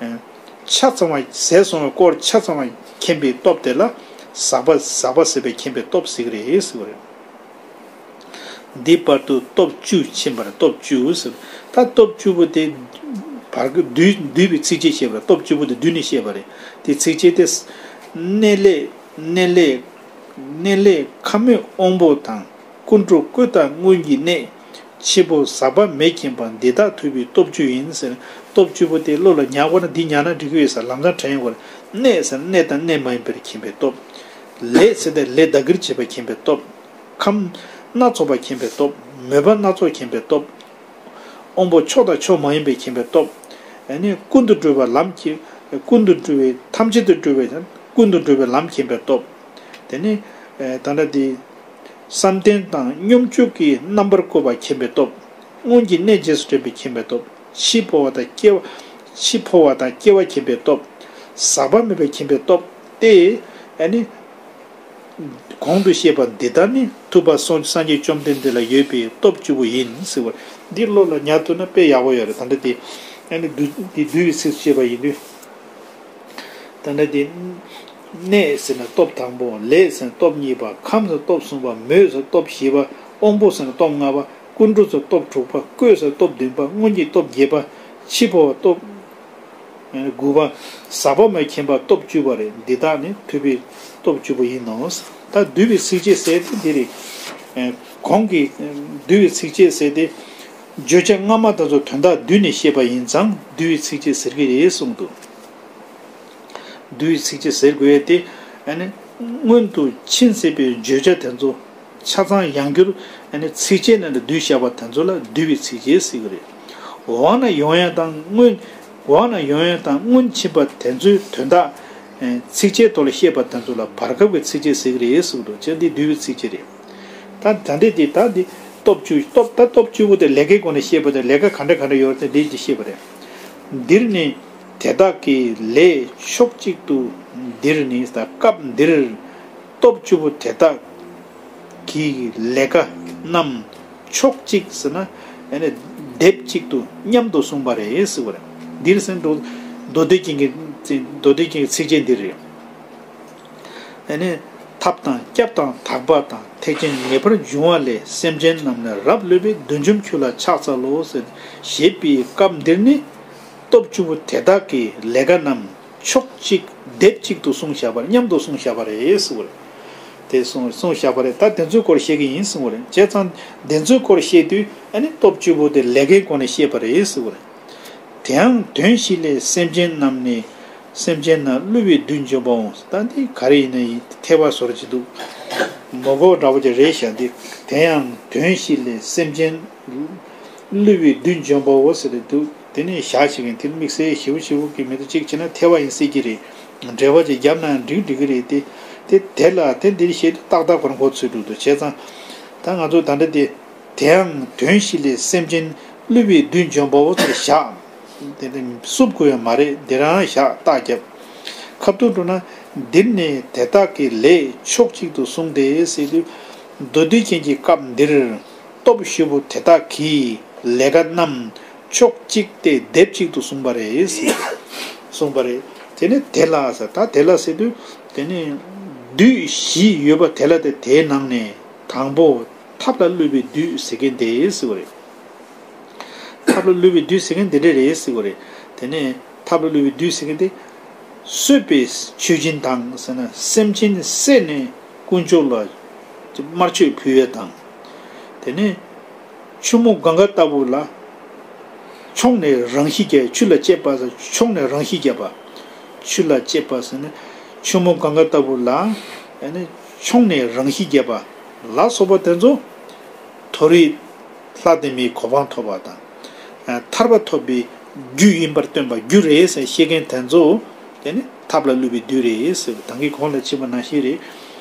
བ། ཆ་ཚང་བ་ཟད་སོང་བའི་སྐོར་ཆ་ཚང་བ་མཁྱེན་པའི་སྟོབས་དེ་ལ་ཟག་པ་ཟག་པ་ཟིན་པའི་མཁྱེན་པའི་སྟོབས་ཟེར་གི་རེད་ཟེར་བ་རེད། འདི་བར་དུ་སྟོབས་བཅུ་ཕྱིན་པར་སྟོབས་བཅུ་ཟེར། ད་སྟོབས་བཅུ་པོ་དེ་བར་གྱི་བསྡུས་བསྡུས་པའི་ཚིགས་བཅད་བཤད་པ་རེད། སྟོབས་བཅུ་པོ་དེ་བསྡུས་ནས་བཤད་པ་རེད། དེ་ཚིགས་བཅད་དེ། གནས་ལས་གནས་ལས་གནས་ལས་ཁམས་མེད་དབང་པོ་དང་། ཀུན་འགྲོ་ཀུན་བཏགས་སྔོན་གྱི་གནས། འཆི་འཕོ་ཟག་པ་མེད་མཁྱེན་པ། འདི་དག་ཐུབ་པའི་སྟོབས་བཅུ་ཡིན་ཟེར། སྟོབས་བཅུ་པོ་དེ་བློ་ལ་ཉར་དགོས་ན་འདི་ཉར་ན་འགྲིག་གི་ཡོད་ས། ལམ་སང་དྲན་ཡོང་གི་རེད། གནས་ཟེར་ན་གནས་དང་གནས་མ་ཡིན་པར་མཁྱེན་པའི་སྟོབས། ལས་ཟེར་ཏེ་ལས་བདག་གིར་བྱེད་པ་མཁྱེན་པའི་སྟོབས། ཁམས་སྣ་ཚོགས་པ་མཁྱེན་པའི་སྟོབས། མོས་པ་སྣ་ཚོགས་མཁྱེན་པའི་སྟོབས། དབང་པོ་མཆོག་དང་མཆོག་མ་ཡིན་པའི་མཁྱེན་པའི་སྟོབས། ཨ་ནི་ཀུན་ཏུ་གྲུབ་པའི་ལམ་མཁྱེན། ཀུན་ཏུ་གྲུབ་པའི་ཐམས་ཅད་དུ་གྲུབ་པའི་ཀུན་ཏུ་གྲུབ་པའི་ལམ་མཁྱེན་པའི་སྟོབས། དེ་ནི་ད་ལྟ་དེ་བསམ་གཏན་དང་སྙོམས་འཇུག་གི་རྣམ་པར་བཀོད་པ་མཁྱེན་པའི་སྟོབས། སྔོན་གྱི་གནས་རྗེས་སུ་དྲན་པའི་མཁྱེན་པའི་སྟོབས། འཆི་འཕོ་བ་དང་སྐྱེ་བ། འཆི་འཕོ་བ་དང་སྐྱེ་བ་མཁྱེན་པའི་སྟོབས། ཟག་པ་མེད་པའི་མཁྱེན་པའི་སྟོབས་ཏེ། ཨ་ནི། གོང་དུ་བཤད་པ་འདི་དག་ནི་ཐུབ་པ་སངས་སངས་རྒྱས་བཅོམ་ལྡན་འདས་ལ་ཡོད་པའི་སྟོབས་བཅུ་པོ་ཡིན་ཟེར་བ། འདི་བློ་ལ་ཉར་ཐུབ་ན་དཔེ་ཡག་པོ་ཡོད་རེད། ད་ལྟ་དེ་ཨ་ནི་བསྡུ་འདི་བསྡུས་པའི་ཚིགས་སུ་བཅད་པ་ཡིན་དུས། ད་ལྟ་དེ་གནས་ཟེར་ན་སྟོབས་དང་པོ། ལས་ཟེར་ན་སྟོབས་གཉིས་པ། ཁམས་ཟེར་ན་སྟོབས་གསུམ་པ། མོས་ཟེར་ན་སྟོབས་བཞི་པ། དབང་པོ་ཟེར་ན་སྟོབས་ལྔ་པ། ཀུན་འགྲོ་ཟེར་ན་སྟོབས་དྲུག་པ། ཀོས་ཟེར་ན་སྟོབས་བདུན་པ། སྔོན་གྱི་སྟོབས་བརྒྱད་པ། འཆི་འཕོ་བ་སྟོབས། དགུ་པ། ཟག་པ་མེད་མཁྱེན་པ་སྟོབས་བཅུ་པ་རེད། འདི་དག་ནི་ཐུབ་པའི་སྟོབས་བཅུ་པོ་ཡིན་ནོ། ད་བསྡུས་པའི་ཚིགས་བཅད་ཟེར་དེ་འདི་རེད། གོང་གི་བསྡུས་པའི་ཚིགས་བཅད་ཟེར་དེ། བརྗོད་བྱ་སྔ་མ་དེ་ཚོ་དོན་དག་བསྡུས་ནས་བཤད་པ་ཡིན་ཙང་བསྡུས་པའི་ཚིགས་བཅད་ཟེར་གྱི་རེད་གསུངས་འདུག། བསྡུས་པའི་ཚིགས་བཅད་ཟེར་དགོས་ཡས་དེ། ཨ་ནི། སྔོན་དུ་ཕྱིན་ཟིན་པའི་བརྗོད་བྱ་དེ་ཚོ། ཆ་ཚང་ཡང་བསྒྱུར། ཨ་ནི་ཚིགས་བཅད་ནང་ལ་བསྡུས་བཞག་པ་དེ་ཚོ་ལ་བསྡུས་པའི་ཚིགས་བཅད་ཟེར་གྱི་རེད། འོག་ན་ཡོང་ཡ་དང་སྔོན། འོག་ན་ཡོང་ཡ་དང་སྔོན་ཕྱིན་པ་དེ་ཚོའི་དོན་དག། ཨ། ཚིགས་བཅད་ཐོག་ལ་བཤད་པ་དེ་ཚོ་ལ་བར་སྐབས་ཀྱི་ཚིགས་བཅད་ཟེར་གྱི་རེད་གསུངས་འདུག། བྱས་འདི་བསྡུས་པའི་ཚིགས་བཅད་རེད། ད་ད་འདི་འདི་ད་འདི་སྟོབས་བཅུ་སྟོབས་ད་སྟོབས་བཅུ་པོ་དེ་ལས་ཀའི་སྒོ་ནས་བཤད་པ་དེ་ལས་ཀ་ག་འདྲ་ག་འདྲ་ཡོད་རེད་དེ་འདི་འདི་བཤད་པ་རེད། འདིར་ནི་དེ་དག་གི་ལས་ཕྱོགས་གཅིག་ཏུ། འདིར་ནི་ད་སྐབས་འདིར། སྟོབས་བཅུ་པོ་དེ་དག་གི་ལས་ཀ་རྣམས་ཕྱོགས་གཅིག་ཟེར་ན། ཨ་ནི་སྡེབ་གཅིག་ཏུ་མཉམ་དུ་གསུངས་པ་རེད་ཟེར་བ་རེད། འདིར་ཟེར་མདོ་མདོ་སྡེ་རྒྱན་གྱི་མདོ་སྡེ་རྒྱན་གྱི་ཚིགས་བཅད་འདི་རེད། ཨ་ནི་ཐབས་དང་སྐྱབས་དང་དག་པ་དང་ཐེག་ཆེན་ངེས་པར་འབྱུང་བ་ལས། སེམས་ཅན་རྣམས་ནི་རབ་བསླུས་པས། བདུད་འཇོམས་ཁྱོད་ལ་ཕྱག་འཚལ་ལོ་ཟེར་ཞེས་པའི་སྐབས་འདིར་ནི། སྟོབས་བཅུ་པོ་དེ་དག་གི་ལས་ཀ་རྣམས་ཕྱོགས་གཅིག་སྡེབ་གཅིག་ཏུ་གསུངས་བཞག་པ་རེད། མཉམ་དུ་གསུངས་བཞག་པ་རེད་གསུངས་པ་རེད། དེ་གསུངས་གསུངས་བཞག་པ་རེད། ད་དེ་ཚོའི་སྐོར་བཤད་ཀྱི་ཡིན་གསུངས་པ་རེད། བྱས་ཙང་དེ་ཚོའི་སྐོར་བཤད་དུས་ཨ་ནི་སྟོབས་བཅུ་པོ་དེ་ལས་ཀའི་སྒོ་ནས་བཤད་པ་རེད་གསུངས་པ་རེད། དེའང་དོན་བཞི་ལས་སེམས་ཅན་རྣམས་ནི། སེམས་ཅན་རྣམས་བསླུ་བའི་བདུད་འཇོམས་པའོ། ད་འདི་ག་རེ་ཡིན་ན་ཡིན། ཐལ་བ་བཟོ་ར་ཅིག་འདུག། མོ་གོ་འདྲ་བོ་ཅིག་རེད་ཤག། འདི་དེ་ཡང་དོན་བཞི་ལས་སེམས་ཅན་བསླུ་བའི་བདུད་འཇོམས་པའོ་ཟེར་ཏེ་འདུག། དེ་ནས་ཞག་ཞིག་གིན་དེར་དམིགས་བསལ་ཞིབ་པོ་ཞིབ་པོ་གི་མི་འདུག། གཅིག་བྱས་ན་ཐལ་བ་ཡིན་སྲིད་ཀྱི་རེད། འགྲེལ་པ་ཅིག་བརྒྱབ་ན་ཡང་འགྲིག་འགྲིག་གི་རེད་དེ། དེ་དེ་ལ་དེ་འདིར་བཤད་དུས་ཏག་ཏག་ཁོ་རང་ཁོ་ཚོས་འགྲོ་འདུག། བྱས་ཙང་ད་ང་ཚོ་ད་ལྟ་དེ། དེའང་དོན་བཞི་ལས་སེམས་ཅན་བསླུ་བའི་བདུད་འཇོམས་པའོ་ཟེར་བཞག། དེ་ནི་བསུབ་དགོས་ཡང་མ་རེད། འདི་རང་བཞག་རྟགས་བརྒྱབ། ཁ་ཐུག་འགྲོ་ན། འདིར་ནི་དེ་དག་གི་ལས་ཕྱོགས་གཅིག་ཏུ་གསུངས་ཏེ་ཟེར་དུས། མདོ་སྡེ་རྒྱན་གྱི་སྐབས་འདིར་སྟོབས་བཅུ་པོ་དེ་དག་གི་ལས་ཀ་རྣམས་ཕྱོགས་གཅིག་སྟེ་སྡེབ་གཅིག་ཏུ་གསུངས་པ་རེད་ཟེར། གསུངས་པ་རེད། དེ་ནི་དེ་ལ་ཟེར། ད་དེ་ལ་ཟེར་དུས་དེ་ནི་བདུད་བཞི་ཡོད་པ་དེ་ལ་དེ་དེའི་ནང་ནས་དང་པོ། ཐབས་ལ་བསླུ་བའི་བདུད་ཟེར་མཁན་དེ་ཟེར་བ་རེད། ཐབས་ལ་བསླུ་བའི་བདུད་ཟེར་མཁན་དེ་འདྲ་རེད་ཟེར་བ་རེད། དེ་ནས་ཐབས་ལ་བསླུ་བའི་བདུད་ཟེར་མཁན་དེ། གསོད་པའི་མཆོད་སྦྱིན་དང་ཟེར་ན་སེམས་ཅན་བསད་ནས་དཀོན་མཆོག་ལ་དམར་མཆོད་ཕུལ་ཡས་དང་། དེ་ནས་ཆུ་མོ་གངྒཱ་ལྟ་བུ་ལ། མཆོངས་ནས་རང་ཤི་བརྒྱབ། ཆུ་ལ་ལྕེབས་པ་ཟེར། མཆོངས་ནས་རང་ཤི་བརྒྱབ་པ། ཆུ་ལ་ལྕེབས་པ་ཟེར་ན་ཆུ་མོ་གངྒཱ་ལྟ་བུ་ལ་ཨ་ནི་མཆོངས་ནས་རང་ཤི་བརྒྱབ་པ་ལ་སོགས་པ་དེ་ཚོ་མཐོ་རིས་ལྷ་དང་མིའི་གོ་འཕང་ཐོབ་པ་དང་། ཐར་པ་ཐོབ་པའི་རྒྱུ་ཡིན་པར་སྟོན་པ་རྒྱུ་རེད་ཟེར་བཤད་མཁན་དེ་ཚོ་དེ་ནི་ཐབས་ལ་བསླུ་བའི་བདུད་རེད་ཟེར་བ་ད་གིན་གོང་ལ་ཕྱིན་པ་ནང་བཞིན་རེད།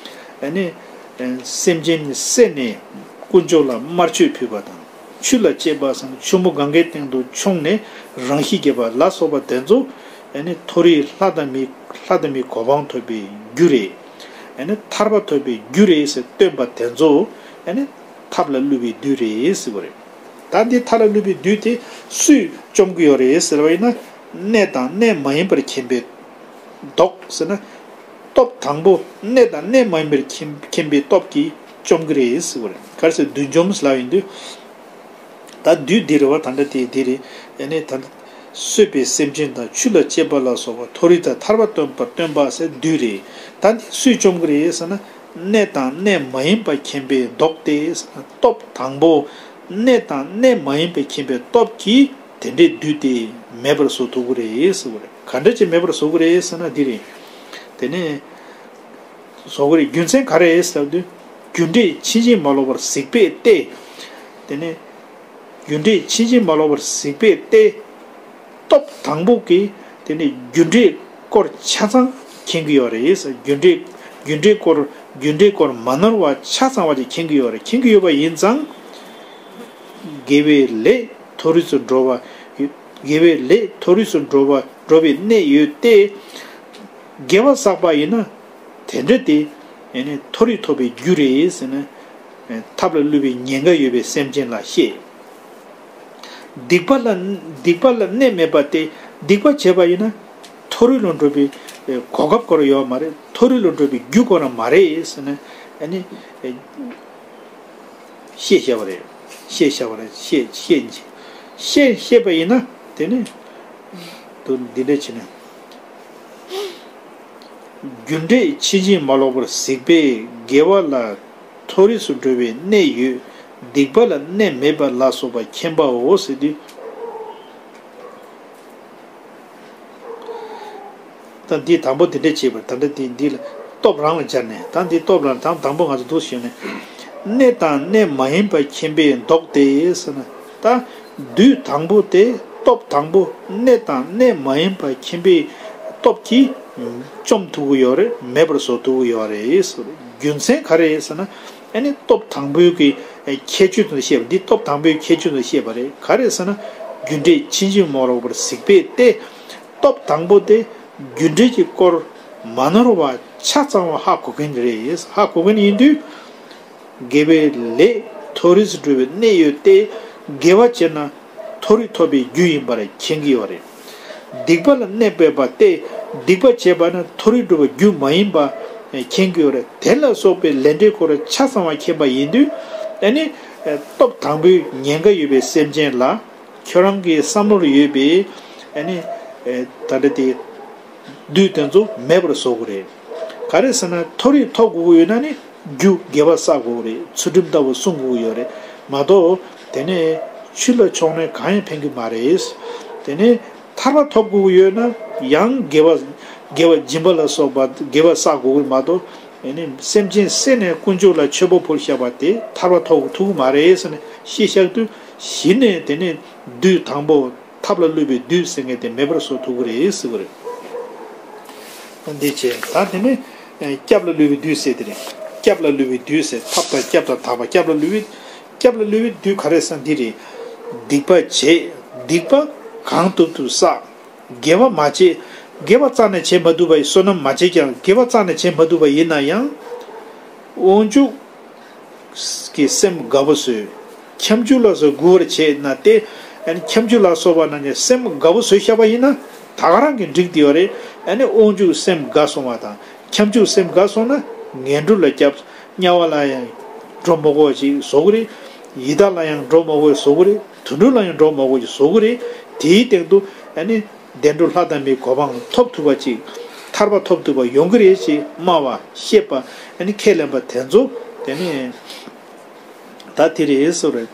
ཨ་ནི་སེམས་ཅན་བསད་ནས་དཀོན་མཆོག་ལ་དམར་མཆོད་ཕུལ་བ་དང་། ཆུ་ལ་ལྕེབས་པ་སང་ཆུ་མོ་གངྒཱའི་སྟེང་དུ་མཆོངས་ནས་རང་ཤི་བརྒྱབ་པ་ལ་སོགས་པ་དེ་ཚོ་ཨ་ནི་མཐོ་རིས་ལྷ་དང་མི་ལྷ་དང་མིའི་གོ་འཕང་ཐོབ་པའི་རྒྱུ་རེད། ཨ་ནི་ཐར་པ་ཐོབ་པའི་རྒྱུ་རེད་ཟེར་སྟོན་པ་དེ་ཚོ་ཨ་ནི་ཐབས་ལ་བསླུ་བའི་བདུད་རེད་ཟེར་བ་རེད། ད་འདི་ཐབས་ལ་བསླུ་བའི་བདུད་དེ་སུས་བཅོམ་གྱི་ཡོད་རེད་ཟེར་བ་ཡིན་ན། གནས་དང་གནས་མ་ཡིན་པར་མཁྱེན་པའི་མདོག་ཟེར་ན། སྟོབས་དང་པོ་གནས་དང་གནས་མ་ཡིན་པར་མཁྱེན་མཁྱེན་པའི་སྟོབས་ཀྱིས་བཅོམ་གྱི་རེད་ཟེར་བ་རེད། ག་རེ་ཟེར་བདུད་འཇོམས་ལབ་ཡིན་དུས། ད་བདུད་འདི་རེད་བ། ད་ལྟ་དེ་འདི་རེད། ཨ་ནི་ད་ལྟ་གསོད་པའི་སེམས་ཅན་དང་ཆུ་ལ་ལྕེབས་པ་ལ་སོགས་པ་མཐོ་རིས་དང་ཐར་པ་སྟོན་པར་སྟོན་པ་ཟེར་བདུད་རེད། ད་འདི་སུས་བཅོམ་གྱི་རེད་ཟེར་ན། གནས་དང་གནས་མ་ཡིན་པ་མཁྱེན་པའི་མདོག་སྟེ། སྟོབས་དང་པོ་གནས་དང་གནས་མ་ཡིན་པ་མཁྱེན་པའི་སྟོབས་ཀྱིས་དེ་འདྲའི་བདུད་དེ་མེད་པར་བཟོ་ཐུབ་ཀྱི་རེད་ཟེར་བ་རེད། ག་འདྲ་ཅིག་མེད་པར་བཟོ་གི་རེད་ཟེར་ན་འདི་རེད། དེ་ནས་བཟོ་གི་རེད། རྒྱུ་མཚན་ག་རེ་ཟེར་དུས། རྒྱུ་འབྲས་ཕྱིན་ཅི་མ་ལོག་པར་གཟིགས་པས་ཏེ། དེ་ནས་རྒྱུ་འབྲས་ཕྱིན་ཅི་མ་ལོག་པར་གཟིགས་པས་ཏེ། སྟོབས་དང་པོ་གིས་དེ་ནས་རྒྱུ་འབྲས་སྐོར་ཆ་ཚང་མཁྱེན་གྱི་ཡོད་རེད། རྒྱུ་འབྲས་རྒྱུ་འབྲས་སྐོར་རྒྱུ་འབྲས་སྐོར་མ་ནོར་བ་ཆ་ཚང་བ་ཅིག་མཁྱེན་གྱི་ཡོད་རེད། མཁྱེན་གྱི་ཡོད་པ་ཡིན་ཙང་། དགེ་བའི་ལས་མཐོ་རིས་སུ་འགྲོ་བ། དགེ་བའི་ལས་མཐོ་རིས་སུ་འགྲོ་བ་འགྲོ་བའི་གནས་ཡོད་དེ། དགེ་བ་བསགས་པ་ཡིན་ན་དེ་འདྲ་དེ་ཨེ་ནི་མཐོ་རིས་ཐོབ་པའི་རྒྱུ་རེད་ཟེར་ན། ཐབས་ལ་བསླུ་བའི་ཉེན་ཁ་ཡོད་པའི་སེམས་ཅན་ལ་བཤད། སྡིག་པ་ལ་སྡིག་པ་ལ་གནས་མེད་པ་སྟེ། སྡིག་པ་བྱས་པ་ཡིན་ན་མཐོ་རིས་ལ་འགྲོ་བའི་གོ་སྐབས་སྐོར་ཡོད་མ་རེད། མཐོ་རིས་ལ་འགྲོ་བའི་རྒྱུ་སྐོར་མ་རེད་ཟེར་ན། ཨ་ནི་བཤད་བཞག་པ་རེད། བཤད་བཞག་པ་རེད། བཤད་བཤད་བཤད་བཤད་པ་ཡིན་ན་དེ་ནི་དུ་འདི་འདྲ་བྱས་ན། རྒྱུ་འབྲས་ཕྱིན་ཅི་མ་ལོག་པར་གཟིགས་པས་དགེ་བ་ལ་མཐོ་རིས་སུ་འགྲོ་བའི་གནས་ཡོད། སྡིག་པ་ལ་གནས་མེད་པ་ལ་སོགས་པ་མཁྱེན་པའོ་ཟེར་དུས། ད་འདི་དང་པོ་འདི་འདྲ་བྱས་པར་ད་ལྟ་འདི་འདི་ལ་སྟོབས་རང་ལ་སྦྱར་ནས། ད་འདི་སྟོབས་རང་དང་དང་པོ་ང་ཚོ་འདུག་ཞུས་ནས། གནས་དང་གནས་མ་ཡིན་པ་མཁྱེན་པའི་མདོག་སྟེ་ཟེར་ན། ད་བདུད་དང་པོ་དེ་སྟོབས་དང་པོ་གནས་དང་གནས་མ་ཡིན་པ་མཁྱེན་པའི་སྟོབས་ཀྱིས་བཅོམ་ཐུབ་ཀྱི་ཡོད་རེད། མེད་པར་བཟོ་ཐུབ་ཀྱི་ཡོད་རེད། རྒྱུ་མཚན་ག་རེ་ཟེར་ན། ཨ་ནི་སྟོབས་དང་པོའི་གི་ཁྱད་ཆོས་དེ་བཤད་པ་འདི་སྟོབས་དང་པོའི་ཁྱད་ཆོས་དེ་བཤད་པ་རེད། ག་རེ་ཟེར་ན། རྒྱུ་འབྲས་ཕྱིན་ཅི་མ་ལོག་པར་གཟིགས་པས་ཏེ། སྟོབས་དང་པོ་དེ་རྒྱུ་འབྲས་ཀྱི་སྐོར་མ་ནོར་བ་ཆ་ཚང་བ་ཧ་གོ་མཁན་རེད། ཧ་གོ་མཁན་ཡིན་དུས། དགེ་བའི་ལས་མཐོ་རིས་སུ་འགྲོ་བའི་གནས་ཡོད་དེ། དགེ་བ་བྱས་ན་མཐོ་རིས་ཐོབ་པའི་རྒྱུ་ཡིན་པར་མཁྱེན་གྱི་ཡོད་རེད། སྡིག་པ་ལ་གནས་མེད་པ་སྟེ། སྡིག་པ་བྱས་པ་ན་མཐོ་རིས་འགྲོ་བའི་རྒྱུ་མ་ཡིན་པ་མཁྱེན་གྱི་ཡོད་རེད། དེ་ལ་སོགས་པའི་ལས་འབྲས་ཁོ་རང་ཆ་ཚང་བ་མཁྱེན་པ་ཡིན་དུས། ཨ་ནི་སྟོབས་དང་པོའི་ཉེན་ཁ་ཡོད་པའི་སེམས་ཅན་ལ། ཁྱོད་རང་གི་བསམ་བློར་ཡོད་པའི་ཨ་ནི་ད་ལྟ་དེ་བདུད་དེ་ཚོ་མེད་པར་བཟོ་དགོས་རེད། ག་རེ་ཟེར་ན་མཐོ་རིས་ཐོབ་དགོས་ཀྱི་ཡོད་ན་ནི་རྒྱུ་དགེ་བ་བསགས་དགོས་རེད། ཚུལ་ཁྲིམས་ལྟ་བུ་སྲུང་དགོས་ཀྱི་ཡོད་རེད་མ་གཏོགས། དེ་ནས་ཆུ་ལ་མཆོངས་ནས་གང་ཡང་ཕན་གྱི་མ་རེད། དེ་ནས་ཐར་པ་ཐོབ་དགོས་ཀྱི་ཡོད་ན་ཡང་དགེ་བ་དགེ་བ་སྦྱིན་པ་ལ་སོགས་པ་དགེ་བ་བསགས་དགོས་ཀྱི་མ་གཏོགས། ཨ་ནི་སེམས་ཅན་བསད་ནས་དཀོན་མཆོག་ལ་མཆོད་པ་ཕུལ་བཞག་པ་དེ་ཐར་པ་ཐོབ་ཐུབ་ཀྱི་མ་རེད་ཟེར་ནས་བཤད་བཞག་དུས། གཞི་ནས་དེ་ནས་བདུད་དང་པོ་ཐབས་ལ་བསླུ་བའི་བདུད་ཟེར་མཁན་དེ་མེད་པར་བཟོ་ཐུབ་ཀྱི་རེད་ཟེར་གྱི་རེད། འདི་བྱས་ད་དེ་ནས་སྐྱབས་ལ་བསླུ་བའི་བདུད་ཟེར་དེ་རེད། སྐྱབས་ལ་བསླུ་བའི་བདུད་ཟེར། ཐབས་དང་སྐྱབས་དང་དག་པ། སྐྱབས་ལ་བསླུ་བའི་སྐྱབས་ལ་བསླུ་བའི་བདུད་ག་རེ་ཟེར་འདི་རེད། སྡིག་པ་བྱེད། སྡིག་པ་གང་ཐུབ་ཐུབ་བསགས། དགེ་བ་མ་བྱེད། དགེ་བ་རྩ་ནས་བྱེད་མ་ཐུབ་པ་ཡི་བསོད་ནམས་མ་བྱེད་ཀྱང་དགེ་བ་རྩ་ནས་བྱེད་མ་ཐུབ་པ་ཡིན་ན་ཡང་། དབང་ཕྱུག་གི་སེམས་དགའ་པོ་བཟོས། ཁྱབ་འཇུག་ལ་སོགས་མགུ་བར་བྱེད་ན་སྟེ། ཨ་ནི་ཁྱབ་འཇུག་ལ་སོགས་པ་རྣམས་ཀྱི་སེམས་དགའ་པོ་བཟོས་བཞག་པ་ཡིན་ན་ད་ག་རང་གི་འགྲིག་དེ་ཡོད་རེད། ཨ་ནི་དབང་ཕྱུག་སེམས་དགའ་སོང་བ་དང་ཁྱབ་འཇུག་སེམས་དགའ་སོང་ན་ངན་འགྲོ་ལ་སྐྱབས། དམྱལ་བ་ལ་ཡང་འགྲོ་མ་དགོས་ཅིག་བཟོ་གི་རེད། ཡི་དྭགས་ལ་ཡང་འགྲོ་མ་དགོས་བཟོ་གི་རེད། དུད་འགྲོ་ལ་ཡང་འགྲོ་མ་དགོས་ཅིག་བཟོ་གི་རེད། དེའི་སྟེང་དུ་ཨ་ནི། བདེ་འགྲོ་ལྷ་དང་མིའི་གོ་འཕང་ཐོབ་ཐུབ་པ་ཅིག་ཐར་པ་ཐོབ་ཐུབ་པ་ཡོང་གི་རེད་ཅེས་སྨྲ་བ་བཤད་པ་ཨ་ནི་ཁས་ལེན་པ་དེ་ཚོ་དེ་ནས་ད་དེ་རེད་ཟེར་རེད།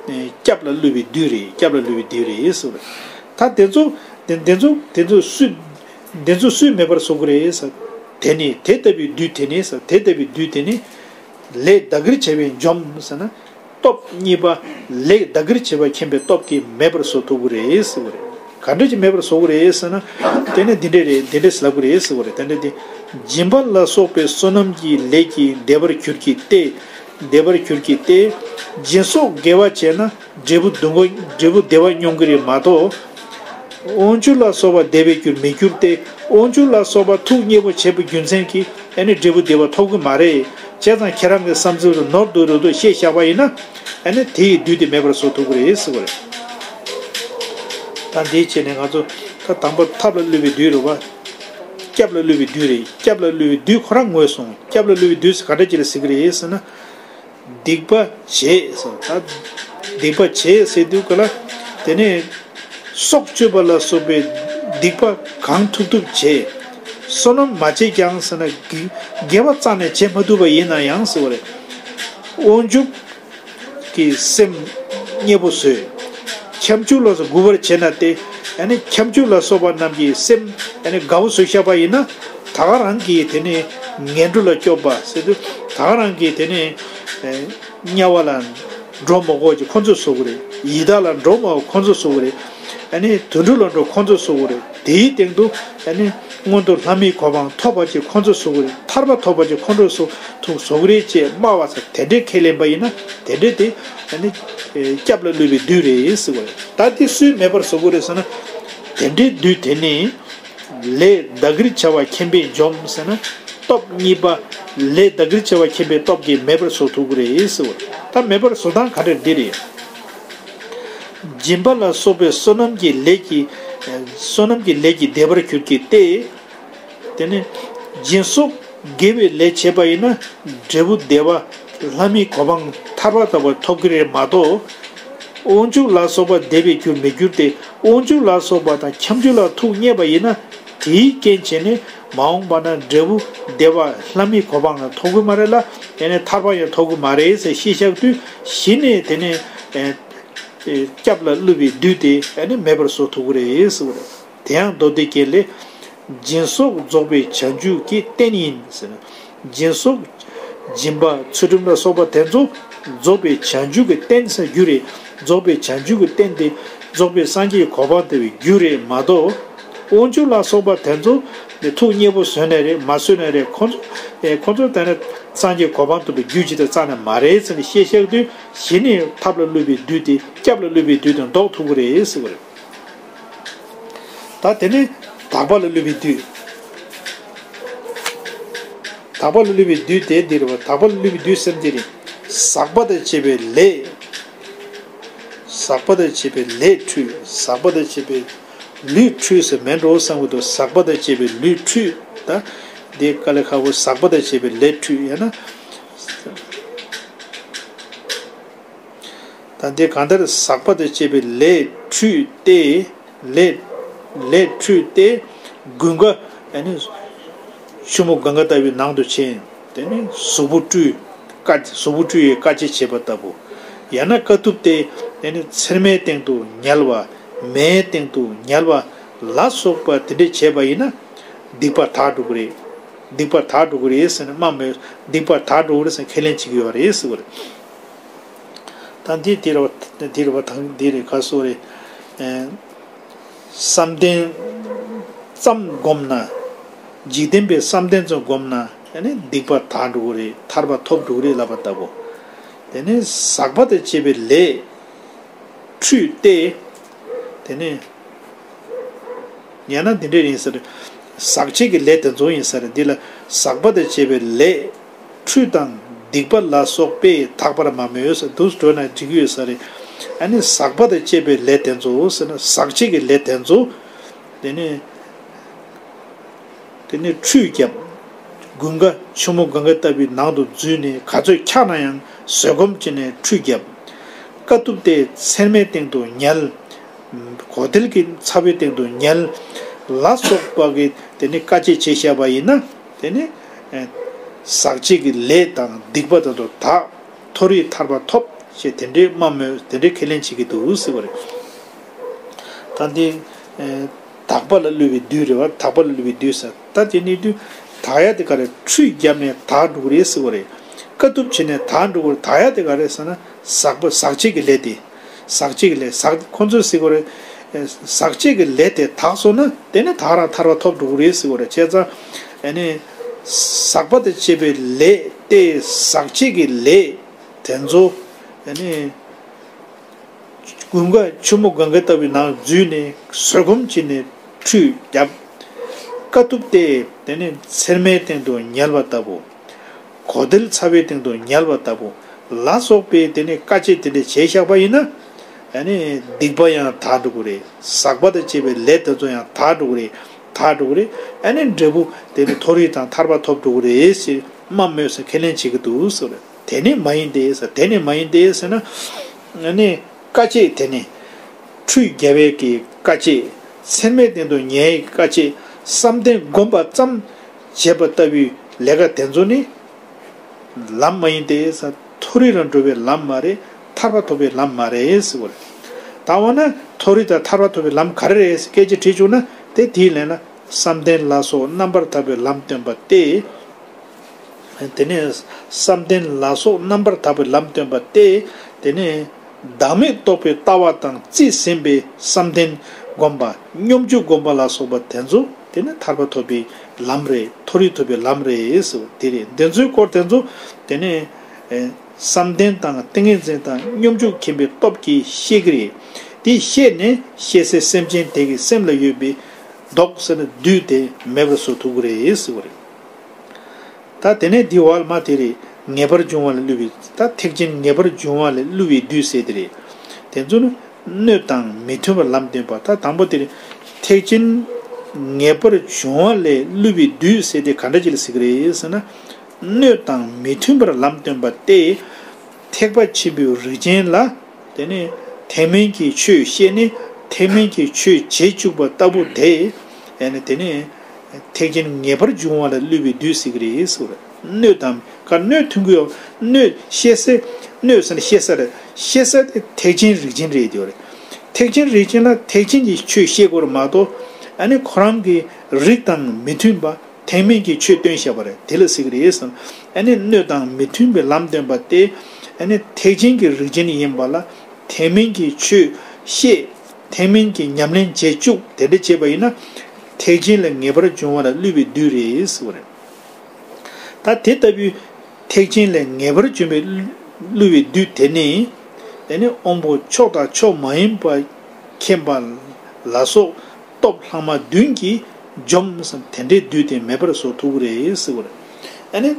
སྐྱབས་ལ་བསླུ་བའི་བདུད་རེད། སྐྱབས་ལ་བསླུ་བའི་བདུད་རེད་ཟེར་བ་རེད། ད་དེ་ཚོ་དེ་དེ་ཚོ་དེ་ཚོ་སུས་དེ་ཚོ་སུས་མེད་པར་བཟོ་གི་རེད་ཟེར། དེ་ནི་དེ་ལྟ་བུའི་བདུད་དེ་ནི་ཟེར། དེ་ལྟ་བུའི་བདུད་དེ་ནི་ལས་བདག་གིར་བྱས་པས་འཇོམས་ཟེར་ན། སྟོབས་གཉིས་པ་ལས་བདག་གིར་བྱས་པ་མཁྱེན་པའི་སྟོབས་ཀྱིས་མེད་པར་བཟོ་ཐུབ་ཀྱི་རེད་ཟེར་བ་རེད། ག་འདྲ་ཅིག་མེད་པར་བཟོ་གི་རེད་ཟེར་ན། དེ་ནི་འདི་འདྲས་རེད། འདི་འདྲས་ལབ་ཀྱི་རེད་ཟེར་བ་རེད། དེ་འདྲས་དེ་སྦྱིན་པ་ལ་སོགས་པའི་བསོད་ནམས་ཀྱི་ལས་ཀྱིས་བདེ་བར་གྱུར་གྱི་སྟེ། བདེ་བར་གྱུར་གྱི་སྟེ། སྦྱིན་སོགས་དགེ་བ་བྱས་ན་འབྲས་བུ་སྡུག་བསྔལ་འབྲས་བུ་བདེ་བ་མྱོང་གི་རེད་མ་གཏོགས། དབང་ཕྱུག་ལ་སོགས་པ་བདེ་བའི་རྒྱུར་མི་འགྱུར་ཏེ། དབང་ཕྱུག་ལ་སོགས་པ་ཐུགས་མཉེས་པོ་བྱས་པའི་རྒྱུ་མཚན་གྱིས་ཨ་ནི་འབྲས་བུ་བདེ་བ་ཐོབ་ཀྱི་མ་རེད། བྱས་ཙང་ཁྱེད་རང་གི་བསམ་ཚུལ་ནོར་འདུག་རེད་འདུག་བཤད་བཞག་པ་ཡིན་ན། ཨ་ནི་དེ་ཡི་བདུད་དེ་མེད་པར་བཟོ་ཐུབ་ཀྱི་རེད་ཟེར་བ་རེད། ད་འདིའི་ཆེད་ནས་ང་ཚོ་ད་དང་པོ་ཐབས་ལ་བསླུ་བའི་བདུད་རེད་བ། སྐྱབས་ལ་བསླུ་བའི་བདུད་རེད། སྐྱབས་ལ་བསླུ་བའི་བདུད་ཁོ་རང་ངོས་བཟུང་། སྐྱབས་ལ་བསླུ་བའི་བདུད་ཟེར་ག་འདྲ་ཅིག་ལ་ཟེར་གྱི་རེད་ཟེར་ན། སྡིག་པ་བྱས་ཟེར། ད་སྡིག་པ་བྱས་ཟེར་དུས་ག་ལ། དེ་ནས་སྲོག་གཅོད་པ་ལ་སོགས་པའི་སྡིག་པ་གང་ཐུབ་ཐུབ་བྱས། བསོད་ནམས་མ་བྱས་ཀྱང་ཟེར་ན་དགེ་དགེ་བ་རྩ་ནས་བྱེད་མ་ཐུབ་པ་ཡིན་ན་ཡང་ཟེར་བ་རེད། དབང་ཕྱུག་གི་སེམས་མཉེས་པོ་བཟོས། ཁྱབ་འཇུག་ལ་སོགས་མགུ་བར་བྱས་ན་སྟེ། ཨ་ནི་ཁྱབ་འཇུག་ལ་སོགས་པ་རྣམས་ཀྱི་སེམས་ཨ་ནི་དགའ་བོ་བཟོས་བཞག་པ་ཡིན་ན། ད་ག་རང་གིས་དེ་ནི་ངན་འགྲོ་ལ་སྐྱོབ་པ་ཟེར་དུས། ད་ག་རང་གིས་དེ་ནི་ཨེ་དམྱལ་བ་ལ་འགྲོ་མ་དགོས་ཀྱི་ཁོ་ཚོས་བཟོ་གི་རེད། ཡི་དྭགས་ལ་འགྲོ་མ་དགོས་ཁོ་ཚོས་བཟོ་གི་རེད། ཨ་ནི་དུད་འགྲོ་ལ་འགྲོ་ཁོ་ཚོས་བཟོ་གི་རེད། དེའི་སྟེང་དུ་ཨ་ནི་མངོན་མཐོ་ལྷ་མིའི་གོ་འཕང་ཐོབ་པ་ཅིག་ཁོ་ཚོས་བཟོ་གི་རེད། ཐར་པ་ཐོབ་པ་ཅིག་ཁོ་ཚོས་བཟོ་ཐུབ་བཟོ་གི་རེད་ཅེས་སྨྲ་བ་ཟེར། དེ་འདྲའི་ཁས་ལེན་པ་ཡིན་ན། དེ་འདྲའི་དེ་ཨ་ནི་སྐྱབས་ལ་བསླུ་བའི་བདུད་རེད་ཟེར་བ་རེད། ད་དེ་སུས་མེད་པར་བཟོ་གི་རེད་ཟེར་ན། དེ་འདྲའི་བདུད་དེ་ནི་ལས་བདག་གིར་བྱ་བ་མཁྱེན་པས་འཇོམས་ཟེར་ན། སྟོབས་གཉིས་པ་ལས་བདག་གིར་བྱ་བ་མཁྱེན་པའི་སྟོབས་ཀྱིས་མེད་པར་བཟོ་ཐུབ་ཀྱི་རེད་ཟེར་བ་རེད། ད་མེད་པར་བཟོ་སྟངས་ག་འདྲ་འདི་རེད། སྦྱིན་པ་ལ་སོགས་པའི་བསོད་ནམས་ཀྱི་ལས་ཀྱིས། བསོད་ནམས་ཀྱི་ལས་ཀྱིས་བདེ་བར་གྱུར་གྱི་སྟེ། དེ་ནས་སྦྱིན་སོགས་དགེ་བའི་ལས་བྱས་པ་ཡིན་ན་འབྲས་བུ་བདེ་བ་ལྷ་མིའི་གོ་འཕང་ཐར་པ་ལྟ་བུ་ཐོབ་ཀྱི་རེད་མ་གཏོགས། དབང་ཕྱུག་ལ་སོགས་པ་བདེ་བའི་རྒྱུར་མི་འགྱུར་ཏེ། དབང་ཕྱུག་ལ་སོགས་པ་དང་ཁྱབ་འཇུག་ལ་ཐུགས་མཉེས་པ་ཡིན་ན། དེའི་རྐྱེན་བྱས་ནས་མ་འོངས་པ་ན་འབྲས་བུ་བདེ་བ་ལྷ་མིའི་གོ་འཕང་ཡང་ཐོབ་ཀྱི་མ་རེད་ལ། དེ་ནས་ཐར་པ་ཡང་ཐོབ་ཀྱི་མ་རེད་ཟེར་བཤད་བཞག་དུས། གཞི་ནས་དེ་ནས་ཨེ་ཨེ་སྐྱབས་ལ་བསླུ་བའི་བདུད་དེ་ཨ་ནི་མེད་པར་བཟོ་ཐུབ་ཀྱི་རེད་ཟེར་བ་རེད། དེ་ཡང་མདོ་སྡེ་རྒྱན་ལས། སྦྱིན་སོགས་རྫོགས་པའི་བྱང་ཆུབ་ཀྱི་རྟེན་ཡིན་ཟེར། སྦྱིན་སོགས་སྦྱིན་པ་ཚུལ་ཁྲིམས་ལ་སོགས་པ་དེ་ཚོ་རྫོགས་པའི་བྱང་ཆུབ་ཀྱི་རྟེན་ཟེར་རྒྱུ་རེད། རྫོགས་པའི་བྱང་ཆུབ་ཀྱི་རྟེན་དེ་རྫོགས་པའི་སངས་རྒྱས་ཀྱི་གོ་འཕང་ཐོབ་པའི་རྒྱུ་རེད་མ་གཏོགས། དབང་ཕྱུག་ལ་སོགས་པ་དེ་ཚོ་ནི་ཐུགས་མཉེས་པོ་བཟོས་ནའི་རེད། མ་བཟོས་ནའི་རེད། ཁོ་ཚོ་ཨེ་ཁོ་ཚོ་དེ་ནི་སངས་རྒྱས་གོ་འཕང་ཐོབ་པའི་རྒྱུ་ཅིག་དང་རྩ་ནས་མ་རེད་ཟེར་ནས་བཤད་བཞག་དུས། གཞི་ནས་ཐབས་ལ་བསླུ་བའི་བདུད་དེ། སྐྱབས་ལ་བསླུ་བའི་བདུད་དེ་ཟློག་ཐུབ་ཀྱི་རེད་ཟེར་བ་རེད། ད་དེ་ནས་དག་པ་ལ་བསླུ་བའི་བདུད། དག་པ་ལ་བསླུ་བའི་བདུད་དེ་འདི་རེད་བ། དག་པ་ལ་བསླུ་བའི་བདུད་ཟེར་འདི་རེད། ཟག་པ་དང་བཅས་པའི་ལས། ཟག་པ་དང་བཅས་པའི་ལས་འཁྲུལ། ཟག་པ་དང་བཅས་པའི་ལུས་འཁྲུལ་ཟེར་མེད་འགྲོ་བསམ་གྱི་འདུག་ཟག་པ་དང་བཅས་པའི་ལུས་འཁྲུལ། ད་འདི་དཀའ་ལས་ཁག་པོ། ཟག་པ་དང་བཅས་པའི་ལས་འཁྲུལ་ཡང་ན། ད་འདི་གང་ལྟར་ཟག་པ་དང་བཅས་པའི་ལས་འཁྲུལ་ཏེ། ལས་ལས་འཁྲུལ་ཏེ། ཀུན་དགའ་ཨ་ནི་ཆུ་མོ་གངྒཱ་ལྟ་བུའི་ནང་དུ་ཕྱིན། དེ་ནི་གཟུགས་པོ་སྤྲུལ། དཀའ་གཟུགས་པོ་སྤྲུལ་ཡས་དཀའ་སྤྱད་བྱེད་པ་ལྟ་བུ། ཡང་ན་དཀའ་ཐུབ་སྟེ། དེ་ནི་ཚེར་མའི་སྟེང་དུ་ཉལ་བ། མེའི་སྟེང་དུ་ཉལ་བ་ལ་སོགས་པ་དེ་འདྲས་བྱས་པ་ཡིན་ན། སྡིག་པ་དག་འགྲོ་གི་རེད། སྡིག་པ་དག་འགྲོ་གི་རེད་ཟེར་ནས་སྨྲ་མོད། སྡིག་པ་དག་འགྲོ་གི་རེད་ཟེར་ནས་ཁས་ལེན་བྱེད་ཀྱི་ཡོད་རེད་ཟེར་བ་རེད། ད་འདི་དེ་རེད་བ། དེ་རེད་བ། ད་འདི་རེད། ག་སོ་རེད། ཨེ། བསམ་གཏན་ཙམ་བསྒོམས་ན། འཇིག་རྟེན་པའི་བསམ་གཏན་ཙམ་བསྒོམས་ན། ཨ་ནི་སྡིག་པ་དག་འགྲོ་གི་རེད། ཐར་པ་ཐོབ་འགྲོ་གི་རེད་ལབ་པ་ལྟ་བུ། དེ་ནི་ཟག་པ་དང་བཅས་པའི་ལས་འཁྲུལ་ཏེ། དེ་ནི། ཡང་ན་འདི་འདྲ་ཡིན་ས་རེད། ཟག་བཅས་ཀྱི་ལས་དེ་ཚོ་ཡིན་ས་རེད། འདི་ལ་ཟག་པ་དང་བཅས་པའི་ལས་འཁྲུལ་དང་སྡིག་པ་ལ་སོགས་པས་དག་པར་མ་མོས་ཟེར་འདུག་འགྲོ་ན་འགྲིག་གི་ཡོད་ས་རེད། ཨ་ནི་ཟག་པ་དང་བཅས་པའི་ལས་དེ་ཚོ་ཟེར་ན། ཟག་བཅས་ཀྱི་ལས་དེ་ཚོ། དེ་ནི། དེ་ནི་ཁྲུས་བརྒྱབ། ཀུན་དགའ་ཆུ་མོ་གངྒཱ་ལྟ་བུའི་ནང་དུ་འཛུལ་ནས། ག་ཚོད་འཁྱག་ན་ཡང་བཟོད་སྒོམ་བྱས་ནས་ཁྲུས་བརྒྱབ། དཀའ་ཐུབ་སྟེ་ཚེར་མའི་སྟེང་དུ་ཉལ། གོ་དལ་གྱི་ཚ་བའི་སྟེང་དུ་ཉལ་ལ་སོགས་པ་གི་དེ་ནི་དཀའ་སྤྱད་བྱས་བཞག་པ་ཡིན་ན། དེ་ནི་ཨེ་ཟག་བཅས་ཀྱི་ལས་དང་སྡིག་པ་དེ་ཚོ་དག། མཐོ་རིས་ཐར་པ་ཐོབ། ཞེས་དེ་འདྲའི་སྨྲ་མོད། དེ་འདྲའི་ཁས་ལེན་བྱེད་ཀྱི་འདུག་ཟེར་བ་རེད། ད་འདི་ཨེ་དག་པ་ལ་བསླུ་བའི་བདུད་རེད་བ། དག་པ་ལ་བསླུ་བའི་བདུད་ཟེར། ད་དེ་ནི་དུས་དག་ཡ་དེ་ག་རེ། ཁྲུས་བརྒྱབ་ནས་དག་འགྲོ་གི་རེད་ཟེར་བ་རེད། དཀའ་ཐུབ་བྱས་ནས་དག་འགྲོ་གི་རེད། དག་ཡ་དེ་ག་རེ་ཟེར་ན། ཟག་པ་ཟག་བཅས་ཀྱི་ལས་དེ། ཟག་བཅས་ཀྱི་ལས། ཟག་ཁོ་ཚོས་ཟེར་གི་རེད། ཟག་བཅས་ཀྱི་ལས་དེ་དག་སོང་ན་དེ་ནི་དག་རང་ཐར་པ་ཐོབ་འགྲོ་གི་རེད་ཟེར་གི་རེད། བྱས་ཙང་ཨ་ནི་ཟག་པ་དང་བཅས་པའི་ལས་དེ། ཟག་བཅས་ཀྱི་ལས་དེ་ཚོ་ཨ་ནི་དགུན་ཁ་ཆུ་མོ་གངྒཱ་ལྟ་བུའི་ནང་འཛུལ་ནས་བཟོད་སྒོམ་བྱས་ནས་ཁྲུས་བརྒྱབ། དཀའ་ཐུབ་སྟེ་དེ་ནི་ཚེར་མའི་སྟེང་དུ་ཉལ་བ་ལྟ་བུ། གོ་དལ་ཚ་བའི་སྟེང་དུ་ཉལ་བ་ལྟ་བུ་ལ་སོགས་པའི་དེ་ནི་དཀའ་སྤྱད་དེ་འདྲ་བྱས་བཞག་པ་ཡིན་ན། ཨ་ནི་སྡིག་པ་ཡང་དག་འགྲོ་གི་རེད། ཟག་པ་དང་བཅས་པའི་ལས་དེ་ཚོ་ཡང་དག་འགྲོ་གི་རེད། དག་འགྲོ་གི་རེད། ཨ་ནི་འབྲས་བུ་དེ་ནི་མཐོ་རིས་དང་ཐར་པ་ཐོབ་འགྲོ་གི་རེད་ཟེར་སྨྲ་མོད་ཟེར་ཁས་ལེན་བྱེད་ཀྱི་འདུག་ཟེར། དེ་ནི་མ་ཡིན་ཏེ་ཟེར། དེ་ནི་མ་ཡིན་ཏེ་ཟེར་ན། ཨ་ནི་དཀའ་སྤྱད་དེ་ནི་ཁྲུས་བརྒྱབ་པའི་གི་དཀའ་སྤྱད། ཚེར་མའི་སྟེང་དུ་ཉལ་བའི་དཀའ་སྤྱད། བསམ་གཏན་བསྒོམ་པ་ཙམ་བྱས་པ་ལྟ་བུའི་ལས་ཀ་དེ་ཚོ་ནི་ལམ་མ་ཡིན་ཏེ་ཟེར། མཐོ་རིས་ལ་འགྲོ་བའི་ལམ་མ་རེད། ཐར་པ་ཐོབ་པའི་ལམ་མ་རེད་ཟེར་བ་རེད། ད་འོ་ན་མཐོ་རིས་དང་ཐར་པ་ཐོབ་པའི་ལམ་ག་རེ་རེད་ཟེར་སྐད་ཆ་དྲིས་བྱུང་ན། དེ་དེའི་ལན་ལ་བསམ་གཏན་ལ་སོགས་རྣམ་པར་དག་པའི་ལམ་སྟོན་པ་སྟེ། དེ་ནས་བསམ་གཏན་ལ་སོགས་རྣམ་པར་དག་པའི་ལམ་སྟོན་པ་སྟེ། དེ་ནས་བདག་མེད་རྟོགས་པའི་ལྟ་བ་དང་རྩིས་ཟིན་པའི་བསམ་གཏན་སྒོམ་པ། སྙོམས་འཇུག་སྒོམ་པ་ལ་སོགས་པ་དེ་ཚོ་དེ་ནི་ཐར་པ་ཐོབ་པའི་ལམ་རེད། མཐོ་རིས་ཐོབ་པའི་ལམ་རེད་ཟེར་བ་དེ་རེད། འདི་ཚོའི་སྐོར་དེ་ཚོ་དེ་ནི་ཨེ་བསམ་གཏན་དང་ཏིང་ངེ་འཛིན་དང་སྙོམས་འཇུག་མཁྱེན་པའི་སྟོབས་ཀྱིས་ཤེས་ཀྱི་རེད། དེ་ཤེས་ནས་ཤེས་སའི་སེམས་ཅན་དེ་གི་སེམས་ལ་ཡོད་པའི་མདོག་ཟེར་ན་བདུད་དེ་མེད་པར་བཟོ་ཐུབ་ཀྱི་རེད་ཟེར་བ་རེད། ད་དེ་ནས་འདི་བར་མ་དེ་རེད། ངེས་པར་འབྱུང་བ་ལས་བསླུ་བའི། ད་ཐེག་ཆེན་ངེས་པར་འབྱུང་བ་ལས་བསླུ་བའི་བདུད་ཟེར་དེ་རེད། དེ་ཚོ་ནི་སྣོད་དང་མི་མཐུན་པར་ལམ་སྟོན་པ། ད་དང་པོ་དེ་རེད། ཐེག་ཆེན་ངེས་པར་འབྱུང་བ་ལས་བསླུ་བའི་བདུད་ཟེར་དེ་ག་འདྲ་ཅིག་ལ་ཟེར་གི་རེད་ཟེར་ན། སྣོད་དང་མི་མཐུན་པར་ལམ་སྟོན་པ་སྟེ། ཐེག་པ་ཆེན་པོའི་རིགས་ཅན་ལ། དེ་ནས་ཐེག་དམན་གྱི་ཆོས་བཤད་ནས་ཐེག་དམན་གྱི་ཆོས་བྱེད་བཅུག་པ་ལྟ་བུ་དེ། ཨ་ནི་དེ་ནས་ཐེག་ཆེན་ངེས་པར་འབྱུང་བ་ལ་བསླུ་བའི་བདུད་ཟེར་གྱི་རེད་ཟེར་བ་རེད། སྣོད་དང་ག་སྣོད་མཐུན་གྱི་ཡོད། སྣོད་ཤེས་ས། སྣོད་ཟེར་ན་ཤེས་ས་རེད། ཤེས་ས་དེ་ཐེག་ཆེན་རིགས་ཅན་རེད་དེ་རེད། ཐེག་ཆེན་རིགས་ཅན་ལ་ཐེག་ཆེན་གྱི་ཆོས་བཤད་དགོས་རེད་མ་གཏོགས། ཨ་ནི་ཁོ་རང་གི་རིགས་དང་མི་མཐུན་པ། ཐེག་དམན་གྱི་ཆོས་སྟོན་བཞག་པ་རེད། དེ་ལ་ཟེར་གྱི་རེད་ཟེར། ཨ་ནི་སྣོད་དང་མི་མཐུན་པའི་ལམ་སྟོན་པ་སྟེ། ཨ་ནི་ཐེག་ཆེན་གྱི་རིགས་ཅན་ཡིན་པ་ལ་ཐེག་དམན་གྱི་ཆོས་བཤད། ཐེག་དམན་གྱི་ཉམས་ལེན་བྱེད་བཅུག་དེ་འདྲ་བྱས་པ་ཡིན་ན། ཐེག་ཆེན་ལས་ངེས་པར་འབྱུང་བ་ལ་བསླུ་བའི་བདུད་རེད་ཟེར་བ་རེད། ད་དེ་ལྟ་བུའི་ཐེག་ཆེན་ལས་ངེས་པར་འབྱུང་བའི་བསླུ་བའི་བདུད་དེ་ནི། ཨ་ནི་དབང་པོ་མཆོག་དང་མཆོག་མ་ཡིན་པ་མཁྱེན་པ་ལ་སོགས། སྟོབས་ལྷག་མ་བདུན་གྱིས་འཇོམས་སམ། དེ་འདྲའི་བདུད་དེ་མེད་པར་བཟོ་ཐུབ་ཀྱི་རེད་ཟེར་བ་རེད། ཨ་ནི་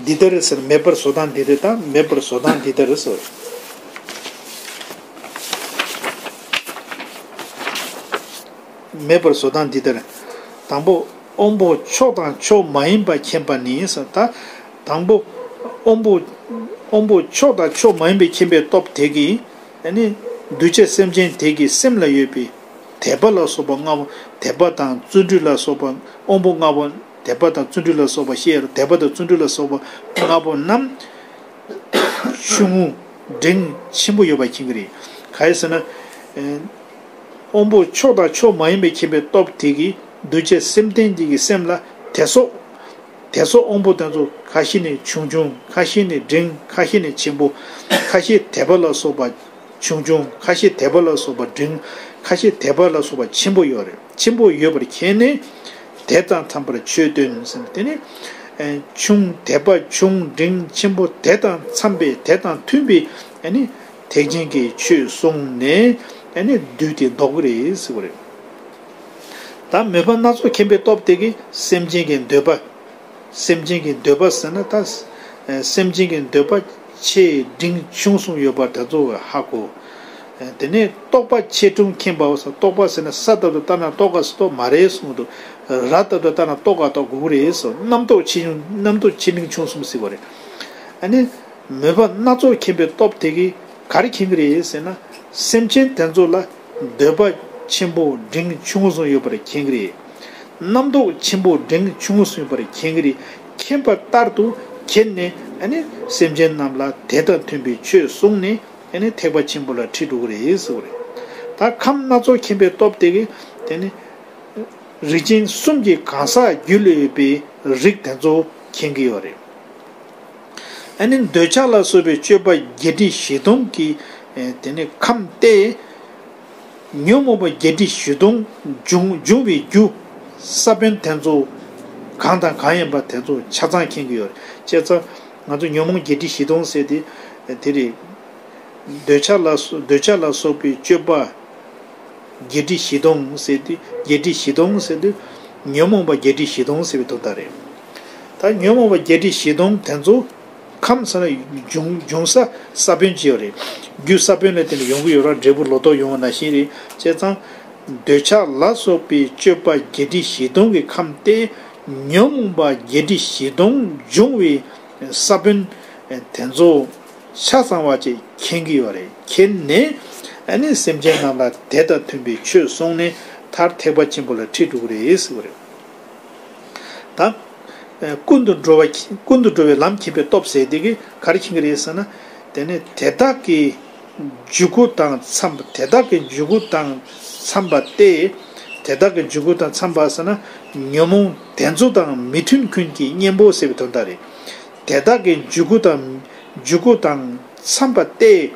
འདི་ལྟར་ཟེར། མེད་པར་བཟོ་སྟངས་འདི་ལྟར་དང་མེད་པར་བཟོ་སྟངས་འདི་ལྟར་ཟེར། མེད་པར་བཟོ་སྟངས་འདི་ལྟར། དང་པོ་དབང་པོ་མཆོག་དང་མཆོག་མ་ཡིན་པ་མཁྱེན་པ་ནི་ཟེར། ད་དང་པོ་དབང་པོ་དབང་པོ་མཆོག་དང་མཆོག་མ་ཡིན་པའི་མཁྱེན་པའི་སྟོབས་དེ་གིས། ཨ་ནི་གདུལ་བྱ་སེམས་ཅན་དེ་གི་སེམས་ལ་ཡོད་པའི་དད་པ་ལ་སོགས་པ་ལྔ་པོ། དད་པ་དང་བརྩོན་འགྲུས་ལ་སོགས་པ་དབང་པོ་ལྔ་པོ། དད་པ་དང་བརྩོན་འགྲུས་ལ་སོགས་པ་བཤད། དད་པ་དང་བརྩོན་འགྲུས་ལ་སོགས་པ་ལྔ་པོ་རྣམས་ཆུང་ངུ་འབྲིང་ཆེན་པོ་ཡོད་པ་མཁྱེན་གྱི་རེད། ག་རེ་ཟེར་ན། ཨེ། དབང་པོ་མཆོག་དང་མཆོག་མ་ཡིན་པའི་མཁྱེན་པའི་སྟོབས་དེ་གིས་གདུལ་བྱ་སེམས་ཅན་དེ་གི་སེམས་ལ་དད་སོགས། དད་སོགས་དབང་པོ་དེ་ཚོ་ཁ་ཤས་ནི་ཆུང་ཆུང་། ཁ་ཤས་ནི་འབྲིང་། ཁ་ཤས་ནི་ཆེན་པོ། ཁ་ཤས་དད་པ་ལ་སོགས་པ་ཆུང་ཆུང་། ཁ་ཤས་དད་པ་ལ་སོགས་པ་འབྲིང་། ཁ་ཤས་དད་པ་ལ་སོགས་པ་ཆེན་པོ་ཡོད་རེད། ཆེན་པོ་ཡོད་པར་མཁྱེན་ནས་དེ་དང་འཚམས་པར་ཆོས་སྟོན་ཟེར་ན། དེ་ནི་ཨེ་ཆུང་། དད་པ་ཆུང་འབྲིང་ཆེན་པོ་དེ་དང་འཚམས་པའི་དེ་དང་མཐུན་པའི་ཨ་ནི་ཐེག་ཆེན་གྱི་ཆོས་གསུངས་ནས་ཨ་ནི་བདུད་དེ་བཟློག་གི་རེད་ཟེར་བ་རེད། ད་མོས་པ་སྣ་ཚོགས་མཁྱེན་པའི་སྟོབས་དེ་གིས་སེམས་ཅན་གྱི་འདོད་པ། སེམས་ཅན་གྱི་འདོད་པ་ཟེར་ན་ད། ཨེ་སེམས་ཅན་གྱི་འདོད་པ་ཆེ་འབྲིང་ཆུང་གསུམ་ཡོད་པ་དེ་ཚོ་ཧ་གོ། ཨེ་དེ་ནས་རྟོག་པ་ཆེ་ཆུང་མཁྱེན་པའོ་ཟེར། རྟོག་པ་ཟེར་ན་ས་ལྟ་བུ་ལྟ་ན་རྟོགས་དཀའ་ཟེར་རྟོགས་མ་རེད་གསུངས་འདུག་ར་ལྟ་བུ་ལྟ་ན་རྟོགས་དཀའ་རྟོགས་དགོས་ཀྱི་རེད་ཟེར། རྣམ་རྟོག་ཆེ་ཆུང་། རྣམ་རྟོག་ཆེ་འབྲིང་ཆུང་གསུམ་ཟེར་བ་རེད། ཨ་ནི། མོས་པ་སྣ་ཚོགས་མཁྱེན་པའི་སྟོབས་དེ་གིས་ག་རེ་མཁྱེན་གྱི་རེད་ཟེར་ན། སེམས་ཅན་དེ་ཚོ་ལ་འདོད་པ་ཆེན་པོ་འབྲིང་ཆུང་གསུམ་ཡོད་པར་མཁྱེན་གྱི་རེད། རྣམ་རྟོག་ཆེན་པོ་འབྲིང་ཆུང་གསུམ་ཡོད་པར་མཁྱེན་གྱི་རེད། མཁྱེན་པ་ལྟར་དུ་མཁྱེན་ནས་ཨ་ནི་སེམས་ཅན་རྣམས་ལ་དེ་དང་མཐུན་པའི་ཆོས་གསུངས་ནས་ ཨ་ནི་ཐེག་པ་ཆེན་པོ་ལ་ཁྲིད་འགྲོ་གི་རེད་ཟེར་བ་རེད། ད་ཁམས་སྣ་ཚོགས་མཁྱེན་པའི་སྟོབས་དེ་གིས་དེ་ནི་རིགས་ཅན་གསུམ་གྱི་གང་ཟག་རྒྱུད་ལ་ཡོད་པའི་རིགས་དེ་ཚོ་མཁྱེན་གྱི་ཡོད་རེད། ཨ་ནི་འདོད་ཆགས་ལ་སོགས་པའི་སྤྱོད་པ་བརྒྱད་ཁྲི་བཞི་སྟོང་གི་དེ་ནི་ཁམས་ཏེ། ཉོན་མོངས་པ་བརྒྱད་ཁྲི་བཞི་སྟོང་འབྱུང་འབྱུང་བའི་རྒྱུ་ས་བོན་དེ་ཚོ་གང་དང་གང་ཡིན་པ་དེ་ཚོ་ཆ་ཚང་མཁྱེན་གྱི་ཡོད་རེད། བྱས་ཙང་ང་ཚོ་ཉོན་མོངས་བརྒྱད་ཁྲི་བཞི་སྟོང་ཟེར་དེ་དེ་རེད། འདོད་ཆགས་ལ་སོ་འདོད་ཆགས་ལ་སོགས་པའི་སྤྱོད་པ་བརྒྱད་ཁྲི་བཞི་སྟོང་ཟེར་དུས་བརྒྱད་ཁྲི་བཞི་སྟོང་ཟེར་དུས་ཉོན་མོངས་པ་བརྒྱད་ཁྲི་བཞི་སྟོང་ཟེར་བའི་དོན་དག་རེད། ད་ཉོན་མོངས་པ་བརྒྱད་ཁྲི་བཞི་སྟོང་དེ་ཚོ་ཁམས་ཟེར་ན་འབྱུང་འབྱུང་ས་ས་བོན་ཅིག་ཡོད་རེད། རྒྱུ་ས་བོན་ལས་དེ་ནས་ཡོང་གི་ཡོད་ར། འབྲས་བུ་ལོ་ཏོག་ཡོང་བ་ནང་བཞིན་རེད། བྱས་ཙང་འདོད་ཆགས་ལ་སོགས་པའི་སྤྱོད་པ་བརྒྱད་ཁྲི་བཞི་སྟོང་གི་ཁམས་ཏེ་ཉོན་མོངས་པ་བརྒྱད་ཁྲི་བཞི་སྟོང་འབྱུང་བའི་ས་བོན་དེ་ཚོ་ཆ་ཚང་བ་ཅིག་མཁྱེན་གྱི་ཡོད་རེད། མཁྱེན་ནས་ཨ་ནི་སེམས་ཅན་རྣམས་ལ་དེ་དང་མཐུན་པའི་ཆོས་གསུངས་ནས་མཐར་ཐེག་པ་ཆེན་པོ་ལ་ཁྲིད་འགྲོ་གི་རེད་ཟེར་བ་རེད། ད་ཀུན་ཏུ་འགྲོ་བ་ཀུན་ཏུ་འགྲོ་བའི་ལམ་མཁྱེན་པའི་སྟོབས་ཟེར་དེ་གིས་ག་རེ་མཁྱེན་གྱི་རེད་ཟེར་ན། དེ་ནི་དེ་དག་གི་འཇུག་སྒོ་དང་འཚམས་པ་དེ་དག་གི་འཇུག་སྒོ་དང་འཚམས་པ་སྟེ། དེ་དག་གི་འཇུག་སྒོ་དང་འཚམས་པ་ཟེར་ན་ཉོན་མོངས་དེ་ཚོ་དང་མི་མཐུན་ཀུན་གྱི་གཉེན་པོ་ཟེར་བའི་དོན་དག་རེད། དེ་དག་གི་འཇུག་སྒོ་དང་འཇུག་སྒོ་དང་འཚམས་པ་སྟེ།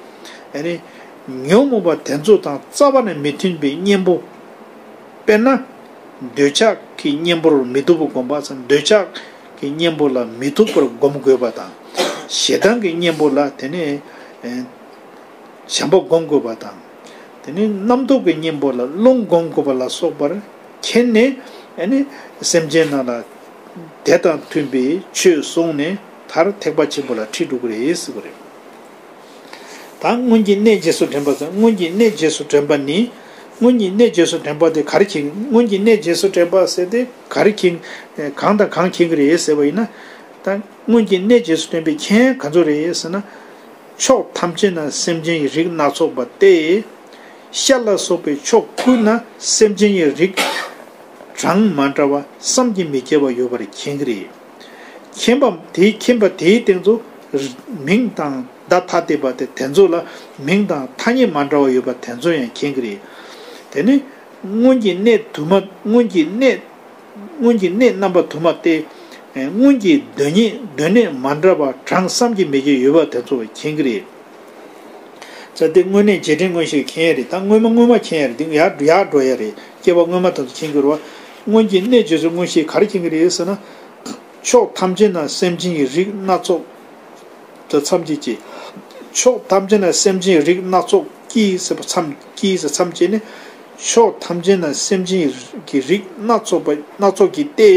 ཨ་ནི་ཉོན་མོངས་པ་དེ་ཚོ་དང་རྩ་བ་ནས་མི་མཐུན་པའི་གཉེན་པོ། དཔེར་ན། འདོད་ཆགས་ཀྱི་གཉེན་པོར་མི་ལྟུང་བར་བསྒོམ་པ་ཙམ། འདོད་ཆགས་ཀྱི་གཉེན་པོ་ལ་མི་ལྟུང་བར་བསྒོམ་དགོས་པ་དང་། ཞེ་སྡང་གི་གཉེན་པོ་ལ་དེ་ནས་ཨེ་བྱམས་པ་བསྒོམ་དགོས་པ་དང་། དེ་ནས་རྣམ་རྟོག་གི་གཉེན་པོ་ལ་རླུང་བསྒོམ་དགོས་པ་ལ་སོགས་པར་མཁྱེན་ནས་ཨ་ནི་སེམས་ཅན་རྣམས་ལ་དེ་དང་མཐུན་པའི་ཆོས་གསུངས་ནས་མཐར་ཐེག་པ་ཆེན་པོ་ལ་ཁྲིད་འགྲོ་གི་རེད་ཟེར་བ་རེད། ད་སྔོན་གྱི་གནས་རྗེས་སུ་དྲན་པ་ཟེར། སྔོན་གྱི་གནས་རྗེས་སུ་དྲན་པ་ནི། སྔོན་གྱི་གནས་རྗེས་སུ་དྲན་པ་དེ་ག་རེ་མཁྱེན། སྔོན་གྱི་གནས་རྗེས་སུ་དྲན་པ་ཟེར་དེ་ག་རེ་མཁྱེན། གང་དང་གང་མཁྱེན་གྱི་རེད་ཟེར་བ་ཡིན་ན། ད་སྔོན་གྱི་གནས་རྗེས་སུ་དྲན་པའི་མཁྱེན་ག་ཚོད་རེད་ཟེར་ན། ཕྱོགས་ཐམས་ཅད་ན་སེམས་ཅན་གྱི་རིགས་སྣ་ཚོགས་པ་སྟེ། ཤར་ལ་སོགས་པའི་ཕྱོགས་ཀུན་ན་སེམས་ཅན་གྱི་རིགས་གྲངས་མ་འདྲ་བ་བསམ་གྱིས་མི་ཁྱབ་པ་ཡོད་པར་མཁྱེན་གྱི་རེད། མཁྱེན་པ་དེ་མཁྱེན་པ་དེའི་སྟེང་དུ་མིང་དང་བརྡ་ཐ་དད་པ་དེ་དེ་ཚོ་ལ་མིང་དང་ཐ་སྙད་མ་འདྲ་བ་ཡོད་པ་དེ་ཚོ་ཡང་མཁྱེན་གྱི་རེད། དེ་ནི་སྔོན་གྱི་གནས་དུ་མ་སྔོན་གྱི་གནས་སྔོན་གྱི་གནས་རྣམ་པ་དུ་མ་སྟེ། སྔོན་གྱི་སྡོད་གནས་སྡོད་གནས་མ་འདྲ་བ་གྲངས་བསམ་གྱིས་མི་ཁྱབ་ཡོད་པ་དེ་ཚོ་མཁྱེན་གྱི་རེད། ཙང་དེ་སྔོན་གནས་རྗེས་དྲན་མངོན་ཤེས་མཁྱེན་ཡ་རེད། ད་སྔོན་མ་སྔོན་མ་མཁྱེན་ཡ་རེད། དེ་ཡར་ཡར་འགྲོ་ཡ་རེད། སྐྱེ་བ་སྔོན་མ་དེ་ཚོ་མཁྱེན་གྱི་རེད་བ། སྔོན་གྱི་གནས་རྗེས་སུ་མངོན་ཤེས་ག་རེ་མཁྱེན་གྱི་རེད་ཟེར་ན། ཕྱོགས་ཐམས་ཅད་ན་སེམས་ཅན་གྱི་རིགས་སྣ་ཚོགས། དེ་མཚམས་ཀྱི་ཅིག་ཕྱོགས་ཐམས་ཅད་ན་སེམས་ཅན་གྱི་རིགས་སྣ་ཚོགས་ཀྱིས་ཟེར་བ་མཚམས་ཀྱིས་ཟེར་མཚམས་བཅད་ནས། ཕྱོགས་ཐམས་ཅད་ན་སེམས་ཅན་གྱི་རིགས་སྣ་ཚོགས་པ་སྣ་ཚོགས་ཀྱི་སྟེ།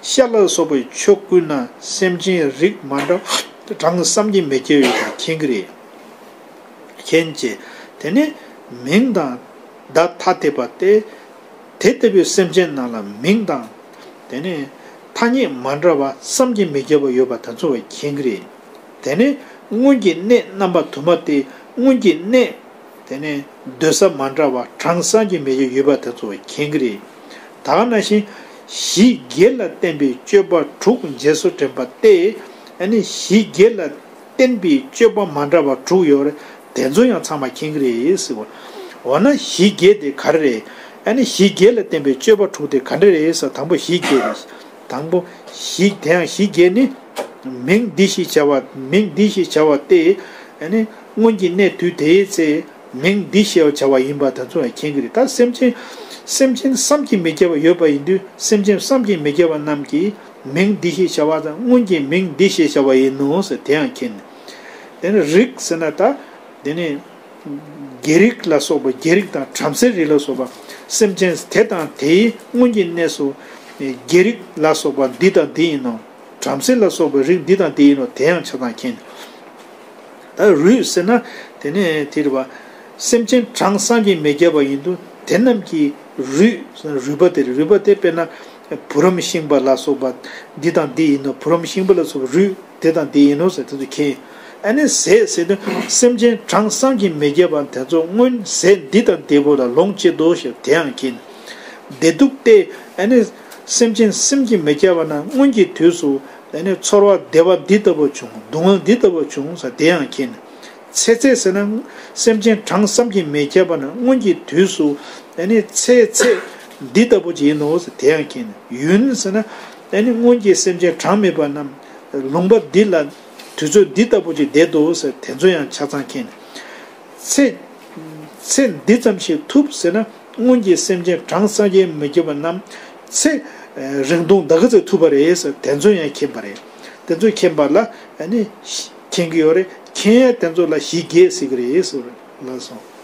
ཤར་ལ་སོགས་པའི་ཕྱོགས་ཀུན་ན་སེམས་ཅན་གྱི་རིགས་མ་འདྲ་བ་གྲངས་བསམ་གྱིས་མི་ཁྱབ་ཡོད་པར་མཁྱེན་གྱི་རེད། མཁྱེན་ཅེས། དེ་ནས་མིང་དང་བརྡ་ཐ་དད་པ་སྟེ། དེ་ལྟ་བུའི་སེམས་ཅན་རྣམས་ལ་མིང་དང་། དེ་ནས་ཐ་སྙད་མ་འདྲ་བ་བསམ་གྱིས་མི་ཁྱབ་པ་ཡོད་པ་དེ་ཚོ་བས་མཁྱེན་གྱི་རེད། དེ་ནས་སྔོན་གྱི་གནས་རྣམ་པ་དུ་མ་སྟེ། སྔོན་གྱི་གནས། དེ་ནས་སྡོད་ས་མ་འདྲ་བ་གྲངས་བསམ་གྱིས་མི་ཁྱབ་ཡོད་པ་དེ་ཚོ་བས་མཁྱེན་གྱི་རེད། ད་ག་ནང་བཞིན་གཞི་དགེ་ལ་བརྟེན་པའི་སྤྱོད་པ་དྲུག་རྗེས་སུ་དྲན་པ་སྟེ། ཨ་ནི་གཞི་དགེ་ལ་བརྟེན་པའི་སྤྱོད་པ་མ་འདྲ་བ་དྲུག་ཡོད་རེད། དེ་ཚོ་ཡང་ཚང་མ་མཁྱེན་གྱི་རེད་ཟེར་བ། འོ་ན་གཞི་དགེ་དེ་ག་རེ་རེད། ཨ་ནི་གཞི་དགེ་ལ་བརྟེན་པའི་སྤྱོད་པ་དྲུག་དེ་ག་འདྲ་རེད་ཟེར། དང་པོ་གཞི་དགེ་རེད། དང་པོ་གཞི་དེ་ཡང་གཞི་དགེ་ནི། མིང་འདི་ཞེས་བྱ་བ་མིང་འདི་ཞེས་བྱ་བ་སྟེ། ཨ་ནི་སྔོན་གྱི་གནས་དུས་དེའི་ཚེ་མིང་འདི་ཞེས་བྱ་བ་ཡིན་པ་དེ་ཚོ་ཡང་མཁྱེན་གྱི་རེད། ད་སེམས་ཅན་སེམས་ཅན་བསམ་གྱིས་མི་ཁྱབ་པ་ཡོད་པ་ཡིན་དུས་སེམས་ཅན་བསམ་གྱིས་མི་ཁྱབ་པ་རྣམས་ཀྱི་མིང་འདི་ཞེས་བྱ་བ་དང་སྔོན་གྱི་མིང་འདི་ཞེས་བྱ་བ་ཡིན་ནོ་ཟེར་དེ་ཡང་མཁྱེན། དེ་ནི་རིགས་ཟེར་ན་ད། དེ་ནི། རྒྱལ་རིགས་ལ་སོགས་པ་རྒྱལ་རིགས་དང་བྲམ་ཟེའི་རིགས་ལ་སོགས་པ། སེམས་ཅན་དེ་དང་དེའི་སྔོན་གྱི་གནས་སུ། རྒྱལ་རིགས་ལ་སོགས་པ་འདི་དང་འདི་ཡིན་ནོ། བྲམ་ཟེ་ལ་སོགས་པའི་རིགས་འདི་དང་འདི་ཡིན་ནོ་དེ་ཡང་ཆ་ཚང་མཁྱེན། ད་རུས་ཟེར་ན་དེ་ནས་དེ་རེད་བ། སེམས་ཅན་གྲངས་བསམ་གྱིས་མི་ཁྱབ་པ་ཡིན་དུས་དེ་རྣམས་ཀྱི་རུས་ཟེར་ན་རུས་པ་དེ་རེད། རུས་པ་དེ་དཔེར་ན་བུ་རམ་ཤིང་པ་ལ་སོགས་པ་འདི་དང་འདི་ཡིན་ནོ། བུ་རམ་ཤིང་པ་ལ་སོགས་པའི་རུས་དེ་དང་འདི་ཡིན་ནོ་ཟེར་དེ་ཚོ་མཁྱེན། ཨ་ནི་ཟས་ཟེར་དུས་སེམས་ཅན་གྲངས་བསམ་གྱིས་མི་ཁྱབ་པ་དེ་ཚོ་སྔོན་ཟས་འདི་དང་འདི་པོ་ལ་ལོངས་སྤྱད་དོ་ཞེས་དེ་ཡང་མཁྱེན། བདེ་སྡུག་སྟེ་ཨ་ནི་སེམས་ཅན་བསམ་གྱིས་མི་ཁྱབ་པ་ན་སྔོན་གྱི་དུས་སུ་ཨ་ནི་ཚོར་བ་བདེ་བ་འདི་ལྟ་བུ་བྱུང་། སྡུག་བསྔལ་འདི་ལྟ་བུ་བྱུང་ཟེར་དེ་ཡང་མཁྱེན། ཚེ་ཚད་ཟེར་ན་སེམས་ཅན་གྲངས་བསམ་གྱིས་མི་ཁྱབ་པ་ན་སྔོན་གྱི་དུས་སུ་ཨ་ནི་ཚེ་ཚད་འདི་ལྟ་བུ་ཅིག་ཡིན་ནོ་ཟེར་དེ་ཡང་མཁྱེན་ནས། ཡུན་ཟེར་ན་ཨ་ནི་སྔོན་གྱི་སེམས་ཅན་གྲངས་མེད་པ་རྣམས་ལུང་པ་འདི་ལ་དུས་ཚོད་འདི་ལྟ་བུ་ཅིག་བསྡད་དོ་ཟེར་དེ་ཚོ་ཡང་ཆ་ཚང་མཁྱེན་ནས། ཚེ་ཚེ་འདི་ཙམ་ཞིག་ཐུབ་ཟེར་ན་སྔོན་གྱི་སེམས་ཅན་གྲངས་བསམ་གྱིས་མི་ཁྱབ་པ་རྣམས་ཚེ་རིང་ཐུང་ད་ག་ཚོད་ཐུབ་པ་རེད་ཟེར་དེ་ཚོ་ཡང་མཁྱེན་པ་རེད། དེ་ཚོ་མཁྱེན་པ་ལ་ཨ་ནི་མཁྱེན་གྱི་ཡོད་རེད། མཁྱེན་ཡས་དེ་ཚོ་ལ་གཞི་བརྒྱད་ཟེར་གྱི་རེད་ཟེར་ལ་སོང་།